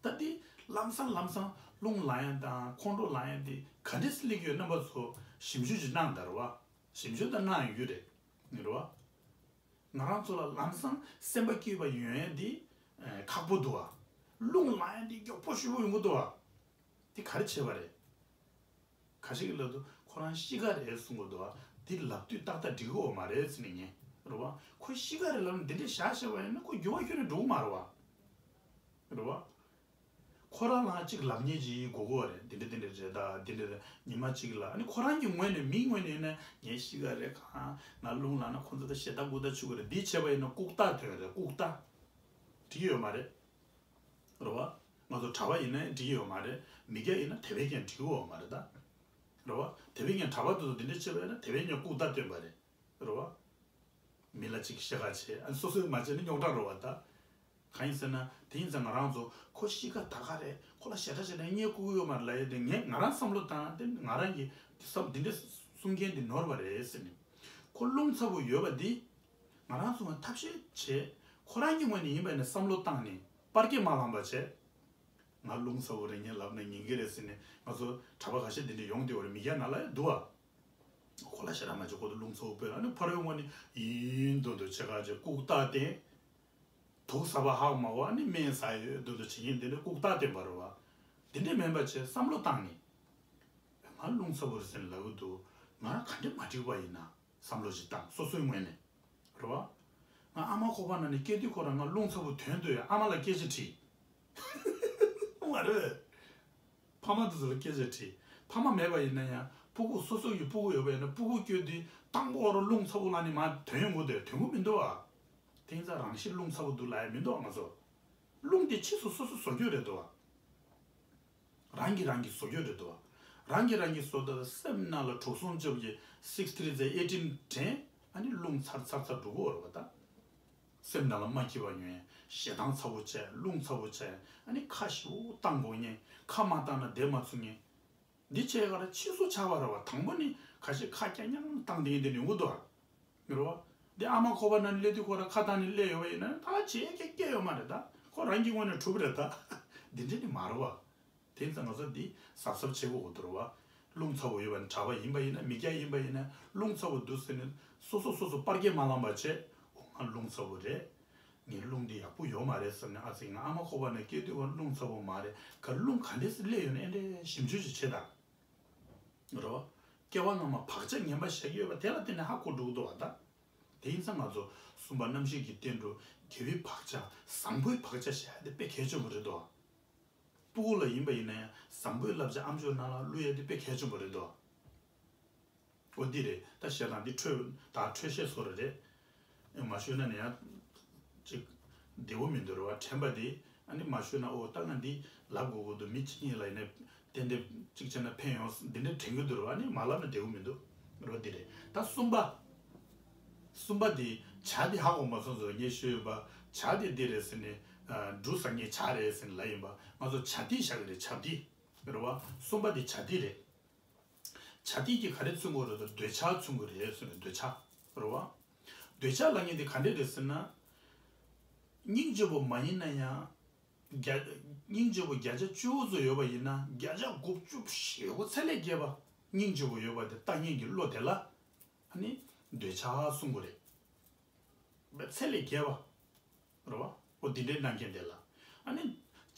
ད་འདི་ལམ་སང་ལམ་སང་རླུང་ལངས་ཡ་དང་ཁོང་ཁྲོ་ལངས་ཡ་འདི་ག་འདྲས་སླེབས་ཡོད་རྣམ་པ་ཚོ་ཞིབ་འཇུག་ཅིག་གནང་དང་རེད་བ། ཞིབ་འཇུག་ད་གནང་ཡོད་རེད། རེད་བ། ང་རང་ཚོ་ལ་ལམ་སང་སེམས་པ་སྐྱིད་པ་ཡོང་ཡ་འདི་ཨེ་ཁག་པོ་འདུག་བ། རླུང་ལངས་ཡ་འདི་མགྱོགས་པོ་ཞེ་པོ་ཡོང་གི་འདུག་བ། འདི་ག་རེ་བྱས་པ་རེད། ཁ་ཤས་ཀྱིས་ལབ་འདུག་ཁོ་རང་གཤིས་ཀ་རེད་གསུང་གི་འདུག་བ། འདི་ལབ་དུས་ཏག་ཏག་འགྲིག་གི་ཡོད་མ་རེད་ཟེར་ནས་ཉན། རེད་བ། ཁོ་གཤིས་ཀ་རེད་ལབ་ན་འདི་འདྲས་བཞག་བཞག་པ་ཡིན་ན་ཁོ་འགྱུར་བ་ཁྱོན་ནས་འགྲོ་གི་མ་རེད་བ། རེད་བ། ཁོ་རང་ལ་གཅིག་ལབ་མཁན་ཅིག་དགོས་ཀྱི་ཡོད་རེད། འདི་འདྲ་འདི་འདྲ་རེད་ད། འདི་འདྲ་རེད། ཉི་མ་གཅིག་ལ་ཨ་ནི་ཁོ་རང་གི་ངོས་ནས་མིའི་ངོས་ནས་ཡིན་ན་ངའི་གཤིས་ཀ་རེད། གང་ང་རླུང་ལངས་ན་ཁོ་ཚོ་ད་ཞེ་དྲག་ལྐུགས་ལྟ་བྱེད་ཀྱི་རེད། འདི་བྱས་པ་ཡིན་ན་ལྐུགས་ལྟ་དོན་རེད། ལྐུགས་ལྟ་འགྲིག་ཡོད་མ་རེད། རེད་བ། ང་ཚོ་གྲྭ་པ་ཡིན་ན་འགྲིག་ཡོད་མ་རེད། མི་སྐྱ་ཡིན་ན་དེ་བས་ཀྱང་འགྲིག་ཡོད་མ་རེད་ད། རེད་བ། དེ་བས་ཀྱང་གྲྭ་པ་དེ་ཚོ་འདི་འདྲ་བྱས་པ་ཡིན་ན་དེ་བས་ཀྱང་ལྐུགས་ལྟ་སྟོན་པ་རེད། རེད་བ། མི་ལ་གཅིག་བཤད་ཁ་བྱེད། ཨ་ནི་སོ་སོས་མ་བྱས་ན་རྙོག་དྲ་རེད་བ་ད། གང་ཡིན་ཟེར་ན་དེ་ཡིན་ཙང་ང་རང་ཚོ་ཁོ་གཤིས་ཀ་ད་ག་རེད། ཁོ་ལ་ཞེ་དྲག་ཞེ་དྲག་བརྙས་བཀུར་ཡོད་མ་རེད་ལབ་ཡས་དེ་ངས་ང་རང་བསམ་བློ་བཏང་ན་དེ་ང་རང་གིས་དེ་བསམ་འདི་འདྲ་གསུང་མཁན་དེ་ནོར་བ་རེད་ཟེར་ནས། ཁོ་རླུང་ཚ་པོ་ཡོད་པ་འདི་ང་རང་ཚོ་ང་ཐབས་ཤེས་བྱས། ཁོ་རང་གི་ངོས་ནས་ཡིན་པ་ཡིན་ན་བསམ་བློ་བཏང་ནས་པར་སྐད་མ་ལངས་པ་བྱས། ང་རླུང་ཚ་པོ་རེད། ངས་ལབ་ན་ཉན་གི་རེད་ཟེར་ནས་ང་ཚོ་གྲྭ་པ་ཁ་ཤས་འདི་འདྲ་ཡོང་བསྡད་པ་རེད། མི་སྐྱ་ནང་ལ་ཡང་འདུག་བ། ཁོ་ལ་ཞེ་དྲག་མ་བྱེད། ཁོ་ཚོ་རླུང་ཚ་པོ་དཔེ་ལ་ནི་ཕར་ཡོང་བ་ནི་ཡིན་མདོག་མདོག་བྱེད་ཁ་བྱེད། ལྐུགས་རྟགས་བསྟན། དུག་ཟ་བ་ཧ་གོ་མ་གོ་ཨ་ནི་སྨན་ཟ་ཡོད་མདོག་མདོག་བྱེད་མཁན་དེ་འདྲ་ལྐུགས་རྟགས་བསྟན་པ་རེད་བ། དེ་འདྲ་མིན་པ་བྱས་བསམ་བློ་བཏང་ནས། ང་རླུང་ཚ་པོ་རེད་ཟེར་ནས་ལབ་གི་འདུག་ང་རང་ག་འདྲ་མ་འགྲིག་པ་ཡིན་ན། བསམ་བློ་ཞིག་བཏང་། སོ་སོའི་ངོས་ནས། རེད་བ། ང་ཨ་མ་ཁོག་པ་ནང་ནས་སྐྱེས་དུས་ཁོ་རང་ང་རླུང་ཚ་པོ་དོན་དུ་ཡང་ཨ་མ་ལ་སྐད་ཆ་དྲིས། མ་རེད། ཕ་མ་དེ་ཚོ་ལ་སྐད་ཆ་དྲིས། ཕ་མ་མེད་པ་ཡིན་ན་ཡང་སྤུ་གུ་སོ་སོ་ཡི་སྤུ་གུ་ཡོད་པ་ཡིན་ན་སྤུ་གུ་སྐྱོ་དུས་དང་པོ་རུ་རླུང་ཚ་པོ་ལངས་ནས་མར་དོན་ཡོང་གི་འདུག་དོན་གི་མི་འདུག་ཨ། དེ་ཡིན་ཙང་རང་ཤི་རླུང་ཚ་པོ་འདུག་ལབ་ཡ་མི་འདུག་ཨ། ང་ཚོ་རླུང་དེ་ཕྱིས་སུ་སོ་སོ་བཟོ་རྒྱུ་རེད་འདུག་ཨ། རང་གིས་རང་གིས་བཟོ་རྒྱུ་རེད་དོ། རང་གིས་རང་གིས་བཟོ་ད་སེམས་ནང་ལ་དྲུག་སུམ་ཅུ་གི་six three eighteen་དྲན། ཨ་ནི་རླུང་ཚར་ཚར་ཚར་འགྲོ་གི་ཡོད་རེད་པ་ད། སེམས་ནང་ལ་མ་སྐྱིད་པ་ཡོང་ཡ། ཞེ་སྡང་ཚ་པོ་བྱས། རླུང་ཚ་པོ་བྱས། ཨ་ནི་ཁ་ཞེ་པོ་བཏང་དགོས་ཉེན། ཁ་མ་བཏང་ན་བསྡད་མ་ཚུགས་ཉེན། འདི་བྱས་ག་རེ་ཕྱིས་སུ་ཆགས་པ་རེད་པ། དང་པོ་ནི་ཁ་ཞེ་ཁ་རྐྱང་རྐྱང་བཏང་བསྡད་མཁན་དེ་ཡོང་གི་འདུག་ཨ། རེད་བ། འདི་ཨ་མ་ཁོག་པ་ནང་སླེབས་དུས་ཁོ་རང་ཁ་བཏང་ནས་སླེབས་ཡོད་པ་ཡིན་ན་ད་བྱེད་ཡ་སྐད་ཡོད་མ་རེད་ད། ཁོ་རང་གི་ངོས་ནས་གྲུབ་རེད་ད། འདི་འདྲ་ནི་མ་རེད་བ། དེ་ཙང་ང་ཚོ་འདི་གཟབ་གཟབ་བྱེད་དགོས་ཀྱི་འདུག་རེད་བ། རླུང་ཚ་པོ་ཡོད་པ་ནི་གྲྭ་པ་ཡིན་པ་ཡིན་ན་མི་སྐྱ་ཡིན་པ་ཡིན་ན་རླུང་ཚ་པོ་འདུག་ཟེར་ནས་སོ་སོ་སོ་སོ་པར་སྐད་མ་ལངས་པ་བྱས། འོ་ང་རླུང་ཚ་པོ་རེད། ངའི་རླུང་འདི་ཡག་པོ་ཡོད་མ་རེད་བསམ་ནས། ཨ་ཙི་ང་ཨ་མ་ཁོག་པ་ནས་སྐྱེས་དུས་ང་རླུང་ཚ་པོ་མ་རེད། ག་རླུང་ག་འདྲས་སེ་སླེབས་ཡོད་ན་ཨེ་འདྲས་ཞིབ་འཇུག་ཅིག་བྱེད་དང་། རེད་བ། སྐྱེ་བ་སྔ་མ་བག་ཆགས་ངན་པ་བཞག་གི་ཡོད་པ་དེ་ལ་བརྟེན་ནས་ཧ་གོ་འགྲོ་གི་འདུག་བ་ད། དེ་ཡིན་ཙང་ང་ཚོ་སུམ་པ་རྣམ་བཤད་ཀྱི་སྟེང་དུ་དགེ་བའི་བག་ཆགས་བཟང་པོའི་བག་ཆགས་བཞག་ཡ་དེ་དཔེ་གལ་ཆེན་པོ་རེད་དོ། སྤུ་གུ་ལ་ཡིན་པ་ཡིན་ན་ཡང་བཟང་པོའི་བསླབ་བྱ་ཨམ་ཅོག་ནང་ལ་བླུག་ཡ་དེ་དཔེ་གལ་ཆེན་པོ་རེད་དོ། འོ་འདི་རེད། ད་བཤད་སྟངས་འདི་འཕྲོས་ད་འཕྲོས་བཤད་བཟོ་འདྲ་རེད། ཨེ་མ་ཤོད་ན་ནི་ཡང་ཅིག་བདེ་པོ་མི་འདུག་རེད་བ། དྲན་པ་འདི་ཨ་ནི་མ་ཤོད་ན་ཨོ་ད་ང་འདི་ལབ་དགོས་ཀྱི་འདུག་མི་གཅིག་གཉིས་ལ་ཡིན་ན་ཏན་ཏན་གཅིག་བྱས་ན་ཕན་ཡོང་འདི་འདྲ་དྲན་གྱི་འདུག་རེད་བ། ཨ་ནི་མ་ལབ་ན་བདེ་པོ་མི་འདུག་རེད་བ། འདི་རེད། ད་གསུམ་པ། གསུམ་པ་འདི་ཇ་འདི་ཧ་གོ་མ་སོང་ཟེར་ངས་ཞུས་ཡོད་པ། ཇ་འདི་འདི་རེད་ཟེར་ནས་འབྲུ་ཟ་མཁན་ཇ་རེད་ཟེར་ནས་ལབ་ཡིན་པ། ང་ཚོ་ཇ་ཐིགས་བཞག་གི་རེད། ཇ་ཐིགས་རེད་བ། གསུམ་པ་འདི་ཇ་ཐིགས་རེད། ཇ་ཐིགས་ཀྱིས་ག་རེ་མཚོན་གྱི་རེད་ཟེར་ན་འདོད་ཆགས་མཚོན་གྱི་རེད་ཟེར་ནས། འདོད་ཆགས་རེད་བ། འདོད་ཆགས་ལབ་མཁན་དེ་ག་འདྲས་རེད་ཟེར་ན། སྙིང་རྗེ་པོ་མ་ཡིན་ན་ཡང་། བརྒྱ་སྙིང་རྗེ་པོ་བརྒྱ་ཆ་བཅུ་ཚོ་ཡོད་པ་ཡིན་ན་བརྒྱ་ཆ་དགུ་བཅུ་ཞེ་པོ་ཚད་ལས་བརྒལ་བ་སྙིང་རྗེ་པོ་ཡོད་པ་དེ་ལྟ་མཁན་གྱི་བློ་དེ་ལ་ཨ་ནི་འདོད་ཆགས་གསུང་གི་རེད། ཚད་ལས་བརྒལ་བ། རེད་བ། འོ་འདི་འདྲའི་རྣམ་མཁྱེན་དེ་ལ། ཨ་ནི།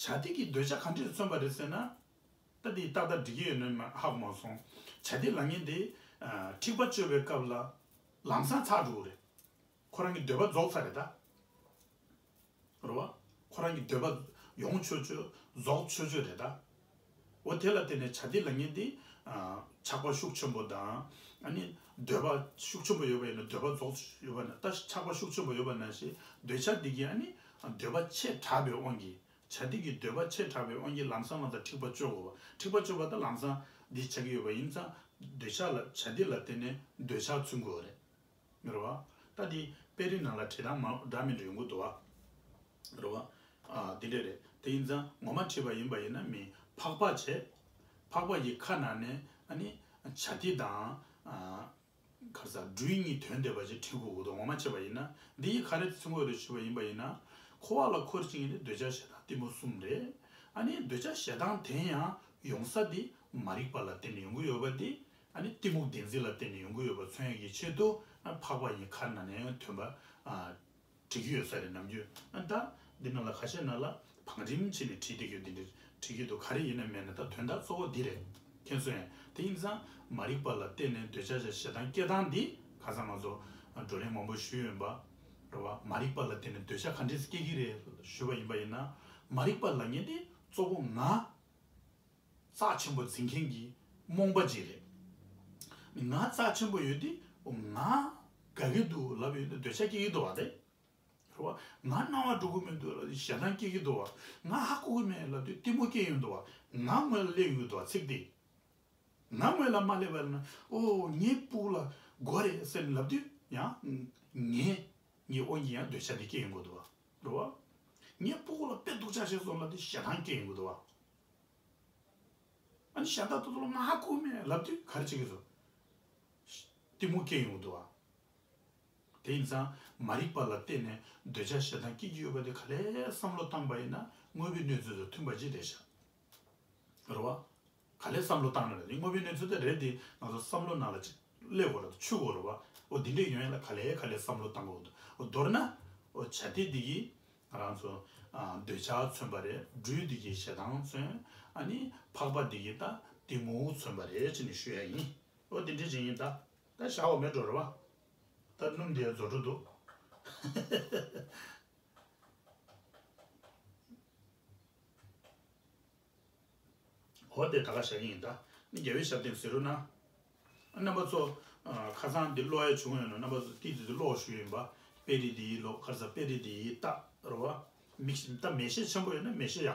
བྱ་དེ་གི་འདོད་ཆགས་ག་འདྲས་མཚོན་པ་རེད་ཟེར་ན། ད་དེ་ཏག་ཏག་འགྲིག་གི་ཡོད་ན་མ་ཧ་གོ་མ་སོང་། བྱ་དེ་ལབ་མཁན་དེ། ཨ། འཁྲིག་པ་གཅོད་པའི་སྐབས་ལ། ལམ་སང་ཚར་འགྲོ་གི་རེད། ཁོ་རང་གི་འདོད་པ་རྫོགས་ཚར་རེད་ད། རེད་བ། ཁོ་རང་གི་འདོད་པ་ཡོང་ཆོག་ཆོག་རྫོགས་ཆོག་ཆོག་རེད་ད། འོ་དེ་ལ་བརྟེན་ནས་བྱ་དེ་ལབ་མཁན་དེ། ཨ། ཆགས་པ་ཤུགས་ཆེན་པོ་དང་། ཨ་ནི། འདོད་པ་ཤུགས་ཆེན་པོ་ཡོད་པ་ཡིན་ན། འདོད་པ་རྫོགས་ཡོད་པ་ན། ད་ཆགས་པ་ཤུགས་ཆེན་པོ་ཡོད་པ་ནང་བཞིན་འདོད་ཆགས་འདི་གིས་ཨ་ནི་འདོད་པ་ཆེ་དྲགས་པའི་དབང་གིས། བྱ་འདི་གིས་འདོད་པ་ཆེ་དྲགས་པའི་དབང་གིས་ལམ་སང་ལམ་སང་འཁྲིག་པ་གཅོད་དགོས་པ། འཁྲིག་པ་གཅོད་པ་ད་ལམ་སང་འདི་ཆགས་ཀྱི་ཡོད་པ་ཡིན་ཙང་། འདོད་ཆགས་ལ། བྱ་འདི་ལ་བརྟེན་ནས་འདོད་ཆགས་མཚོན་དགོས་པ་རེད། རེད་བ། ད་འདི་དཔེ་རིས་ནང་ལ་བྲིས་སྟངས་མ་འདྲ་མི་འདྲ་ཡོང་གི་འདུག་བ། རེད་བ། ཨ། འདི་འདྲ་རེད། དེ་ཡིན་ཙང་ངོ་མ་བྲིས་པ་ཡིན་པ་ཡིན་ན། མི་འཕགས་པ་བྱས། འཕགས་པ་ཡི་ཁ་ནང་ནས་ཨ་ནི་བྱ་འདི་དང་། ཨ། ག་རེ་ཟ། སྦྲུལ་གཉིས་ཐོན་བསྡད་པ་ཅིག་བྲིས་དགོས་ཀྱི་འདུག་ངོ་མ་བྱས་པ་ཡིན་ན། འདི་ཡི་ག་རེ་མཚོན་གྱི་ཡོད་རེད་ཞུས་པ་ཡིན་པ་ཡིན་ན། འཁོར་བ་ལ་འཁོར་བྱེད་མཁན་དེ་འདོད་ཆགས་ཞེ་སྡང་གཏི་མུག་གསུམ་རེད། ཨ་ནི་འདོད་ཆགས་ཞེ་སྡང་དེ་ཡང་ཡོང་ས་དེ་མ་རིག་པ་ལ་བརྟེན་ནས་ཡོང་གི་ཡོད་པ་དེ། ཨ་ནི་གཏི་མུག་བདེན་འཛིན་ལ་བརྟེན་ནས་ཡོང་གི་ཡོད་པ་མཚོན་ཡག་གི་ཆེད་དུ། ཨ། འཕགས་པ་ཡི་ཁ་ནང་ནས་ཐོན་པ། ཨ། བྲིས་ཀྱི་ཡོད་ས་རེད། ནམ་རྒྱུན། ཨ། ད་འདི་ནང་ལ་ཁ་ཤས་ནང་ལ་བང་རིམ་བྱས་ནས་བྲིས་བསྡད་ཀྱི་ཡོད། འདི་འདྲ་བྲིས་ཀྱི་འདུག་ག་རེ་ཡིན་ན་མིན་ན་ད་དོན་དག་གཙོ་བོ་འདི་རེད། མཁྱེན་སོང་ངས། དེ་ཡིན་ཙང་མ་རིག་པ་ལ་བརྟེན་ནས་འདོད་ཆགས་ཞེ་སྡང་སྐྱེ་སྟངས་འདི། ཁ་སང་ང་ཚོ་བགྲོ་གླེང་མང་པོ་ཞུས་ཡོད་པ་རེད་བ། མ་རིག་པ་ལ་བརྟེན་ནས་འདོད་ཆགས་ག་འདྲས་སྐྱེ་གི་རེད་ཞུས་པ་ཡིན་པ་ཡིན་ན། མ་རིག་པ་ལབ་མཁན་དེ་གཙོ་བོ་ང་རྩ་ཆེན་པོ་འཛིན་མཁན་གྱི་རྨོངས་པ་ཅིག་རེད། ང་རྩ་ཆེན་པོ་ཡོད་དུས་ང་དགའ་གི་འདུག་ལབ་ཡོད་དུས་འདོད་ཆགས་སྐྱེ་གི་འདུག་བ། དེ་རེད་བ། ང་སྣང་བ་འགྲོ་གི་མི་འདུག་ལབ་དུས་ཞེ་སྡང་སྐྱེ་གི་འདུག་བ། ང་ཧ་གོ་གི་མེད་ལབ་དུས་གཏི་མུག་སྐྱེ་ཡོང་འདུག་བ། ང་སྔོན་ལ་སླེབས་ཡོང་གི་འདུག་བ། ཚིག་དེ་ང་སྔོན་ལ་མ་སླེབས་པ་ཡིན་ན། ཨོ། ངའི་ཕྲུ་གུ་ལ་དགོས་རེད་ཟེར་ལབ་དུས་ཡང་ངའི་ངའི་དབང་གིས་ཡང་འདོད་ཆགས་དེ་སྐྱེ་ཡོང་གི་འདུག་བ། རེད་བ། ངའི་ཕྲུ་གུ་ལ་དཔེ་སྡུག་ཅག་བྱས་སོང་ལབ་དུས་ཞེ་སྡང་སྐྱེ་ཡོང་གི་འདུག་བ། ཨ་ནི་ཞེ་སྡང་ཏོག་ཏོག་ལ་ང་ཧ་གོ་མེད་ལབ་དུས་ག་རེ་བྱེད་ཀྱི་འདུག་གཏི་མུག་སྐྱེ་ཡོང་གི་འདུག་བ། དེ་ཡིན་ཙང་མ་རིག་པ་ལ་བརྟེན་ནས་འདོད་ཆགས་ཞེ་སྡང་སྐྱེ་གི་ཡོད་པ་དེ་ག་ལེར་བསམ་བློ་བཏང་པ་ཡིན་ན་དངོས་པོའི་གནས་ཚུལ་དང་མཐུན་པ་ཅིག་རེད་ཤག་རེད་བ། ག་ལེར་བསམ་བློ་བཏང་ན་རེད། དངོས་པོའི་གནས་ཚུལ་དེ་རེད་དེ། ང་ཚོ་བསམ་བློ་ནང་ལ་ཅིག་སླེབས་དགོས་རེད། ཆུད་དགོས་རེད་བ། འོ་འདི་འདྲས་ཡོང་ཡ་ལ་ག་ལེར་ག་ལེར་བསམ་བློ་བཏང་དགོས་འདུག་འོ་མདོར་ན། འོ་བྱ་དེ་འདི་གིས་ང་རང་ཚོ། ཨ། འདོད་ཆགས་མཚོན་པ་རེད། སྦྲུལ་འདི་གིས་ཞེ་སྡང་མཚོན། ཨ་ནི་འཕགས་པ་འདི་གིས་ད་གཏི་མུག་མཚོན་པ་རེད་ཅེས་ནས་ཞུ་ཡ་ཡིན། འོ་འདི་འདྲས་ཅིག་ཡིན། ད་ད་བཞག་པ་མེད་འགྲོ་རེད་བ། ད་སྣུམ་འདི་ཡ་རྫོགས་འགྲོ་འདུག་འོ་དེ་ད་ག་བཞག་གི་ཡིན། ད་ནི་རྒྱལ་བའི་ཞབས་བརྟན་ཟེར་རོ་ན། རྣམ་པ་ཚོ། ཨ། ཁ་སང་འདི་ཀློག་ཡ་བྱུང་ཡོད་ན་རྣམ་པ་ཚོ་ཏིག་ཏིག་ཏིག་ཀློག་ཞུ་ཡིན་པ། དཔེ་རིས་འདི་ཡི་ཀློག་ག་རེ་ཟ། དཔེ་རིས་འདི་ཡི་ལྟ་རོ་བ། མིག་ད་མེད་ཤེས་ཆེན་པོ་ཡོད་ན་མེད་ཤེས་ཡག